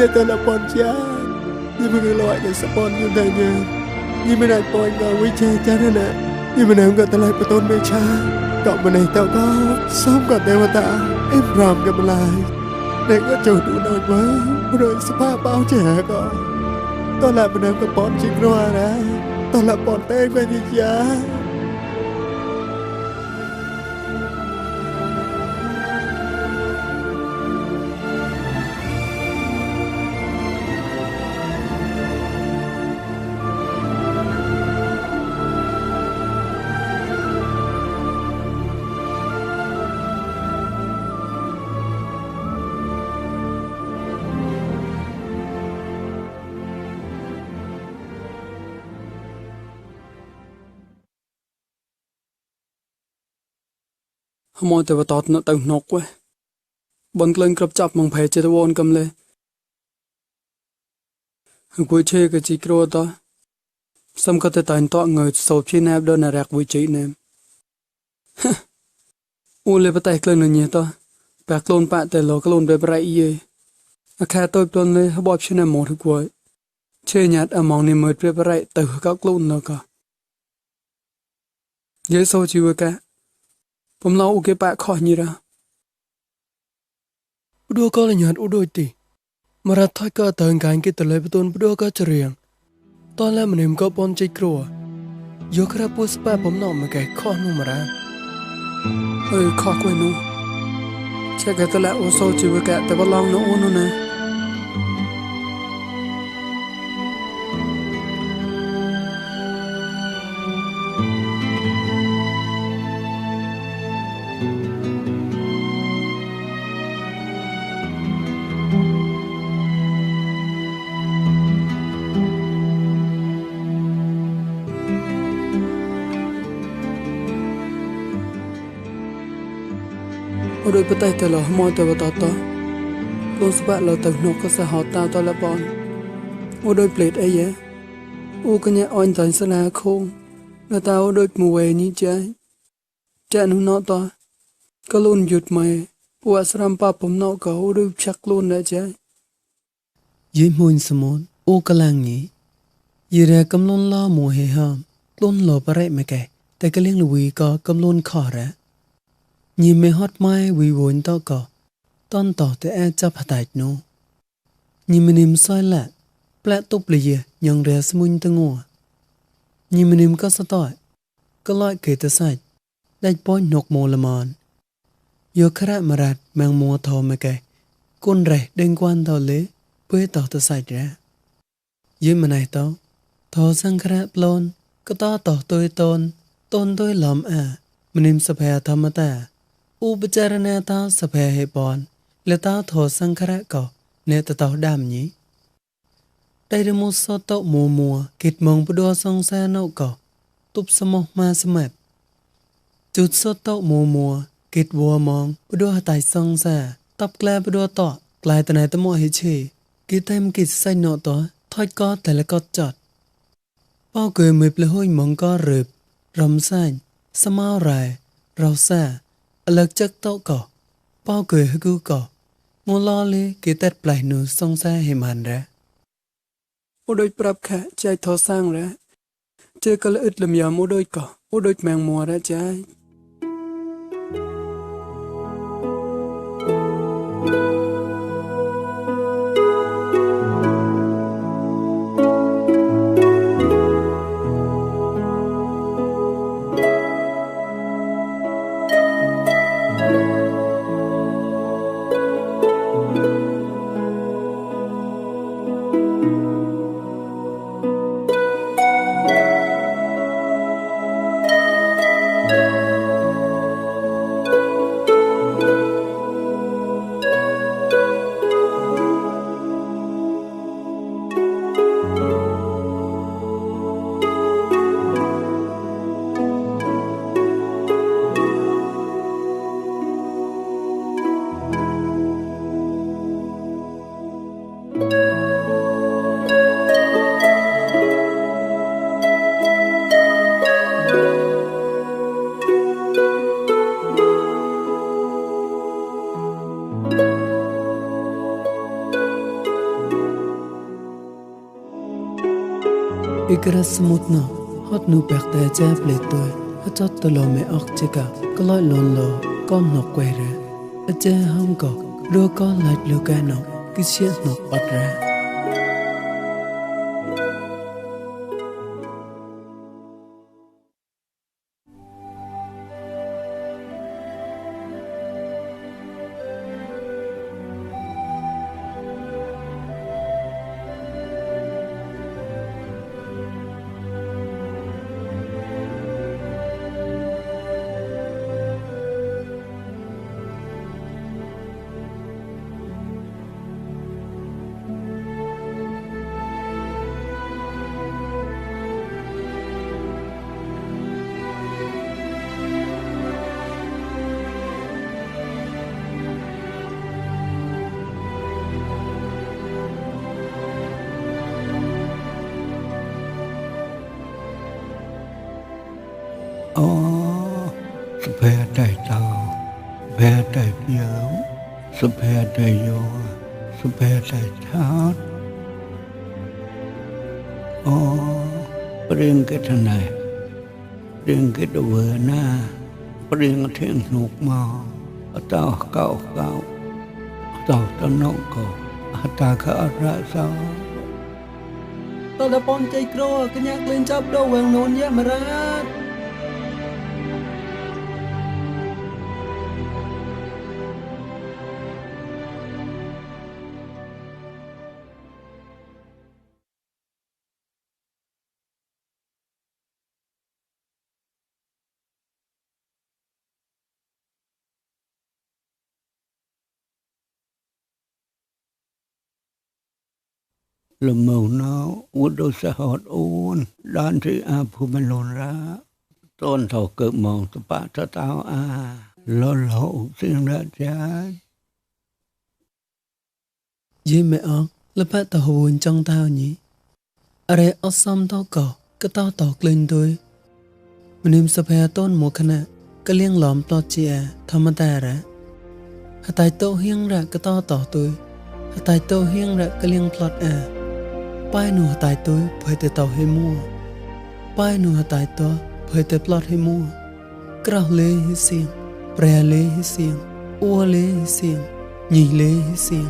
Dia telah ponca, dia mengelak dan sepon yundanya. Dia menang poin kau wujud cara nak. Dia menang kau telah beton mecha. Kau menang tahu kau, som kau dewata, ram kau melai. Nek kau jauh tu nak ber, rồi sepa bao trẻ kau. Kau lah menang kau pon cik roa dah. ตละปอดแตงไปดิยาหมอแต่ว่าตอดนตึงนกเว้ยบนกลางกระจับมองแผลเจตวนกำเลยกุยเชกจีกรัวต่อสมก็แต่ตันต่อเงยโซพี่แนบโดนรักวิจิเนมอูเลยไปแต่กลางเนี่ยต่อแปลกลนปะแต่เราก็ลนไปไรเย่อาคาตัวปลนเลยเขาบอกชื่อในหมอทุกวันเชื่อหยาดอมองในมือไปไรแต่ก็กลุ่นแล้วก็เยโซจิวกะผมเล่าอุกปะขอนี่ละดูก็เลยหยาดอุดอยตีมารัดท้ายก็เตือนการกิตเลยไปต้นดูก็จะเรียงตอนแรกมันเห็นก็ปนใจกลัวยกระปุกสปาผมนอนมาแก่ข้อนูมาระข้อกล้วยนูใช่แกตละโอโซจิวกะแต่ว่าลองนูนูนะโดยปฏิแต่ละหมอแต่ว่าต่อลงสบะเราตึงนกก็สะหอตาตอละบอลโดยเปลดไอ้เย่ก็เนี่ยอ่อนใจสลาคงแล้วตาโดยมัวนี้ใจนุ่นนอต่อก็ลุ่นหยุดไม่ปวดสรำปาผมนอกก็โดยชักลุ่นได้ใจยิ้มมุนสมนกำลังนี้ยีเรกำลังล้อมัวเฮฮามลุ่นหล่อประเรไม่แก่แต่ก็เลี้ยงลุยก็กำลังขอระยิมไม่ฮอดไม้วิวนต่อก็ตอนต่อแต่แอจับหายโนยิมมันนิมซอยละแปลตุบเลยยังเรียสมุนตะงัวยิมมันนิมก็สะต่อยก็ลอยเกตใส่ได้ป้อนนกโมละมอนโยคระมารัดแมงมัวทอมาแก่ก้นแร่เด้งกวนต่อเลยเพื่อต่อตะใส่แร่ยิมมันไหนต่อทอสังคระปลนก็ต่อตัวต้นตัวหลอมมันนิมสะเพยธรรมตาอุปจารณาตาสะเพเหปอนและตาโทสังคระก็เนตตาดามนี้ได้ดมุสโตมัวกิดมองปดัวสงแสนก็ตุบสมองมาสมับจุดสโตมัวกิดวัวมองปดัวตายสงแสตับแกลปดัวต่อกลายตนายตะมอหิเชกิดเต็มกิดใส่นอต่อถอยก็แต่ละก็จอดเป้าเกยมือเปลือยมองก็เรือบรำไส้สมาไรเราแซ่อเลิกจักโตก่อเป้าเกยให้กูก่องูล้อเลยกิตัดปลายหนูสงแซ่ให้มันแร่โดยปรับแค่ใจทอสร้างแร่เจอก็เลยอึดลำยามโดยก่อโดยแมงมัวแร่ใจกระสมุดนอฮอดนูแปลกแต่แจ๊บเลยตัวฮจอดตลอไม่ออกเจกะก็ลอยลนลอก้อนนกไกวเรอเจห้องก็รัวก้อนไหลเลือกนกกิเชียนกอดเร đại dấu sập hè đại vô sập hè đại thát ô riêng cái thằng này riêng cái đồ vừa na riêng thiên nục mò tao cao cao tao tao nông cổ ta khá ra sao tao đã pon chạy cro cái nhạc lên chắp đâu vàng nôn nhé mà ra lầm màu nó uất đôi xã hội ôn đan thì phụ mình lồn ra tôn thầu cực mong tụi bạn cho tao lo lộ riêng ra cha dễ mẹ ơn là bạn tao hồn trong tao nhỉ ở đây ở xóm tao cỏ cái tao tọt lên tôi mình sập hè tôn một khăn cái liêng lõm to chia tham ta ra tại tao hiên ra cái tao tỏ tôi tại tao hiên ra cái liêng plot pai nụ tại tôi phải từ tàu hay mua pai nụ tại tôi phải từ plot hay mua cào lê hay xiên pre lê hay xiên ua lê hay xiên nhì lê hay xiên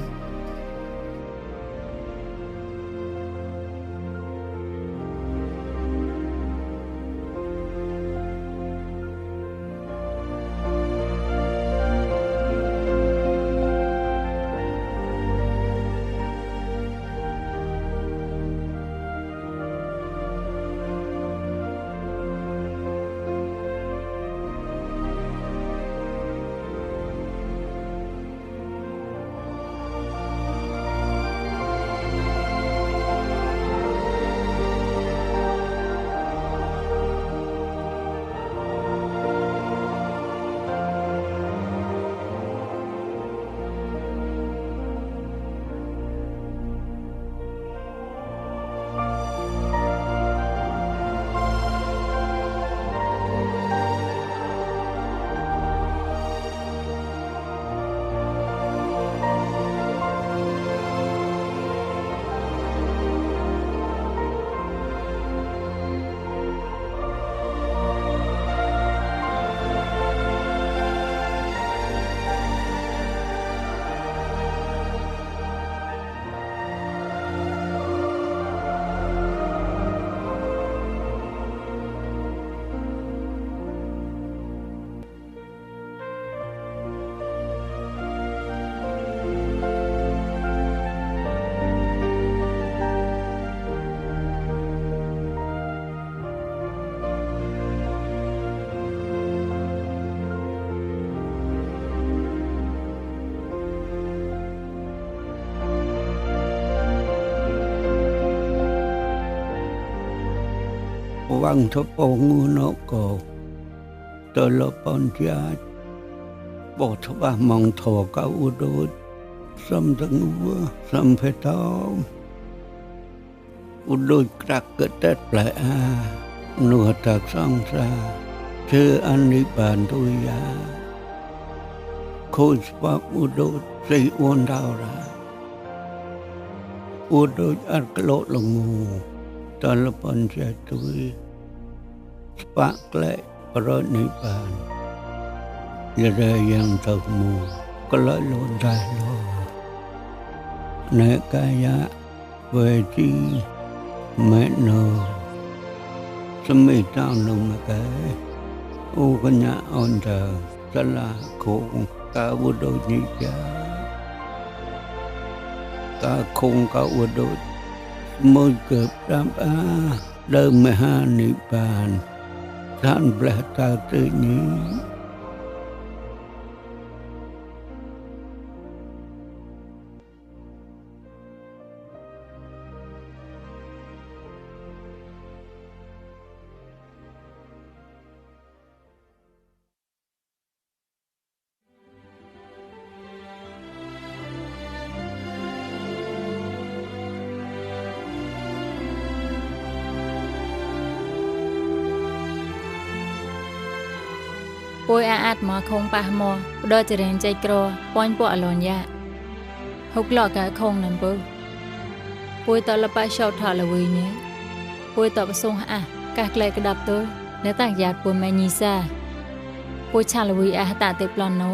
vang thấp bầu ngu nó cổ tờ lọ bọn cha bỏ thấp ba mong thọ cao u đốt xâm răng vua xâm phê tao u đôi crack cái tết lại nửa tạc sang ra chơi ăn đi bàn tôi khôi spak u đốt dây uốn đào ra u đôi ăn cái lỗ lồng ngủ tờ lọ bọn cha tôi spak lại rồi đi bàn giờ đây yang thật mù có lợi lộn đại lo nè cái giá về chi mẹ nô sớm mi tao nông là cái u cái nhà on trời rất là khổ cả vô đôi như cha cả khung cả vô đôi môi cướp đám đơn mẹ ha nị bàn than bè ta tự nhiên ป่วยอาจหมอคงปะหมอดอจะเรียนใจกรอป้อนปวอลอนยะหกหลอกกะคงนำปืป่วยตอละปะชอบถอละวีเนี้ยป่วยตอประสงค์กะไกลกระดับตัวและต่างญาติป่วยแมญีซาป่วยชาละวีตาเตปลอนโน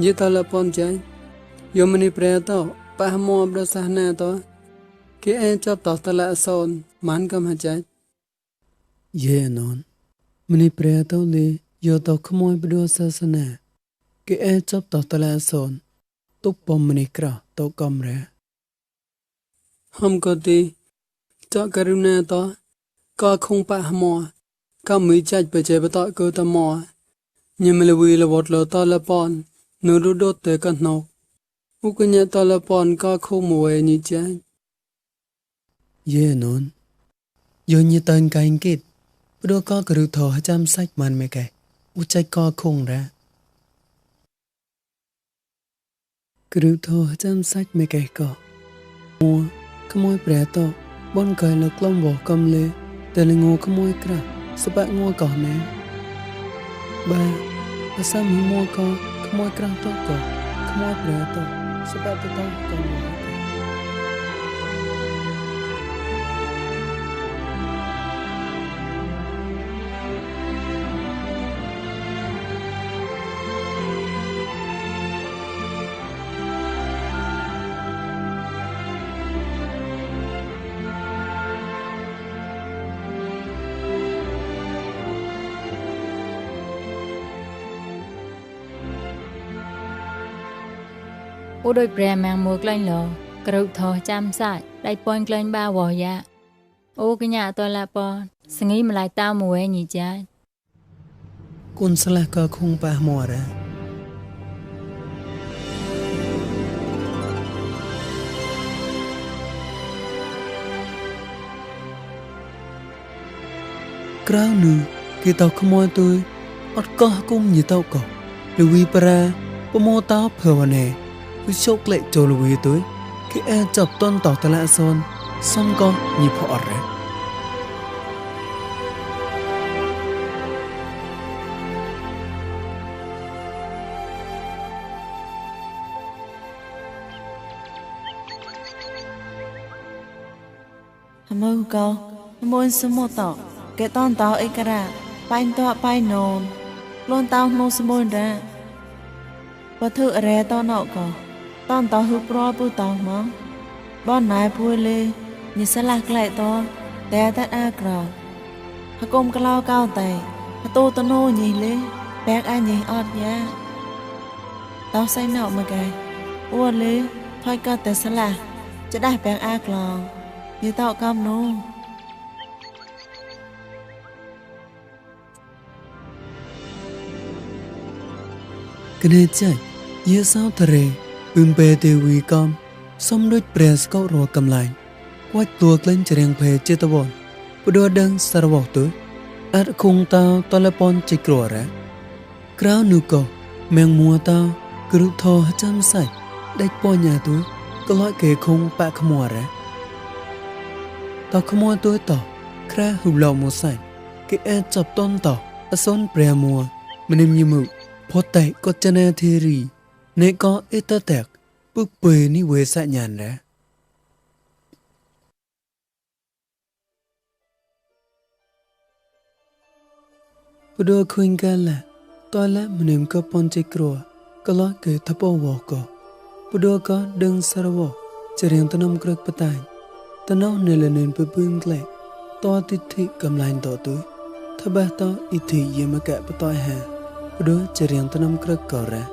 ยตาละปอนใจยมนิเปรตอปะหมอบดสหนาตอเกเอจับตอตละสอนมันกำหใจเยนอนมนิเปรตอเลยยตอขโมยบดศาสนาเกเอจับตอตละสอนตุปปมนิกราตอกำเรहम को दी चा करुणा तो का खंग पा हमो का मुई चाच बचे बता को त मो निमलवी ल वोट ल त ल पन नु रु दो ते का नो उ को nya त ल पन का खो मोए नि चा ये नोन यो नि तन का इंकित बडो का करू थो जम साच मन में के उ चाच का खंग रा करू थो जम साच में के को मोขโมยแปรต่อบอนไก่ละกล้อมบอกกำเลยแต่ละงูขโมยกระสบะงัวก่อนแน่บ้าภาษามีมัวก็ขโมยกระต่อก็ขโมยแปรต่อสบะต่อก่อนโอโดยแปรแมงมัวกลั้นหลอกระดูกทอจำสายได้ปอนกลั้นบ้าวอยะโอกะญาตอละปอนสงีมาลายตามัวหนีจ้ากุนสละก็คงปะหมอระคราวนึงกีตาขโมยตัวอดก็กุมยี่เต้าก็หรือวีปราปโมตาเผื่อวันเนวิโชคเละโจลวีตัวที่แอจับต้นต่อตะละโซนซ้ำก็ยี่พออะไรมือก็มวยสมุทรเกตอนต่อเอกราไปต่อไปโนนล้วนเต้าโนสมุนระพอถืออะไรตอนนอกก็ตอนต่อหุบรอปูต่อมั้งบ้านนายพูดเลยยิสลักไหลต่อแต่ตัดอากรอฮะกมกะลาวก้าวไตฮะโตตโนยิเลยแบกอันยิออดยาต่อใส่นอกมาไกอ้วนเลยถอยก็แต่สลักจะได้แบกอากรองยี่เต้ากำนูกันเนจัยเยสาวทะเลอึมเปเตวีกอมสมด้วยเปรสก็รอกำไลวัดตัวกลิ้นจะเรียงเพเจตบอนปดดังสารวตัวอาจคงตาตอละปอนจิกรัวระคราวนูก็แมงมัวตากรุทอจำใส่ได้ปอนยาตัวก็ลอยเกคงปะขมัวระต่อขโมยตัวต่อแค่หุบเหล่ามัวใส่ก็แอจับต้นต่ออสนเปรมัวมันนิมยมุพอแตกก็จะนาเทรีในก็เอตแตกปุ๊บเปยนี่เวสะญานแหละพอดูคุยกันแหละตอนแรกมันนิมก็ปนใจกลัวก็ล้อเกยทับเอาวอกก็พอดูก็ดึงสารวกจะเรียงตนมกรึกปะตายตนเอาเนลเนินไปพึ่งแกลต่อติดที่กำลังต่อตัวถ้าบ้าต่ออิทธิเยมแกะปะต่อยหาพอดูจะเรียงตนมกรึกก่อระ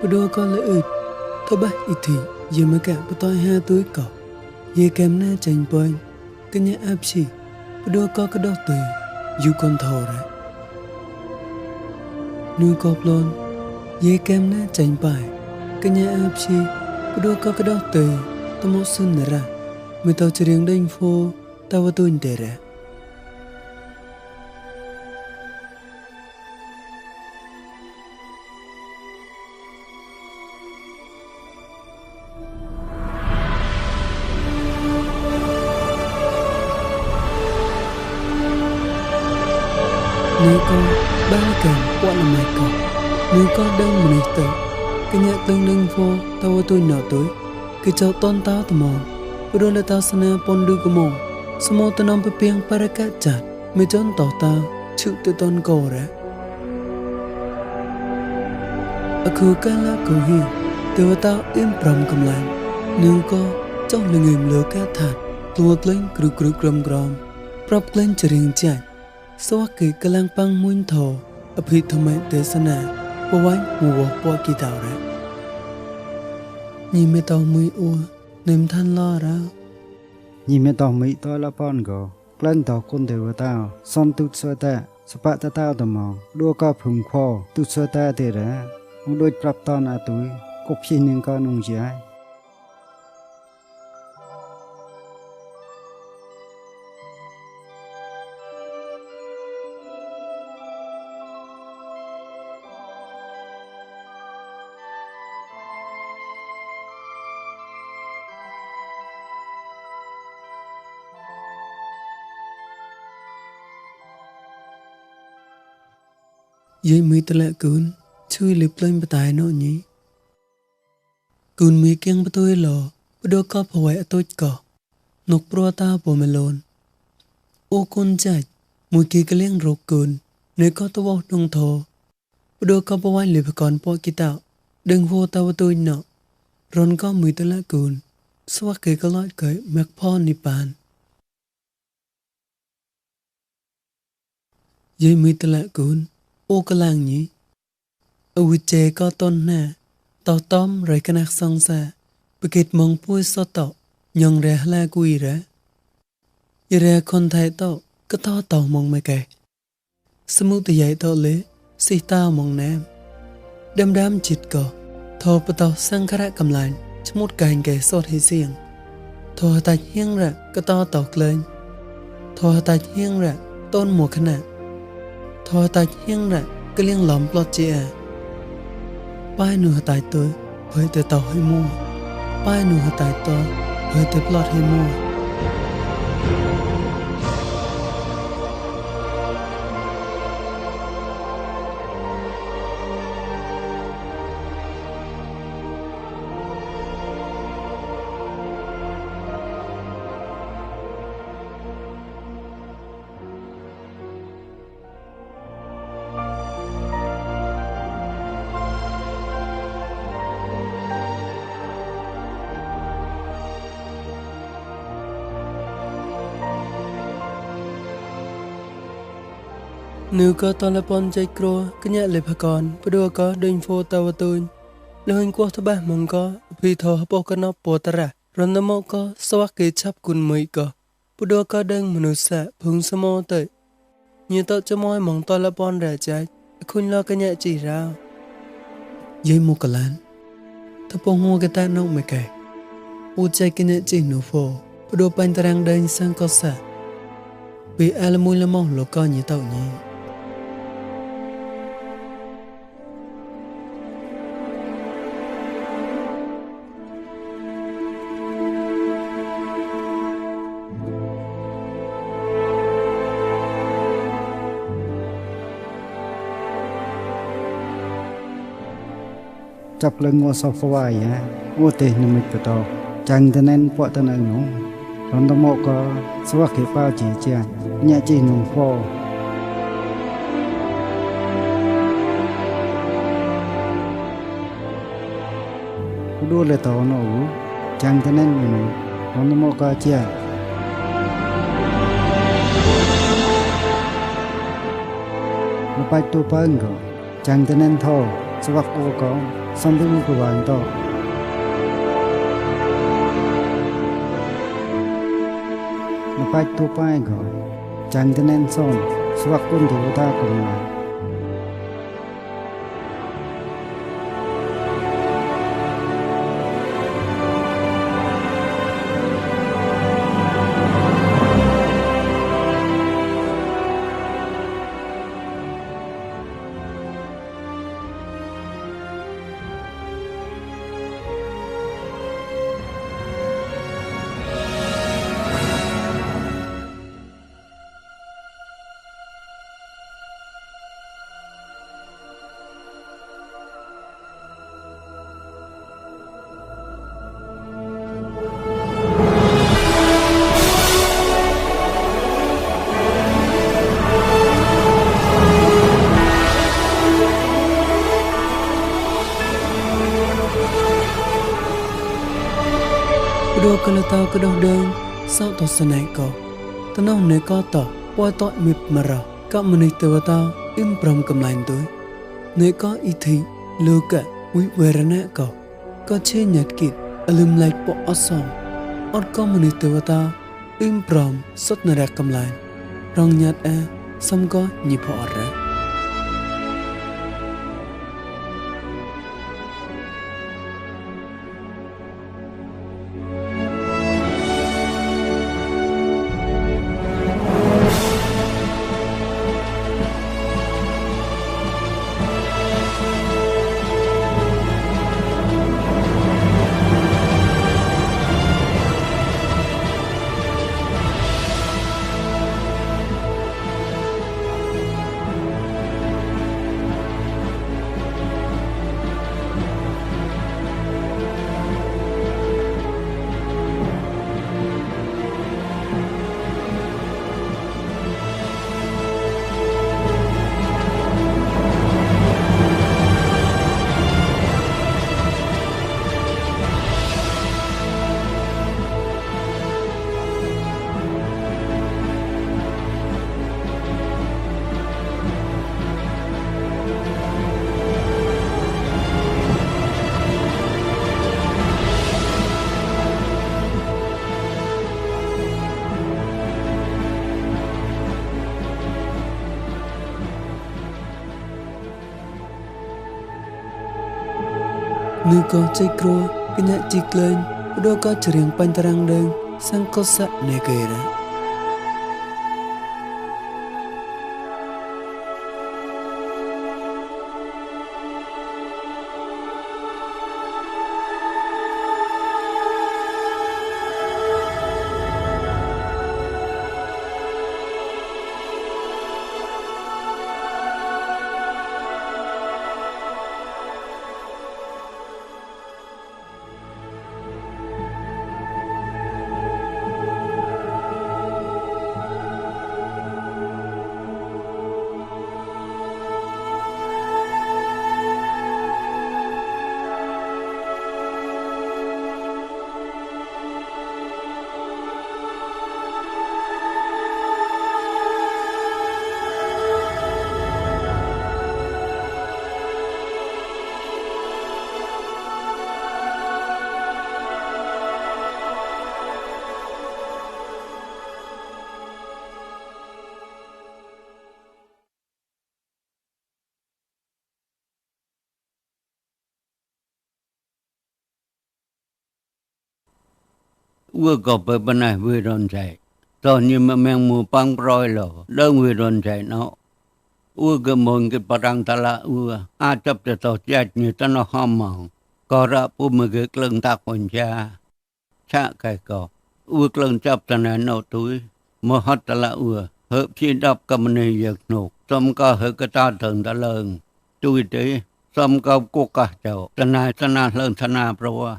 ปดูก็ละอึดทบะอีทียังมากะปต้อยห้าตัวก่อเยแกมหน้าจังปอยก็เนี่ยอับชีปดูก็กระดอกเตยอยู่คนทอระนูก็ปลอนเยแกมหน้าจังไปก็เนี่ยอับชีปดูก็กระดอกเตยตมสุนนระไม่ต้องจะเรียงได้อินโฟตาวตุนเตระnếu con ba kèm qua làm mày cỏ nếu con đơn mình tự cái nhạc tương đương vô tao tôi nở tối cái cháu tôn tao tao mong bữa là tao sana pon đưa cái mong semua tanam pepiang para kat chặt mới chọn tao tao chịu từ tôn cổ ra aku kala ko hiền từ tao im pram cầm lại nếu con trong lưng em lừa cá thạt tuột lên cử cử gầm gầm prop lên chering chạyสวัสดีกำลังปังมุนโถอภิธรรมเทศนาปไว้หัวปวกีดาวระนี่ไม่ต้องมืออัวเนมท่านล่อแล้ว nhìn mẹ tao mỹ tôi là con gò lên tao con đều tao xong tụt sơ ta sắp ta tao tao mò đua có phồng kho tụt sơ ta thì ra một đôi prap tao na túi cúp xin những con nung trái dây mi tơ lệ cún chui lip lên bờ tai nó nhỉ cún mi kiêng bờ tôi lò bờ đôi cọp hỏi tôi cỏ nục pro ta bồ melon ô cún chạy mùi kia cái liêng rục cún nếu có tôi bao đông thò bờ đôi cọp bờ lip còn po kia tạo đừng vô tao bờ tôi nọ ron có mi tơ lệ cún xóa cái lót cái mắc po nị bàn dây mi tơ lệ cún ô cái làng nhỉ ở vị trí có tôn nè tàu tóm rồi cái nát song xa bị kẹt mong pui so tàu nhong ra la quy ra giờ ra con thái tàu cái to tàu mong mày kẹt sớm từ dậy tàu lẽ xì tao mong nam đâm đám chít cỏ thò bắt tàu sang khara cầm lại cho một cành kẻ sốt hay xiềng thò tay hiang ra cái to tàu lên thò tay hiang ra tôn mùa khăn nè thò tay hiang ra cái liêng lỏm plot chia bài nửa tay tôi với từ tàu hay mua bài nửa tay tôi với từ plot hay mua nếu có toàn là pon chạy cro cái nhà lệ con bữa đua có đinh phô tàu tôi lên qua thứ ba mong có vì thọ bộ cái nó bộ tara rồi nó mong có sao cái chấp quân mấy có bữa đua có đinhមនុស្សphun sớm tới như tao cho môi mong toàn là pon rẻ trái khuyên lo cái nhà chỉ ra dây một cái lán thằng phong hoa cái ta nông mày kể u chạy cái nhà chỉ nụ phô bữa đua bánh tarang đinh sang có sạ vì ai là môi là mong lo co như tao nhỉ chập lưng ngô sọc phơi á ngô tê nằm mít bờ tàu chẳng thế nên vợ ta năng nóng còn tao mò có số cái bao chỉ chè nhà chỉ nung phô đua le tàu nó chẳng thế nên mình còn tao mò có chè nó bay tu bưng rồi chẳng thế nên thôi สวักโอก็สัมผัสกูวานต่อมาไปตัวไปก่อนจันทนันซ่อนสวักกุนเทวตากำลังโดกะละตากระดองเดิงเศร้าต่อสนายก็ตะนองเนก็ต่อปอยต่อมิบมารากะมนิเตวตาอิมปรมกำลังตัวเนก็อิธิโลกะวิเวรณะก็เช่นยัดกิจอลืมไลปออสองอดก็มนิเตวตาอิมปรมสดนรักกำลังรองยัดซัมก็ยิพออระนึกก็ใจกลัวกินจิกเลนโดก็เฉลียงปันตรังเดิงสังก็สะเนเกระ vừa có bờ bên này vừa ròn chạy rồi nhưng mà mình mua băng roi lò đơn vừa ròn chạy nó vừa cái môn cái parang tala vừa chấp để tao chạy như ta nó hòm mỏng có ra bù mà cái lưng ta còn cha cái có vừa lưng chấp ta này nó túi mà hót tala vừa hợp chi đập cầm này giật nổ xong có hợp cái ta thường ta lợn túi đấy xong có cô cả cháu ta này lợn ta này pro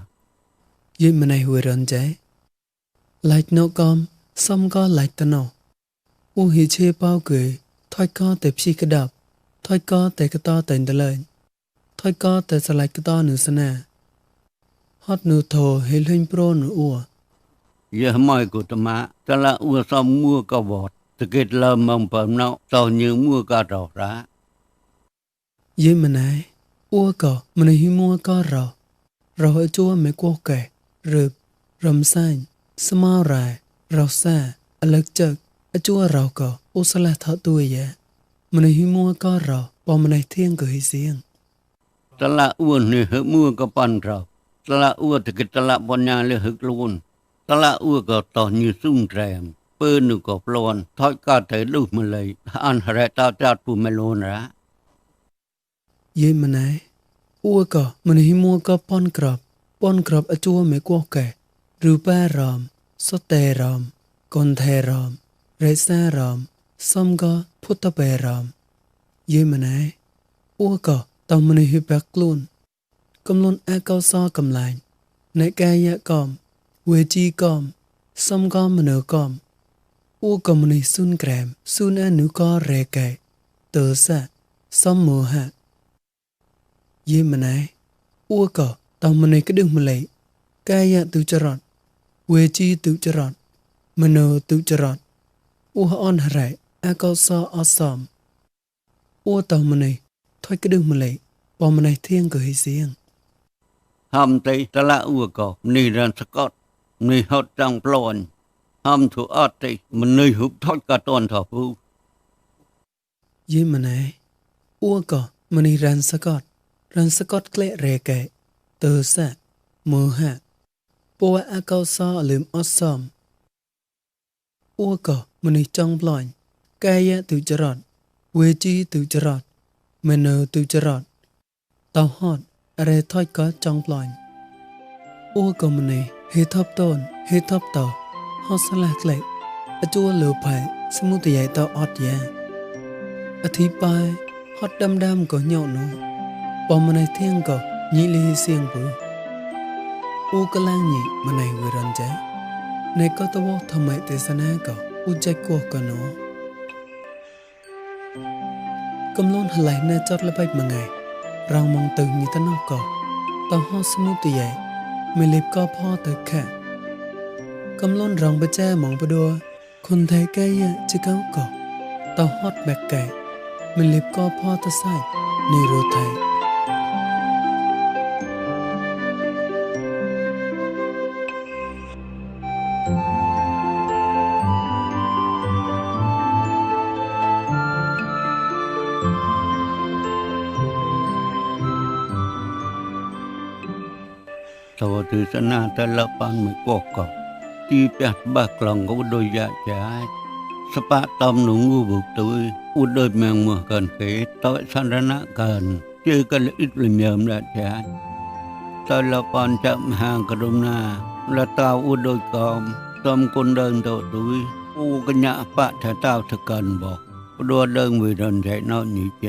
Dìm mà này hùi rần cháy Lạch nô com Xong có lạch ta nô Uông hì chê bao cười Thôi có tệp chi cái đập Thôi có tệp cái to tình ta lên Thôi có tệp xa lạch cái to nữ xa nà Hót nữ thô hê lên pro nữ ua giờ mọi của ta má ta là ua xong mua cao bọt từ kết lầm mong phẩm nó tao như mua cao trọc ra Dìm mà này ua có mình hi mua có rau ở chua mấy cô kẻ rượp rầm xanh small rải rau xa alak chật ở chua rau có ô sa la thọ tuổi vậy mình hi mua có rau bỏ mình thiên cửa hi riêng ตละอ้วนนี่หึมือก็ปันเราตละอ้วนตะกิตละปัญญาเลยหึกลุนตละอ้วนก็ต่อยืซุ่มแรมปืนก็ปลอนถอยกาเถลูกมาเลยอันหระตาจัดปูเมลอนระ Ye manai ua ko mani hi mua ko pon krop a chua me ko ke rupa ram sote ram kon the ram resa ram som ko phutta pe ram ye manai ua ko tong mani hi bak lun kom lun a ko so kam lain nai ka ya kom we chi kom som ko mano kom ua ko mani sun krem sun a nu ko re ke to sa som mo ha ye manai ua ko tong manai ka dung malai kaya tu charat we chi tu charat mano tu charat ua on harai a ko so awesome ua tong manai thoi ka dung malai bo manai thieng ko hi siang ham tei tala ua ko ni ran skot ni hot tang plon ham thu at tei man nei hup thoi ka ton tho pu ye manai ua ko mani ran skot ran skot kle re ke to sa mo ha po a ko so lim awesome ua ko mani chong plon kaya tu charat we chi tu charat mano tu charat tao hot are thoi ka chong plon ua ko mani he thop ton he thop to hot sala kle a chua lu phai smu ti yai to ot ya a thi pai hot dam ko nyau no bỏ mà này thiên có nhị ly xiên bự u cái lang nhị mà này vừa rần trái này có tao thầm mẹ tê sa na có u trái cua có nó cầm lon hlại na chót là bạch mà ngày rau mong từ như ta nó có tao ho smu tì vậy mình liệp co po tới cả cầm lon rong bê cha mong bê đuaคนไทยแก่จะก้าวก่อเต่าฮอดแบกไก่มันเล็บก็พ่อตะไส้ในโรไทยตัวที่สนาแต่ละปันไม่กอกที่เปียบากลองก็โดยยาใจสปะตอมหนุ่งอุบุกตุยอุดโดยแมงมัวกันเกตต่อสันระกันเจอกันอิดลิมยมละใจแต่ละปันจะห่างกระดมนาละตาอุดโดยกอมตอมคนเดินตัวตุยอูกัญญาปะถ้าเต้าทกันบอกดัวเดินวิรันใจนอนหนีใจ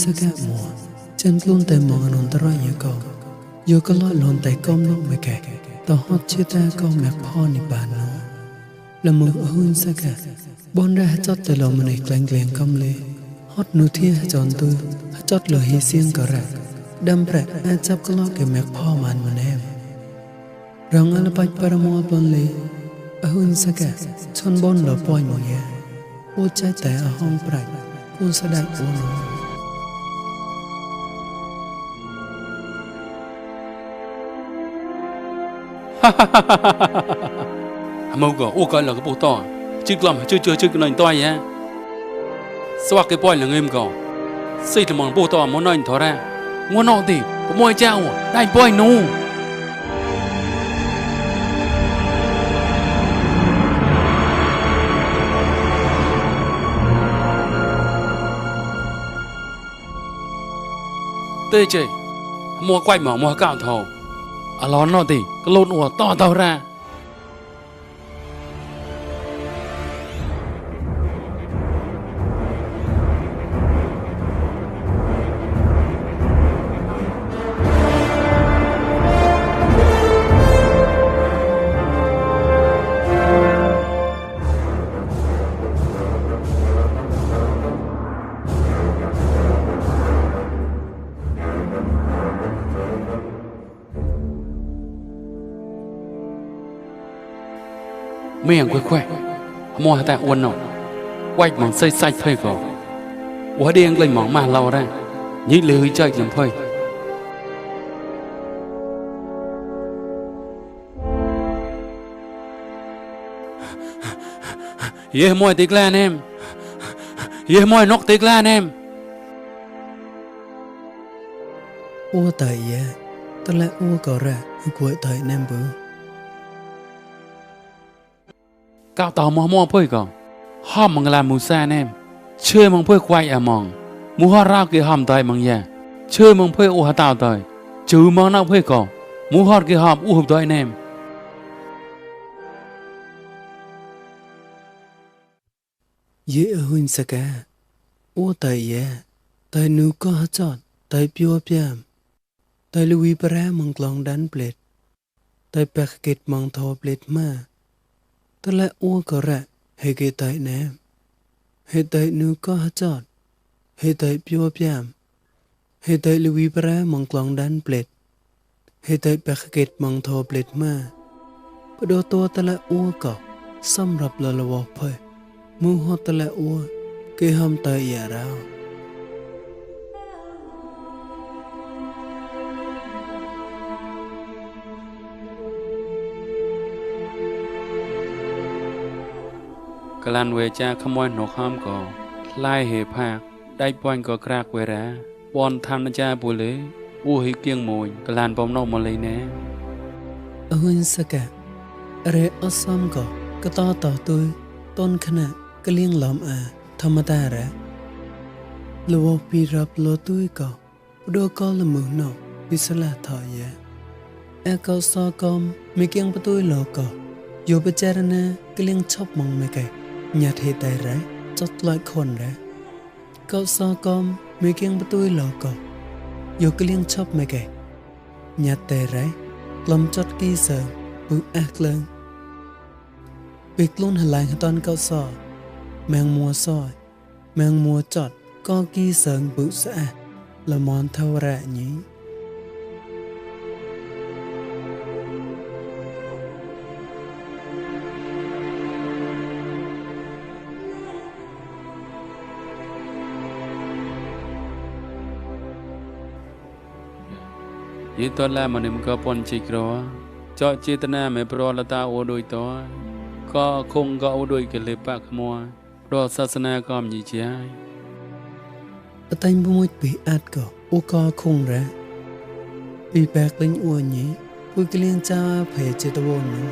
สกัดหมอฉันกลุ้นแต่มองนนตรายกองโยก็ลอยลนแต่ก้มลงไม่แก่ต่อฮอดชื่อแต่ก็แม่พ่อในบ้านน้องละมือหุ่นสกัดบอนได้จอดแต่เรามันในแกล้งแกล้งก้มเลยฮอดนูเทียจอนตัวจอดเลยเสียงกระแรกดำแปรอาจับก็ลอกแกแม่พ่อมันมาแนมรังอะไรไปปรมัวบนเลยหุ่นสกัดชนบนเราปล่อยหมอยอูใจแต่ห้องปลายกูสะดัดอูน้องmàu gò ô coi là cái bộ to chứ làm chưa cái nồi to vậy sao cái bòi là ngêm gò xây là món bộ to món nồi thò ra món nọ thì có mồi trao đại bòi nô tê chơi mua quay mở mua cạo thầu à lón nọ thì cái lôn ủa to tàu ra ไม่อย่างแควะมัวแต่อ้วนหนอไว้มองใส่ใส่เพ่ก่อหัวเดียงเลยมองมาเราได้ยี่เลยใจลำเพ่เย่มวยติกแลนเอ็มเย่มวยนกติกแลนเอ็มอ้วตายเย่ตอนแรกอ้วก็แรกกวยตายแนมเบอก้าวต่อมัวเพ่ก่อห้อมมังลามูซ่าเอ็มเชื่อมังเพ่ควายอะมองมูฮาราวกี่ห้อมตายมังแย่เชื่อมังเพ่อูฮาตาวตายจูมังนักเพ่ก่อมูฮอดกี่ห้อมอูหุบตายเอ็มเย่หุ่นสกาอ้วตายเย่ตายนูก็ฮัจจตายพิวเปียมตายลุยปรามังกลองดันเปลดตายแปกเกตมังทอเปลดมาตะละอ้วก็ระให้เกตายแนมให้ตายนูก็ฮัจจให้ตายพิวเปียมให้ตายลุยปรามังกลองดันเปลดให้ตายแปกเกตมังทอเปลดมาปดตัวตะละอ้วก็สำหรับละละวะเพยมูฮอตะละอ้วเกหอมตายอย่าราวกลันเวจาขโมยนกห้ามก่อไล่เหภาคได้ปอนก็กรากเวราบอนทำนจาบุเลยอู้หิเกียงมวยกลันปอมนอกมาเลยแน่หุ่นสกะเรอซ้ำก็ต่อตัวต้นขณะก็เลี้ยงล้อมธรรมดาแหละลัวปีรับลัวตุ้ยก็ดูก็ละมือนอกวิสละถอยก็ซอกอมไม่เกียงประตูหลอกก็อยู่ประจารณาก็เลี้ยงชอบมองไม่ไกลญาติเหตุใดไรจดลอยคนไรก็ซอกอมไม่เกียงประตูหลอกก็อยู่ก็เลี้ยงชอบไม่ไกลญาติใดไรกลมจดกีเสือปุกเลิงปีกลุ่นหันหลังตอนเก้าซอแมงมัวซอยแมงมัวจอดก็กีเสือปุกสะอาดละมอนเท่าไรนี้ยี่ตอนแรกมันก็ปนจิกรัวเจาะเจตนาไม่ปรอละตาโอโดยตัวก็คงก็โอโดยกันเลยปากขโมยรอศาสนาก็มีใจแต่บุ้ยปีอัดก็โอก็คงแร้ปีแบกเล่นอ้วนนี้ผู้เลี้ยงจ้าเพจเจตวนนู้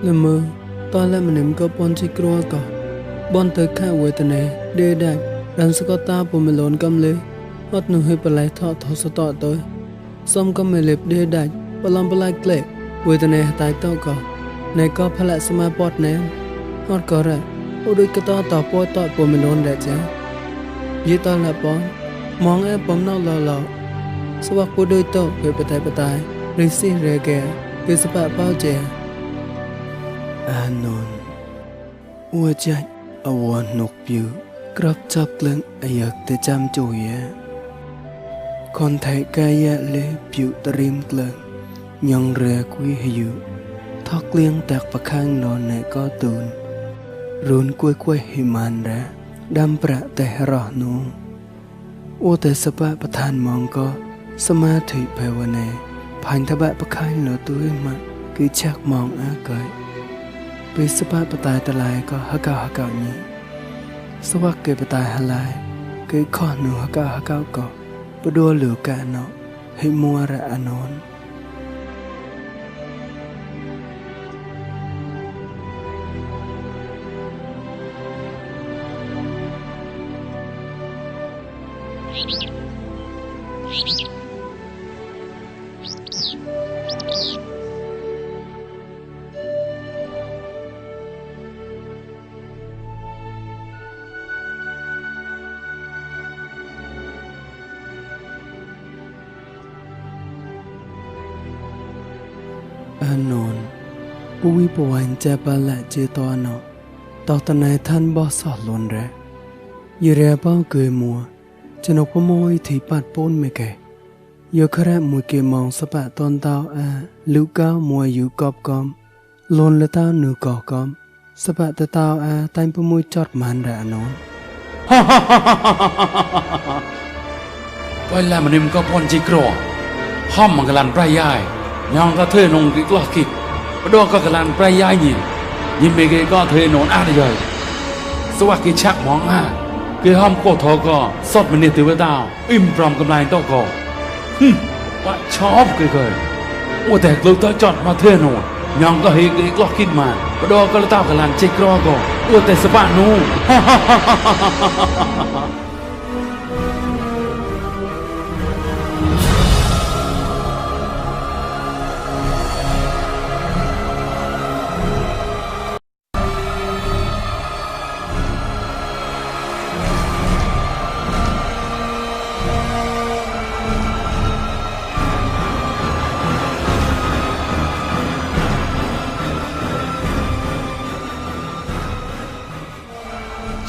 ละมือตอนแรกมันก็ปนชิกรัวก็บอนเตอข้าเวทนาเดได้รันสกตาปุ่มหลอนกำเลยฮอดหนึ่งให้ปลายทอดสตอตัวซ้อมก็ไม่เล็บเดได้ปลอมปลายเกล็ดเวทนาตายเต้าก็ในก็พละสมาปอดแนมฮอดก็ระอุดกต่อปอต่อปุ่มหลอนได้จ้ะยี่ตอนละปอนมองปมนอกหล่อสวักผู้โดยโตเกิดปตายริสิเรแกเกิดสปะเป้าเจอานนท์วัวใจอวานนกปิวกรับจับเลื่องอยากแต่จำจุยคนไทยกายะเล็บปิวตริมเกลื่องยังเรือคุยให้อยู่ทอกเลี้ยงแตกประข้างนอนในก็ตูนรุนกล้วยให้มันแร้ดำประแต่รอนูโอแต่สปะประทานมองก็สมาธิภาวนาผ่านทบะประข้างเหลือตัวมาคือชักมองอาเกยปีสปะปตายตะลายก็ฮักเก่านี้สวักเกยปตายฮลายเกยข้อหนูฮักเก่าก็ปดัวเหลือกะเนาะให้มัวระอนน อานนท์ปุวิปวันจะบาละเจตอเนาะตอตนายท่านบ่สอดลนแรยเรียบ้าเกยมัวจะนกพมอยที่ปัดป้นไม่แก่ยกระมวยเกมองสปะตอนเตาลูกก้าวมวยอยู่กอบกอมลนละเต้าหนูก่อกอมสปะตะเตาตันปมวยจอดมันแรอนน ไปแล้วมันก็พอนจิกรอห้อมมันกำลังปลายยายยองก็เทนงกิกลอกกิกปดก็กำลังปลายยายยินเมเกก็เทนนอาได้เลยสวัสดิ์ชักมองคือห้อมโกทอก็สดมันเนี่ยถือว่าดาวอิ่มพร้อมกำลังต้องก่อว่าชอบเกยว่าแต่เราต้องจอดมาเทนนยองก็เฮกลอกกิกมาปดก็เลยต้ากำลังจิกรอก็ว่าแต่สบานู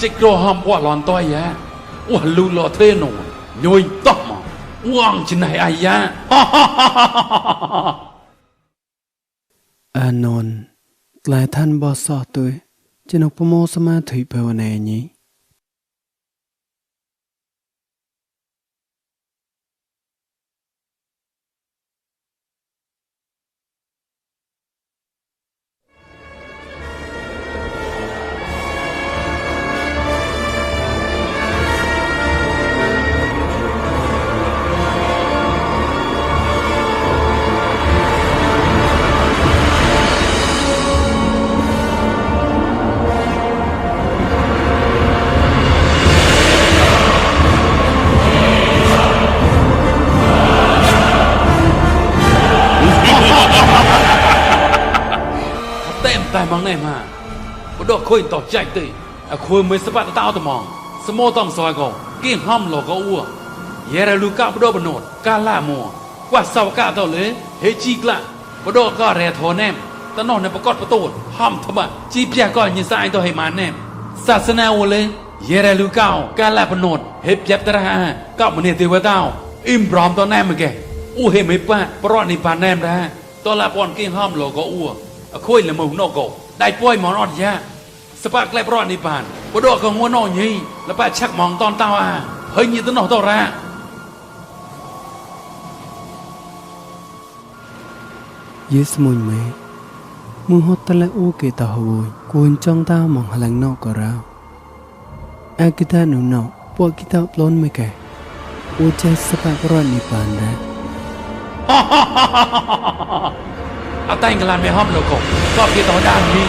จิกรอห้ามว่าหลอนต้อยยะว่าลูหล่อเทนนโยยต้องมาว่างจินไหนอายะ อานนท์กลายท่านบ่สอดตัวจะนกพโมสมาธิภาวนานี้ แต่มองได้มาปดคุยต่อใจตีคุยไม่สบายตาตมองสมอต้องซอยก็กินห้อมหลอกก็อ้วเยราลูกาปดบนดกาล่ามัวกว่าสาวกาต่อเลยเฮจิกละปดก็แร่ทอแนมตะนอนในประกอบประตูห้อมทบะจีเปียก็ยินสายต่อให้มาแนมศาสนาโอเลยเยราลูกากาล่าปนดเฮบยับตระหาก็มันเนี่ยเทวดาอิ่มพร้อมตอนแนมมาแกอู้เฮไม่ป้าปรอนิพานแนมนะตอนละปอนกินห้อมหลอกก็อ้วคุยละมึงนอกก็ได้ป่วยหมอนอดยะสปากแกลบรอดนิพานปดก็งัวนอยี่แล้วป้าชักมองตอนเต้าเฮ้ยยี่ต้นนอต่อระเยสมุนเมมึงฮอตตะละโอเกตาหวยกูนจ้องตามองหลังนอกก็ราวอากิตาหนุนอกพวกกิตาปล้นไม่แก่อูใจสปากรอดนิพานนะ อาแต่งกลานไม่ห้อมโลกก็เพียงต่อด้านนี้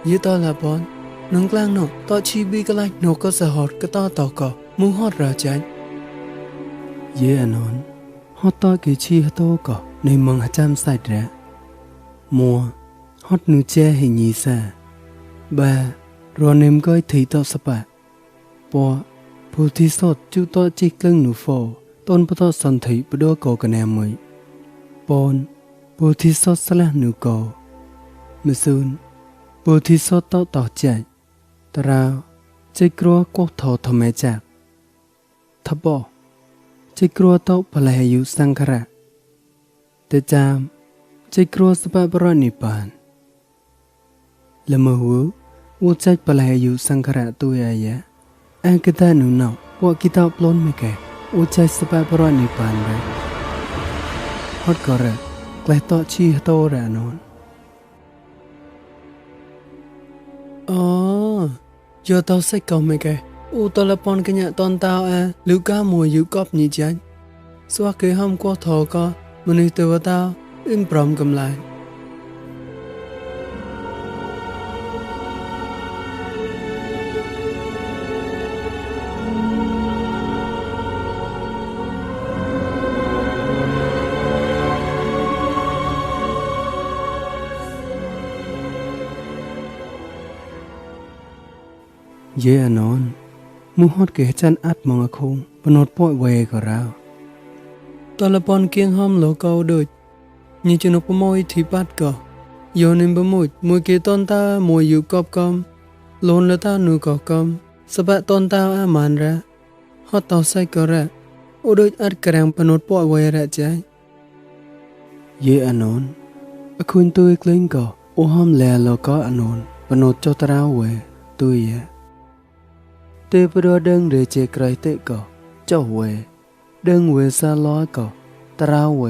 ยี่ต่อละบอนนังกลางนกต่อชีบีกไลนกก็สะหอดก็ต่อต่อก็มุงฮอดราจันเยอนนฮอดต่อเกชีฮะโตก็ในเมืองหจำใส่แดะมัวฮอดนูเจให้ยีซาบารอเนมก็ถีต่อสปะปอผู้ที่สดจู่ต่อจิกลึงหนูโฟต่อ ต้นปตสันติปดกกันแนมวยปอนปูที่สดสละนูกอมิซุนปูที่สดต่อใจตราวใจกลัวกทอทำไมจากทับบอใจกลัวต่อพลายอยู่สังขระแต่จามใจกลัวสบายบรอนิปานละมหูอูใจพลายอยู่สังขระตัวใหญ่อันกิตาหนูนอกพวกกิตาปล้นไม่แก่อูใจสบายบรอนิปานเลยฮอดก็ระกลายต่อชีโตระนอนอ๋อยอตอใส่กอไม่แก่อูตอละปอนกันยะตอนตาวลูก้ามัวอยู่กอบนี่จันสวะเกห้อมกว่าทอก็มนุษย์ตัวตาวอึ้งปรอมกำลังเยอนอนมูฮอดเกจันอัดมองคงปนดป่อยเวก็ราวตอละปอนเกียงห้อมโลเกาโดยนี่จนปมอยที่ปัดก็โยนิมบมุดมวยเกตอนตามวยอยู่กอบกอมโลนละตานูกอบกอมสบะตอนตาอามันระฮอดตอใส่ก็ระโอโดยอัดกระงปนดป่อยเวระใจเยอนอนคุณตัวกลิ้งก็โอห้อมแลโลก็อนอนปนดเจ้าตราเวตัวยะเตปดอดังเรเจไกรเตก็เจ้าเวดังเวซาล้อก็ตราเว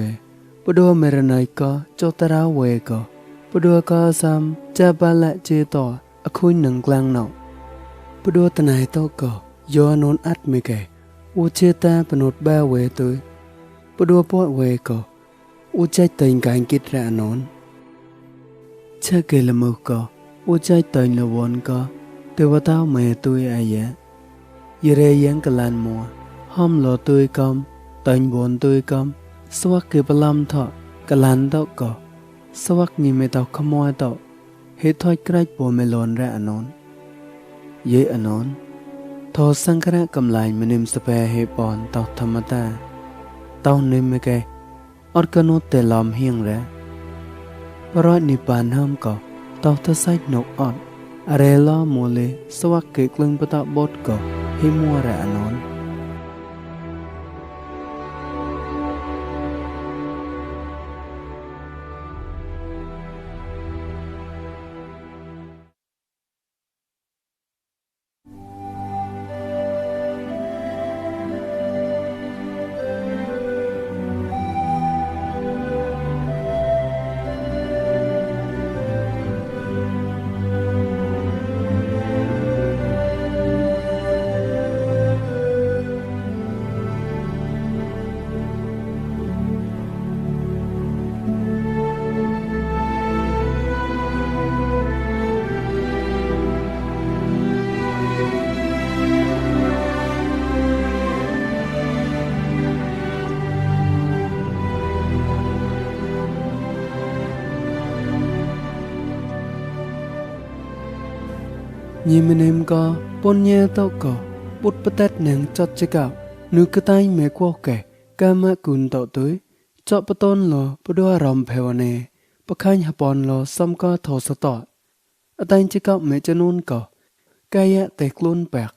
ปดอเมรนัยก็เจ้าตราเวก็ปดอก็ซ้ำจะบาละเจต่ออคุยหนังกลางเนาปดอตนายโตก็ยอนนอัดเมแกอูเจตาปนดบ้าเวตุยปดอปอดเวก็อูใจเต็งการกิจระนนเชเกลมก็อูใจเต็งละวนก็เทวดาเมตุยอายะยเรยังกลันมัวห้อมโลตุยกอมตันบนตุยกอมสวักเกปลำทอกลันตอกก็สวักนี่ไม่ตอกขโมยตอกเหตุถอยใกล้ปัวเมลอนและอนนเยอนนทอสังคระกำไลมนิมสเปเฮปอนตอกธรรมตาตอกนิมเมเกอดกนุตเตลอมเฮียงและปรอนิปานห้ามก็ตอกทะไซนกอดอะไรล้อมัวเลยสวักเกกลึงปะตะบดก็ให้มัวระอนนยิมเนมก็ปนเยตอก็ปุดปะเต็ดหนังจัดจิกานึกกระต่ายแม่กวกแก่กามะกุนต่อตุยเจาะปะต้นลอปะดัวรำเพวเนปะคันหปอนลอซ้ำก็ทอสตออตันจิกาแม่จะนูนก็กายะแต่กลุนแปก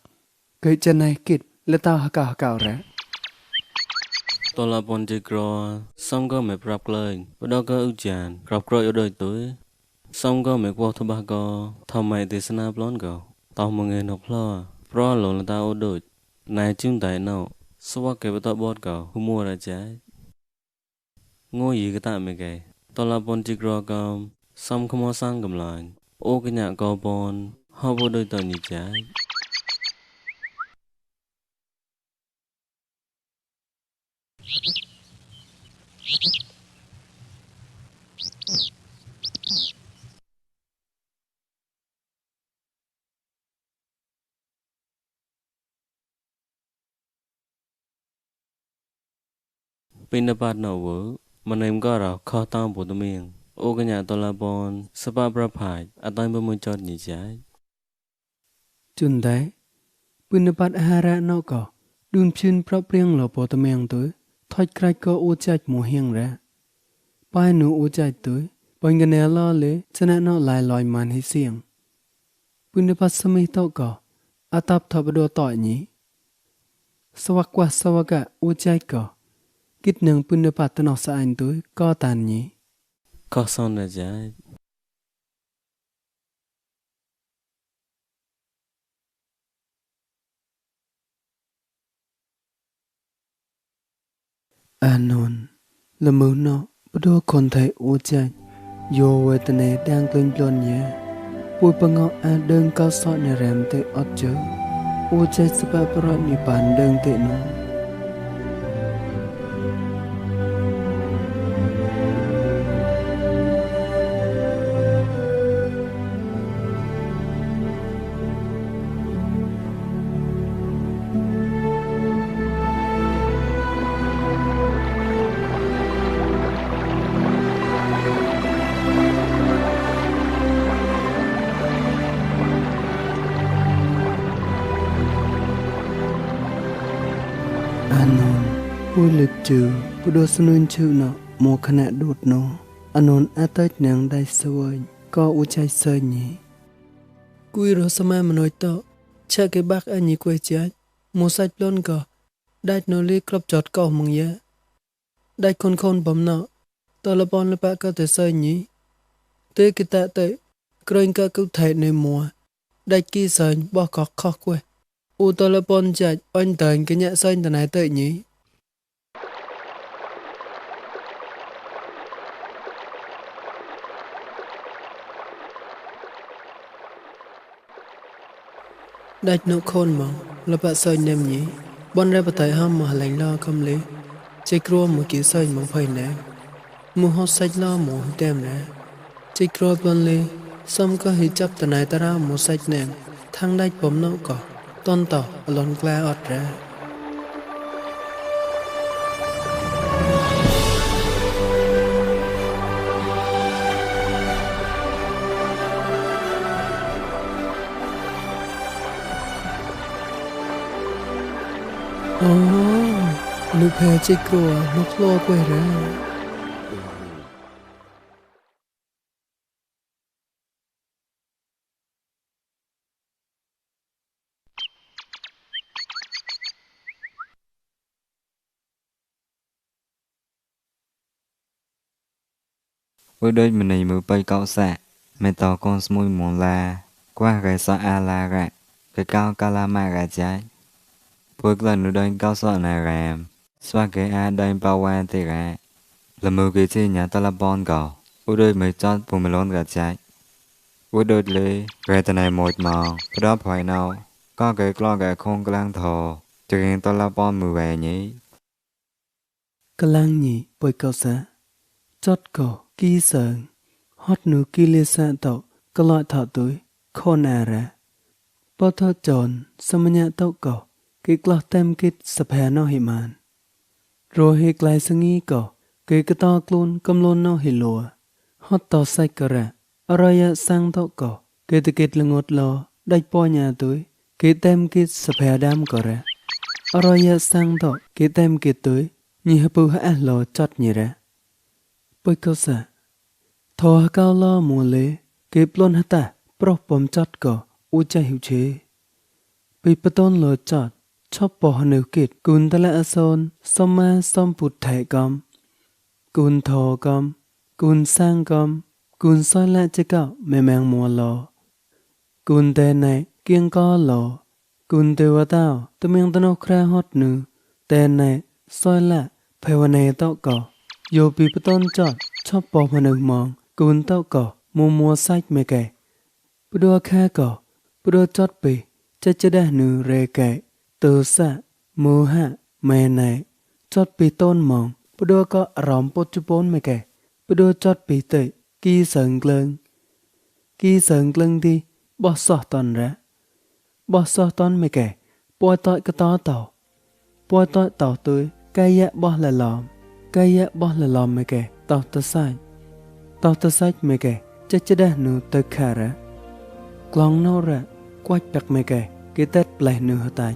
เกิดจะในกิดและตาหกาเก่าแร้ตลาบอนจิกรอซ้ำก็ไม่ปรับเลยปะดอก็อุจานกรอบกรอยโดยตุยซ้ำก็ไม่กวกทบะก็ทำไมเดสนาปล้นก็ตอมงเงินนกพลอเพราะหลงตาโอโดยนายจึงได้เนาสวักเก็บตบอดก็หัวมัวระใจโง่ยีก็ตามไม่ไกลตลาบอนจิกรอก็ซ้ำขโมยสร้างกำลังโอกันยะก็บอนฮอบโดยตอนนี้ใจเป็นบาดหนาวมันเองก็เราข้อตามบทเมียงโอกันยาตลาบอนสปาประพายอัตยบมือจอดนิจายจุนได้ปืนบัดอาหาระนอกก็ đun phin prop riêng lò bỏ tầm mèng tới thoi cray có ô chạy mùa hiang ra pai nụ ô chạy tới bánh gần nè lo lệ cho nên nó lại lòi màn hay xiềng bún đập sâm mi tao cỏ atap thọ bờ tỏi nhỉ sawaka ô chạy cỏ kít nương bún đập tao nọ sa anh tới co tàn nhỉ có son là giá Anon là mưu nó bắt đầu còn thấy ô chạy vô về tên này đang lên plon nhé bùi bằng ngọ đơn cao sọ nhà rèm tệ ọt chớ ô chạy sẽ bà bà nhị bàn đơn tệ nó Anon bùi lực trừ bùi đồ sân ơn chữ nọ mùa khả nạ đột nó Anon á tết nàng đai sôi có u chạy sơi nhỉ Cui rồi sao mà nói to cha cái bác anh nhỉ quay chết mùa sạch lôn cỏ đai nó li club chọt cỏ mong nhé đai con khôn bấm nọ tao là bọn là bác có thể sơi nhỉ tế cái tạ tế kênh cả cứu thể nơi mùa đai kia sơi bỏ có khó quay u tao là bọn chạy anh tới cái nhẹ sơi tao này tới nhỉ Đạch nụ khôn mong là bà sơi nêm nhỉ bọn ra bà tay hâm mà lạnh lo không lý chạy krua một kiểu sơi mong phải ném mù hót sạch lo mù đem nè chạy krua bọn lý xong có hít chấp tà này ta ra mù sạch ném thang đạch bấm nấu cỏ tôn tỏ ở lon gla ọt ra Lúc hè chạy krua lúc lo quay ra với đôi mình này mới bay cao xạ mẹ tỏ con môi mòn la qua cái sọ a la gạ cái cao calama gà trái với lần nữa đôi cao sọ này ràm xoa cái a đôi bao qua thì gà là mưa cái chi nhà ta là bon gò với đôi mới chót vùng mình lon gà trái với đôi lê cái tên này một màu cái đó phải nào có cái lo cái không cái lang thò cho nên ta là bon mưa về nhỉ cái lang nhỉ bơi cao xạ chót cổ kỳ sơn hót nụ kỳ lê xa tàu cái loại thọ túi khôn à ra bao thọ tròn xong nhã tàu cổ cái lọ tem kít sập hè nó hì màn rồi hì lại sang nghi cổ cái to luôn cầm luôn nó hì lùa hót tàu say cờ ra araya sang tàu cổ cái tự kít là ngột lò đạch po nhà túi cái tem kít sập hè đam cổ ra araya sang tàu cái tem kít túi nhì hấp bù hả lò chót nhì ra bơi câu xả thò cao lo mùa lễ kịp luôn hả ta pro bom chót cỏ u cha hiểu chế bị bắt tôn lừa chót chóp bỏ nửa kịt cùn ta lại son xóm ma xóm bụt thẻ com cùn thò com cùn sang com cùn soi lại chế cạo mẹ mang mùa lò cùn tè này kiêng co lò cùn tè wa tao tụi mình tao nó kra hót nửa tè này soi lại phải wa này tao cỏ Yo bị bắt tôn chót chóp bỏ mà nửa mong cùn tao cỏ mua sách mẹ kẻ bữa đua kha cỏ bữa đua chót bị chết đa nửa rề kẻ từ xa mưa hạ mẹ này chót bị tôn mong bữa đua có rõm bốt chú bốn mẹ kẻ bữa đua chót bị tệ kỳ sơn glân đi bỏ sọ toàn ra bỏ sọ toàn mẹ kẻ bỏ tội cái to tàu bỏ tội tàu tươi cây dạ bỏ là lòm cây dạ bỏ là lòm mẹ kẻ tàu ta sách mẹ kẻ chết đa nửa tới khả ra Klong nô ra quách bạc mẹ kẻ cái tết lại nửa hả tài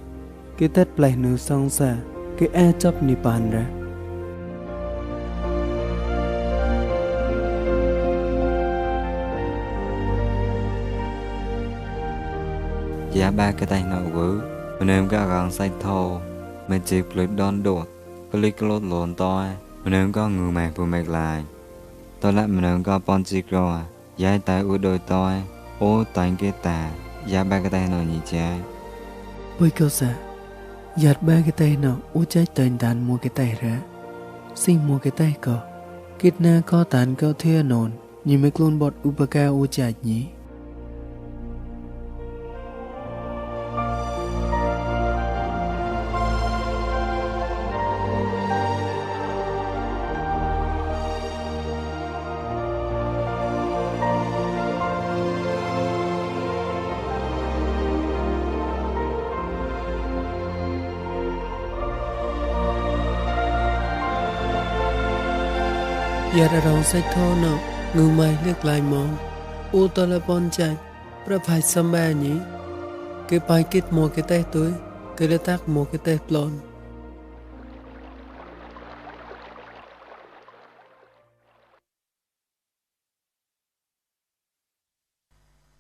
cái tết plei nụ song sa cái e chop ni pan ra giá ba cái tay nào vỡ mình em có gắng say thô mình chỉ clip đón đuột có lý lốt lộn to mình em có người mẹ vừa mẹ lại tôi lại mình em có pon chỉ rồi giá tay u đôi to ô tay cái tà giá ba cái tay nào nhỉ cha bơi câu sa giặt ba cái tay nào u trái tên đàn mua cái tay ra xin mua cái tay cỏ kết na có tàn cao thia nồn nhìn mấy con bọt upaka u chạch nhỉ giờ đã rong sách thô nọ ngư mày liếc lại mong u to là bon chạy pra phải xăm ba nhỉ cái bài kết mua cái tay tôi cái đã tác mua cái tay plon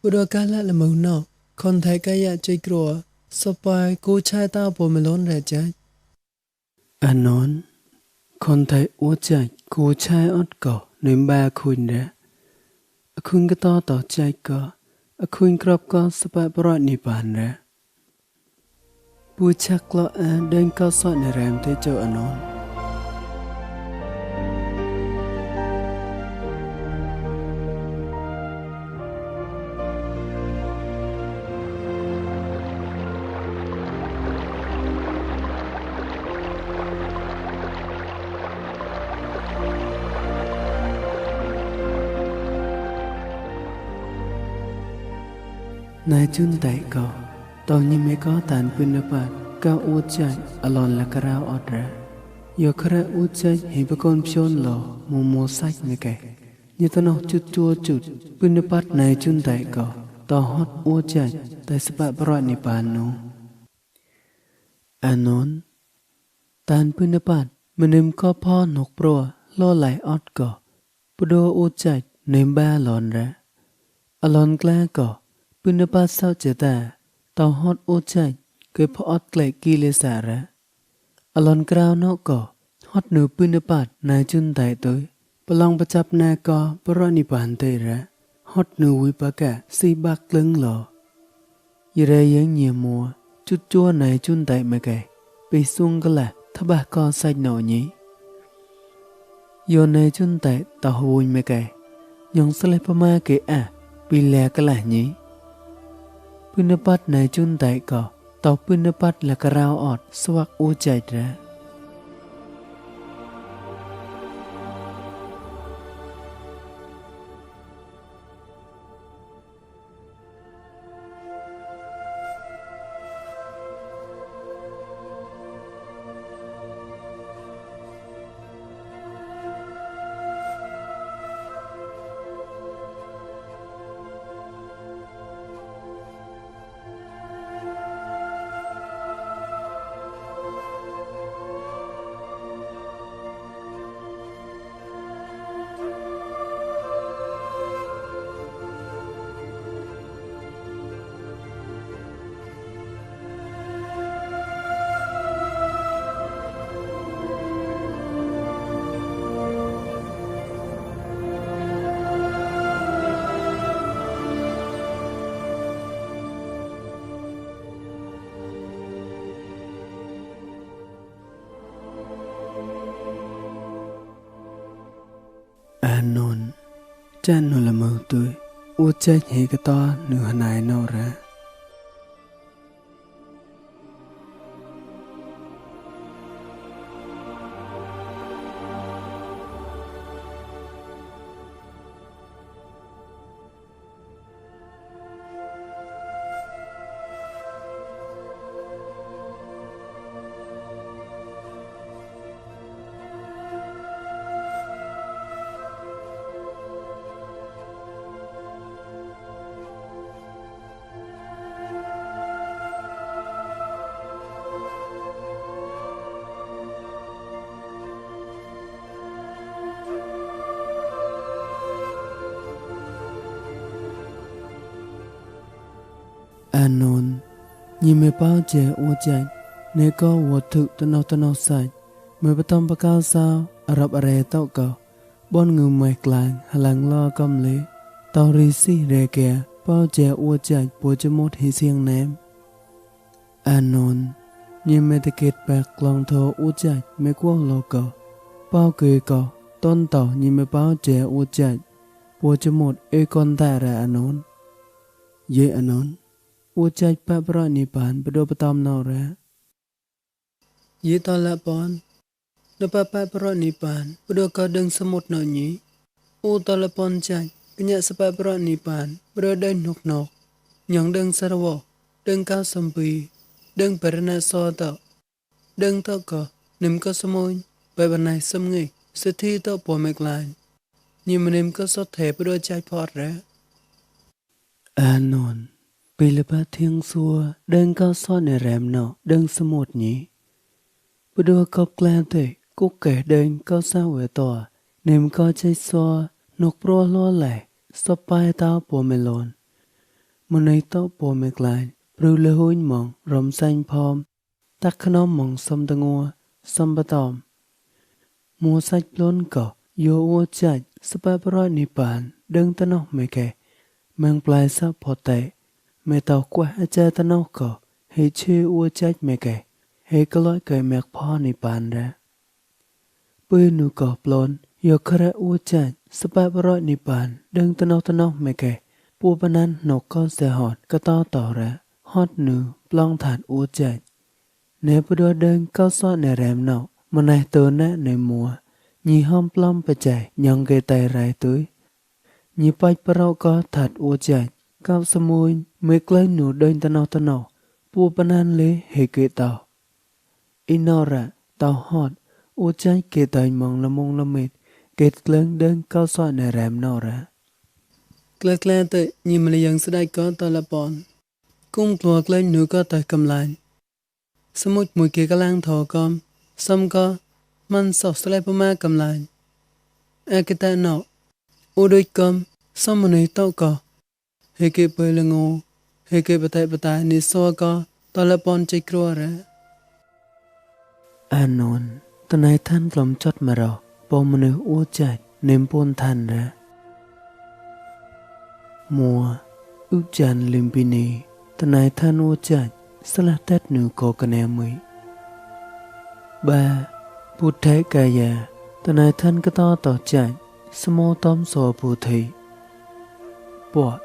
bữa đó cá lại là màu nọ còn thấy cái ya chơi cua sắp bài cô trai tao bộ mày lớn ra chạy anh nói con thấy ủa chạy cô trai ót cỏ nên ba khuyên ra khuyên cái to tỏ chạy cỏ khuyên crop con sắp bài bọt nị bàn ra bùi chắc lo đơn có sọ nè rèm tới chỗ anh nói này chun tại cỏ tao như mấy có tàn pin đập cao u chạy alon là karao ọt giờ kara u chạy hi bê con pion lò mù sách mấy cái như tao nói chút chua chút pin đập này chun tại cỏ tao hót u chạy tại spa bọt nị bàn nó anon tàn pin đập mình em có po nọc pro lo lại ọt cỏ bùdô u chạy nêm ba lon ra alon kla cỏ pin đập sao chế ta tao hót u chạy cái phọt lại kia lê xả ra alon krao nó cỏ hót nửa pin đập này chun tại tới balong bạch chập na co bọt nị bàn tê ra hót nửa uy ba cả si bạc lưng lò giờ đây những nhiều mùa chút chua này chun tại mấy cái bị xuống cái là thà bà con sạch nọ nhỉ giờ này chun tại tao hùi mấy cái nhong sale pama cái bị lẹ cái là nhỉ pin đập này chun tại cỏ tao pin đập là cái rau ọt swak u chạy ra anon chan nó là màu tôi u chạy hi cái to nửa này nọ ra อานนท์ยิเมเป้าเจอวใจเนก็วัตถุตนอใส่เมื่อปตอมปะกาวสาวอารับอะไรเต้าก็บอนงือไม่กลางหลังล้อกำเลยตอริสิเรแกเป้าเจอวใจปัวจะหมดให้เสียงแนมอานนท์ยิเมตะเกตแปกกลองโทอุใจไม่กว้างโลก็เป้าเกยก็ต้นต่อยิเมเป้าเจอวใจปัวจะหมดเอกอนแต่ระอานนท์เยอานนท์อุจจปะปรนิพานปะโดปตอมนอระยีตอละปอนนปะปะปรนิพานปะโดก็ดึงสมุดนอญีอุตอละปอนใจกะญะสปะปรนิพานปะโดได้นกหยังดึงสระวดึงกาสัมปีดึงปรณะซอตอดึงตอก็นิมก็สมุยไปบันไดสมงึยสิทธิตอปอเมกลายญิมนิมก็สดเถปะโดใจพอดระอานนท์ปีละบะเทียงซัวเดินก้าวซ้อนในแรมเนาะเดินสมุดนี้ปะดัวกบแกลนเตะกุกแก่เดินก้าวซ้าเวตัวเนมก็ใจซัวนกปลัวล้อแหล่สปายตาปัวเมลอนมันในโต๊ะปัวเมกลายปรือละหุ่นมองรมสันพร้อมตักขนมมองสมตะงัวสมบะตอมมัวสัจล้นก็โยโวจัดสปายปรอยนิปานเดินตะนอกไม่แก่แมงปลายซะพอเตะไม่ตอกว่าอาจารย์ตะนอกก็ให้ชื่อวัวใจไม่แก่ให้ก็ร้อยเกยแมกพ่อในปานระปืนหนูก็ปลนยกคระวัวใจสปายปรอยในปานเดินตะนอกไม่แก่ปูปนันนกก็เสียหอดก็ต่อระฮอดหนูปลองฐานวัวใจเนปดัวเดินก็ซ้อนในแรมเนามันในตัวแน่ในมัวยีห้อมปล้อมไปใจยังเกยไตไรตุ้ยยีไปปเราก็ถัดวัวใจกับสมุยเมื่อใกล้หนูเดินตะนอปูปนันเลยเฮเกตาอินอระตาฮอดอุใจเกตายมองละมงละเม็ดเกตเกลงเดินเข้าซอยในแรมนอระเกลเตยิมเลยยังสดายก็ตอละปอนกุ้งกลัวเกลหนูก็ตายกำลังสมุดมวยเกกลังทอกอมซ้ำก็มันสอบสลายประมาณกำลังเอกตาเนาอุดยกอมซ้ำมันในโตก็เฮเกเปลงโอเฮเกปะตายนิสวก็ตอละปอนใจกลัวระอานนท์ตนายท่านกลมจดมาเราปอมนุอูจัดเนมปนทันระมัวอุจันลิมปินีตนายท่านอูจัดสลัดตัดหนูโกกะแนมุยบาพุทธกายาตนายท่านก็ต่อจัดสมอตอมโสภูไทปวด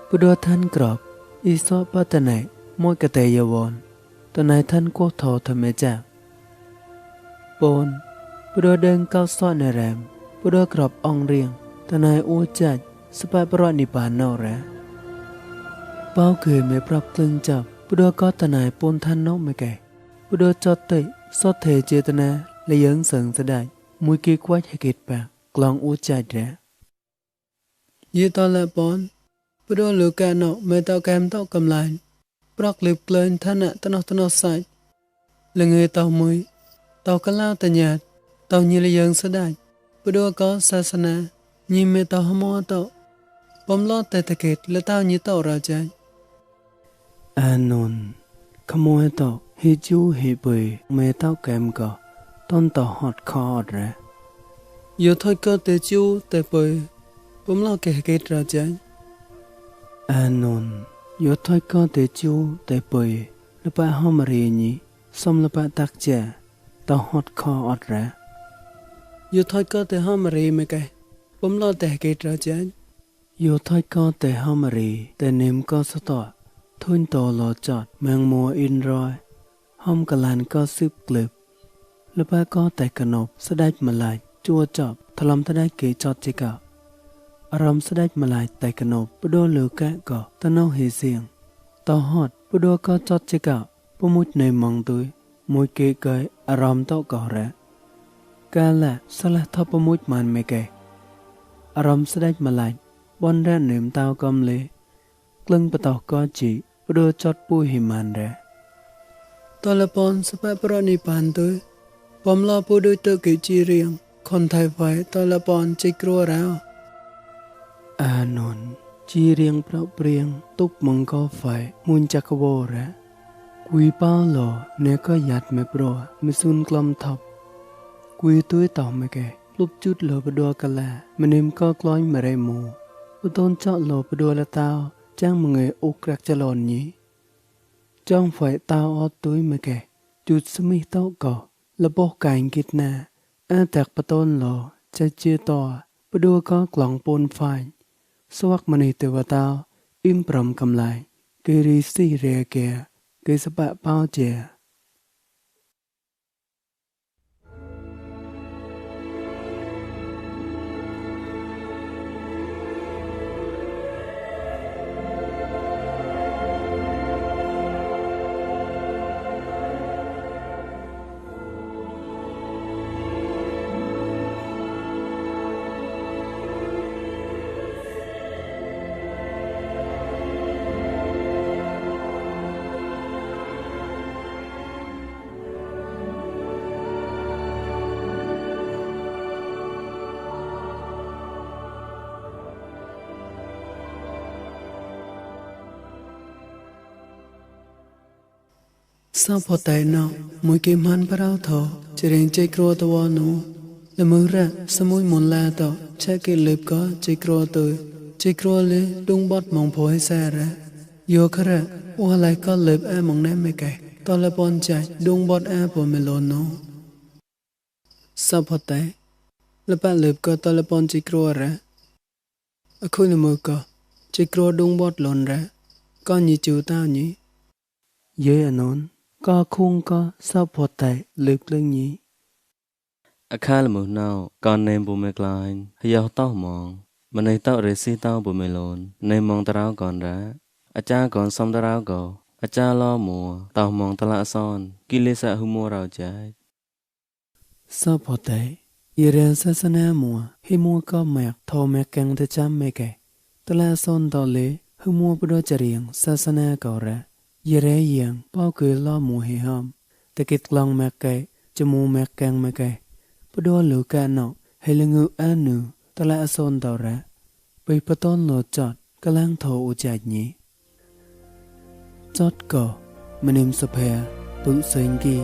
ปดัวท่านกรอบอีสอปัตนัยมวยกะเตยวอนตนายท่านก็ทอทำเมจักปนปดัวเดินก้าวซ้อนในแรมปดัวกรอบอ่องเรียงตนายอูจัดสปายปรอนิปานนอระเป้าเกยไม่ปรับกลึงจับปดัวก็ตนายปนท่านนอกไม่แก่ปดัวจอดเตะสอดเทเจตนาและยังเสิงสดายมวยกีกวัดให้เกิดปากกลองอูจัดระยีตอละปอนปดัวลูกาเนาะไม่ตอแกมตอกำลังปรอกลิบเกลินท่านตนอใส่ละเงยตอมวยตอกะลาวตะญาติตอยีละยังสดายปดัวก็ศาสนายีเมตอหมอตอปอมลอดแต่ตะเกตและตาวยีตอราใจอานนท์ขโมยตอเฮจูเฮเปยเมตอแกมก็ต้นต่อฮอดคอดระโยทอยก็เตจูเตเปยปอมลอดแกเกตราใจอานนท์โยทอยก็เตจูเตเปยละปะหอมเรียนีสมละปะตักเจต่อฮอดคออดระโยทอยก็เตหอมเรียไม่แกปอมลอดแต่เกตราใจโยทอยก็เตหอมเรียแต่เนมก็สตอทุนโตลอจอดเมืองมัวอินรอยห้อมกะลานก็ซึบกลึบละปะก็แต่กนบสดายมาลายจัวจอบถลอมทะได้เกจอดจิกะอารมณ์สดายมาลายแต่กนบปโดลูกะก็ตะนอเฮเสียงต่อฮอดปโดก็จอดจิกะปมุดในมองตุยมวยเกเกยอารมณ์โตก่อระกาละสละทอปมุดมันไม่แกอารมณ์สดายมาลายบอนแร่เหนือมตาวกำเลยกลึงปะตอกก็จีปโดจอดปูหิมันระตอละปอนสปายปรนิปานตุยปอมลอปูดุยเตอเกจีเรียงคนไทยไฟตอละปอนจิกรัวแล้วอานนท์ จีเรียงเปล่าเปรียงตุบมังก็ไฟมุนจักโวระกุยเป้าหล่อเนก็ยัดไม่โปรไม่ซุนกลมทับกุยตุ้ยต่อไม่แก่ลุบจุดหล่อปดัวกันแลมันนิมก็กล้อยมาไรมูอุตนเจาะหล่อปดัวละตาวจ้างมึงเงยอุกรักจะหลอนนี้จ้องไฟตาวอดตุ้ยไม่แก่จุดสมิเต้าก่อระบบการกิจนาอาแตกปะต้นหล่อจะเจือต่อปดัวก็กล่องปนไฟสวักมันในเตวตาวอิมปรำกำไลเกรีซีเรียเกเกสปะเป้าเจสาวพอแต่นอมวยเกมันพระเราทอจะเรียงใจกลัวตัวนูละมือระสมุยมนลาต่อใช้เกลือบก็ใจกลัวตัวใจกลัวเลยดุงบอดมองพอให้แซ่ระโยคะระว่าอะไรก็เลือบมองแน่ไม่ไกลตอนละปอนใจดุงบอดพอไม่ลนนูสาวพอแต่ละปะเลือบก็ตอนละปอนใจกลัวระคุยละมือก็ใจกลัวดุงบอดลนระก็ยี่จูต้านี้เยอะนนก็คงก็สาวพอแต่เลือบเรื่องนี้อาคาลมือเนาก่อนในบุเมกลายให้ยาวเต้ามองมันในเต้าเรซีเต้าบุเมลนในมองตะราวก่อนระอาจารย์ก่อนซ้ำตะราวก่ออาจารย์ล้อมัวเต้ามองตะละซ้อนกิเลสหุมัวเราใจสาวพอแต่ยเรียนศาสนามัวให้มัวก็แมกทอแมกแกงจะจำไม่แก่ตะละซ้อนต่อเลยหุมัวปดจะเรียงศาสนาก่อระยเรยังเป้าคือล้อมัวให้ห้ามแต่กิดกลองแมกไก่จมูกแมกแกงไม่ไก่ปดหลูกานนอกให้ลงืออานูตะละโซนต่อระไปปะต้นโลจอดกำลังโทอุจายนี้จอดก่อมันนิมสเปียปุเซงกี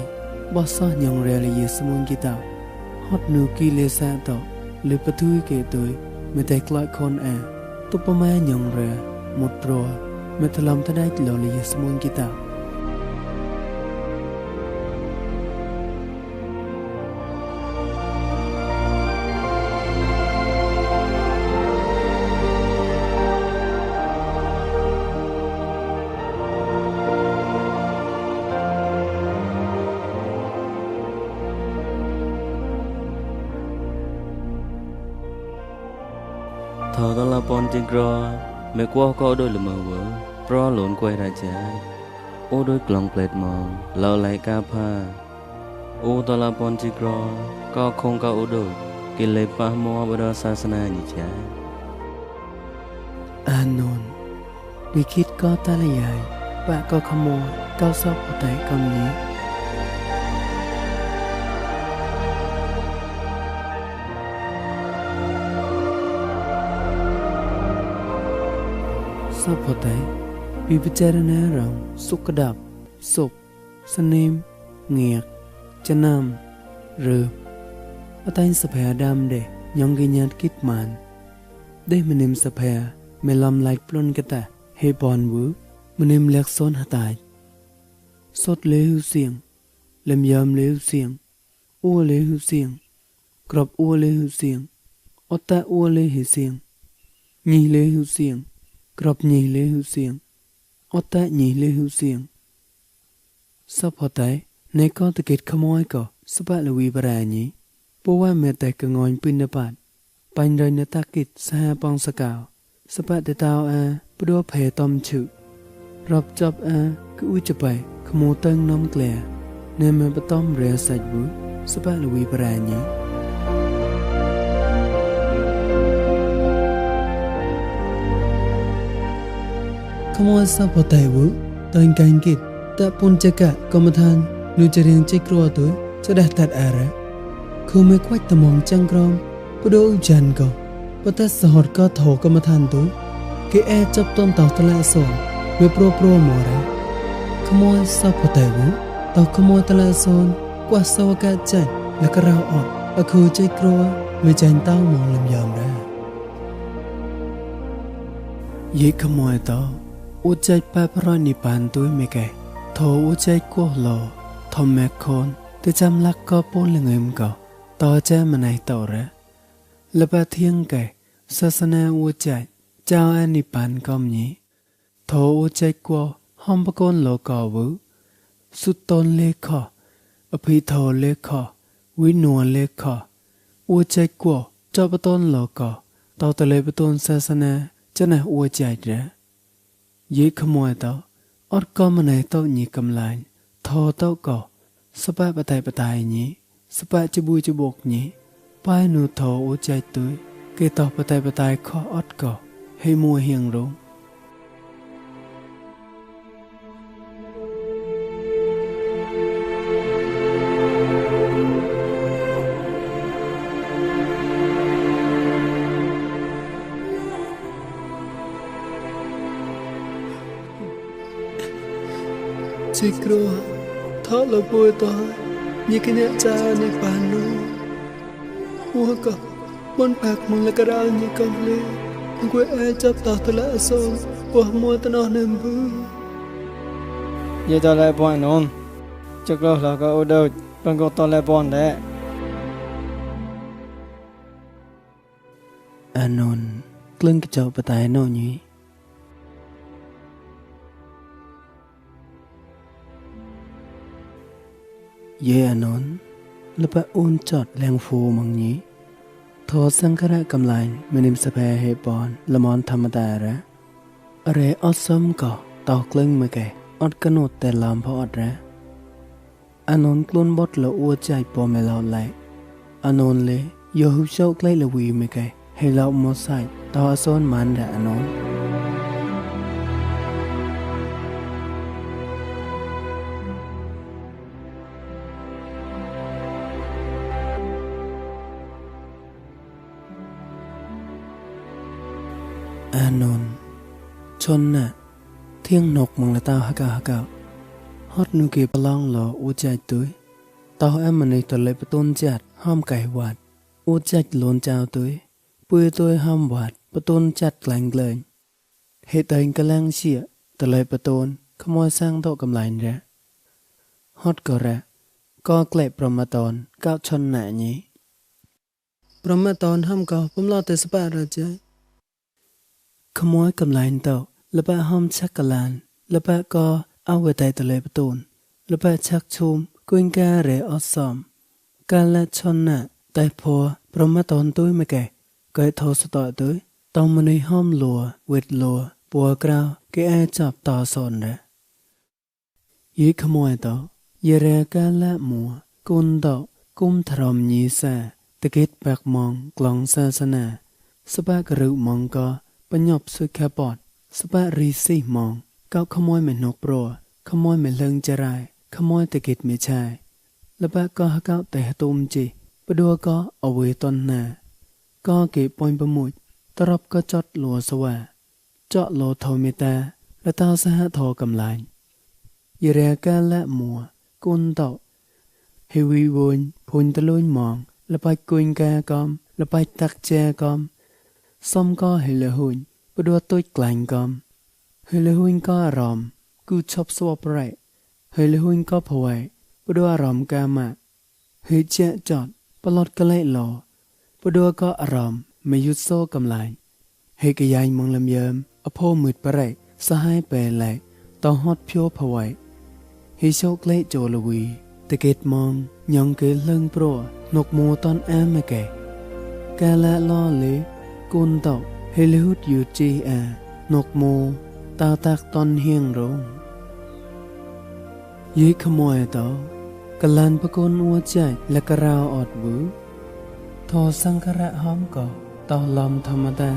บอสซอยองเรียลเยสมุนกีตาฮอดนูกีเลซาต่อหรือปะทุยเกตุยไม่แต่กลอยคนตุปมาหยองเรียหมดโปรไม่ถล่มทได้หล่อเยสมุนกีตาthọตละปอนจิกรอเมกัวก็โดยละเมอเวอเพราะหลนกวยราชาโอโดยกล่องเปลดมองเราไหลกาผ้าโอตละปอนจิกรอก็คงก็โอโดยกิเลปะมัวบดศาสนานิจาอานนท์วิคิดก็ตาละใหญ่ปะก็ขโมยเก้าซอกอุตัยกำนี้สอบพอแต่วิจารณาเราสุขดับสุขสนิมเงียกจะนำหรืออัตัยสภาดำเดยองกิญญาคิดมันได้มันนิมสภาไม่ลำไล่ปล้นกระตะเฮบอนวูมันนิมเล็กซ้อนหาตายสดเลี้ยวเสียงเล่มยามเลี้ยวเสียงอ้วเลี้ยวเสียงกรอบอ้วเลี้ยวเสียงอตาอ้วเลี้ยวเสียงยี่เลี้ยวเสียงกรอบยี่เลี้ยวเสียงอตายี่เลี้ยวเสียงสอบพอแต่ในก้อนตะเกียบขโมยก็สบายละวีบรายนี้เพราะว่าแม้แต่กระงอยปินบาดปันเดินตะกิดสหปองสกาวสบายแต่ตาวปดัวแผ่ตอมฉึรับจับคืออุ้ยจะไปขโมยเติ้งน้ำเกลือในแม่ปต้อมเรียใส่บุสบายละวีบรายนี้ขโมยสอบพอแต่บุตอนการกิดแต่ปุ่นจะกะกรรมฐานนูจะเรียงใจกลัวตัวจะได้ตัดอะไรคือไม่ค่อยตะมองจังกรอมปดัวอุจันก็ปตัดสหดก็โถกรรมฐานตัว គេអែចាប់តនតតឡាសូនវាប្រូមករ៉ាขโมยซาพแต่วุตอขโมยตะละโซนกว่าสวกะจัดแล้วก็เราออกอคูใจกลัวไม่ใจเต้ามองลำยามแร่ยิ่ขโมยต่ออุใจป้าพระนิพานตุ้ยไม่แก่โถอุใจกัวหลอทอมแมคคอนแต่จำลักก็ป้นละเงิมก่อต่อแจ้มาในต่อแร่และบาเทียงแก่ศาสนาอุใจเจ้าอนิพานก็มีโถอุใจกัวห้องประกนโลกาวุสุดตนเลขออภิโธเลขอวินวเลขออวใจกว่าเจ้าประตนโลกาต่อตะเลยประตนศาสนาจะไหนอวใจเด้ยิ่ขโมยต่ออดก็มาในโต๊ะนี้กำลังทอโต๊ะก่อสปะปะไตปะไตนี้สปะจะบุยจะบกนี้ป้ายนูทออวใจตุ้ยเกต่อปะไตปะไตข้ออดก่อให้มัวเฮียงรงจิกรัวทอดละปุยต่อยิ่งกันเนี่ยจ้าในป่านนู้หัวก็บนปากมึงละกระดานยิ่งกำเลยกูแอจับต่อตะละโซนปวดมัวตะนอนเนมบื้อยิ่งตอนแรกปอยนอนจิกรัวละก็อุดรเป็นก็ตอนแรกปอนแหละอานนท์กลึงกระเจ้าปะตายโน่นยี่เยอนนละปะอุนจอดแรงฟูมังนี้ทอสังขระกำลังไม่นิมสะแพเฮปอนละมอนธรรมดาระอะไรอดซ้ำก่อตอกลึงมาแก่อดกระโนดแต่ลามพออดระอานนท์กลุ้นบดละอ้วใจปอไม่เล่าไหลอานนท์เลยโยหุเจ้าใกล้ละวีมาแก่ให้เราหมดใส่ต่อโซนมันระอานนท์อานนท์ชนน่ะเที่ยงนกมังละตาฮักฮักฮอดนูเกปลองหล่ออูใจตุ้ยต่อแอมมันในตะเลยประตูนจัดห้อมไก่หวาดอูใจหลนเจ้าตุ้ยปุยตุ้ยห้อมหวาดประตูนจัดแกล้งเลยเหตุใดกำลังเสียตะเลยประตูนขโมยสร้างโต๊ะกำไลน์แร่ฮอดก็แร่ก็เกล็ดประมาตอนก้าวชนน่ะนี้ประมาตอนห้ามก็ผมรอแต่สปาระใจขโมยกำไลน์โตละปะห้อมชักกะลานละปะก็เอาไว้ใต้ตะเลยประตูนละปะชักชุมกุญแจเรออสอมการละชนน่ะแต่พอประมาตอนตุ้ยไม่แก่ก็ให้โทรสต่อตุ้ยต้องมาในห้อมลัวเวทลัวปัวกราวแกแอจับต่อสอนแหละยี่ขโมยโตเยเรการละมัวกุนโตกุมทรมยีแสตะกิดแบกมองกลองศาสนาสปะกระรุมองก็ปัญญบสุดแคปอดสปะรีซีมองก้าวขโมยเหม็นนกโปรขโมยเหม็นเลิงจะไรขโมยตะกิดไม่ใช่แล้วปะก็ก้าวแต่ตุมจีปะดัวก็เอาไว้ตอนหน้าก็เก็บปอยประมุดตรบก็จดหลัวสว่าเจาะโลทอเมตาและเต้าสหทอกำลังยเรกาละมัวกุนโตเฮวีวนพุนตะลุยมองและไปกุญแกกอมและไปตักแจกอมซ้ำก็เฮลหุนปดัวตุ้ยกลางกอมเฮลหุนก็รอมกูชอบสวบไรเฮลหุนก็พวยปดัวรอมกามาเฮเจจอดปลอดกะไลหลอปดัวก็รอมไม่ยุดโซกำไลเฮกยายมองลำเยิมอโพมืดปะไรสหายเปรไหลต่อฮอดเพียวพวยเฮโชกเละโจลวีตะเกตมองยองเกลเลิงโปรนกมูตอนแอมมาแก่กาละล่อเลยกุนโตเฮลิฮุดอยู่จีแอนกโมตาตักตอนเฮียงรงยี่ขโมยโตกะลันปะกนอัวใจและกะราวอดบูทอสังขระห้อมก่อต่อลอมธรรมดา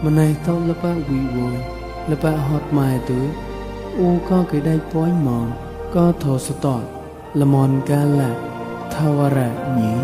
มันในโตละปะวีโวยละปะฮอดไม้ตุ้ยอูก็เกได้ป้อยมองก็ทอสตอดละมอนกาละทาวระนี้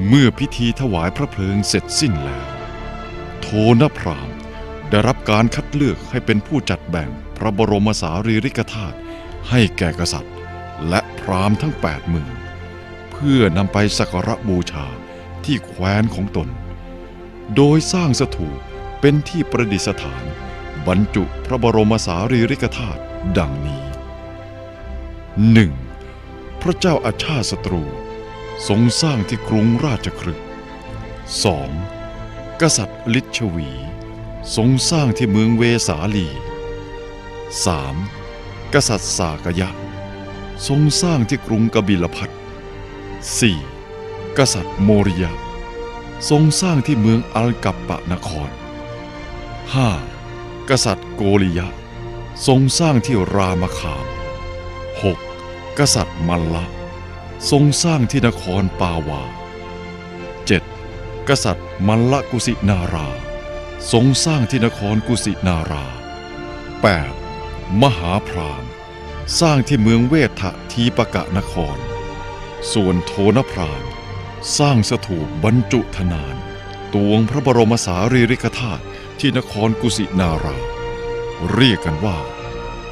เมื่อพิธีถวายพระเพลิงเสร็จสิ้นแล้วโทนพราหมณ์ได้รับการคัดเลือกให้เป็นผู้จัดแบ่งพระบรมสารีริกธาตุให้แก่กษัตริย์และพราหมณ์ทั้ง80,000เพื่อนำไปสักการะบูชาที่แคว้นของตนโดยสร้างสถูปเป็นที่ประดิษฐานบรรจุพระบรมสารีริกธาตุดังนี้ 1. พระเจ้าอาชาติศัตรูทรงสร้างที่กรุงราชคฤห์ 2. กษัตริย์ลิชวีทรงสร้างที่เมืองเวสาลี 3. กษัตริย์สากยะทรงสร้างที่กรุงกบิลพัส 4. กษัตริย์โมริยะทรงสร้างที่เมืองอัลกัปปะนคร 5. กษัตริย์โกริยะทรงสร้างที่รามคาม 6. กษัตริย์มัลละทรงสร้างที่นครปาวา 7. กษัตริย์มัลละกุสินาราทรงสร้างที่นครกุสินารา 8. มหาพราหมณ์สร้างที่เมืองเวทะทีปกะนครส่วนโทนพราหมณ์สร้างสถูปบรรจุธนานตวงพระบรมสารีริกธาตุที่นครกุสินาราเรียกกันว่า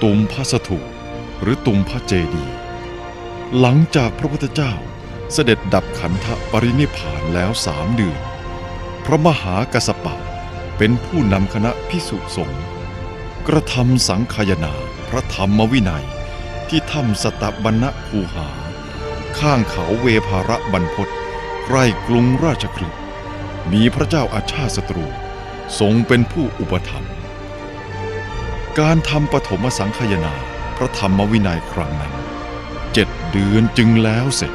ตุมพสถูปหรือตุมพเจดีย์หลังจากพระพุทธเจ้าเสด็จดับขันธปรินิพพานแล้ว3 เดือนพระมหากัสสปะเป็นผู้นำคณะภิกษุสงฆ์กระทำสังฆายนาพระธรรมวินัยที่ถ้ำสตบัณณคูหาข้างเขาเวภาระบรรพตใกล้กรุงราชคฤห์มีพระเจ้าอาชาติศัตรูทรงเป็นผู้อุปถัมภ์การทำปฐมสังฆายนาพระธรรมวินัยครั้งนั้น7 เดือนจึงแล้วเสร็จ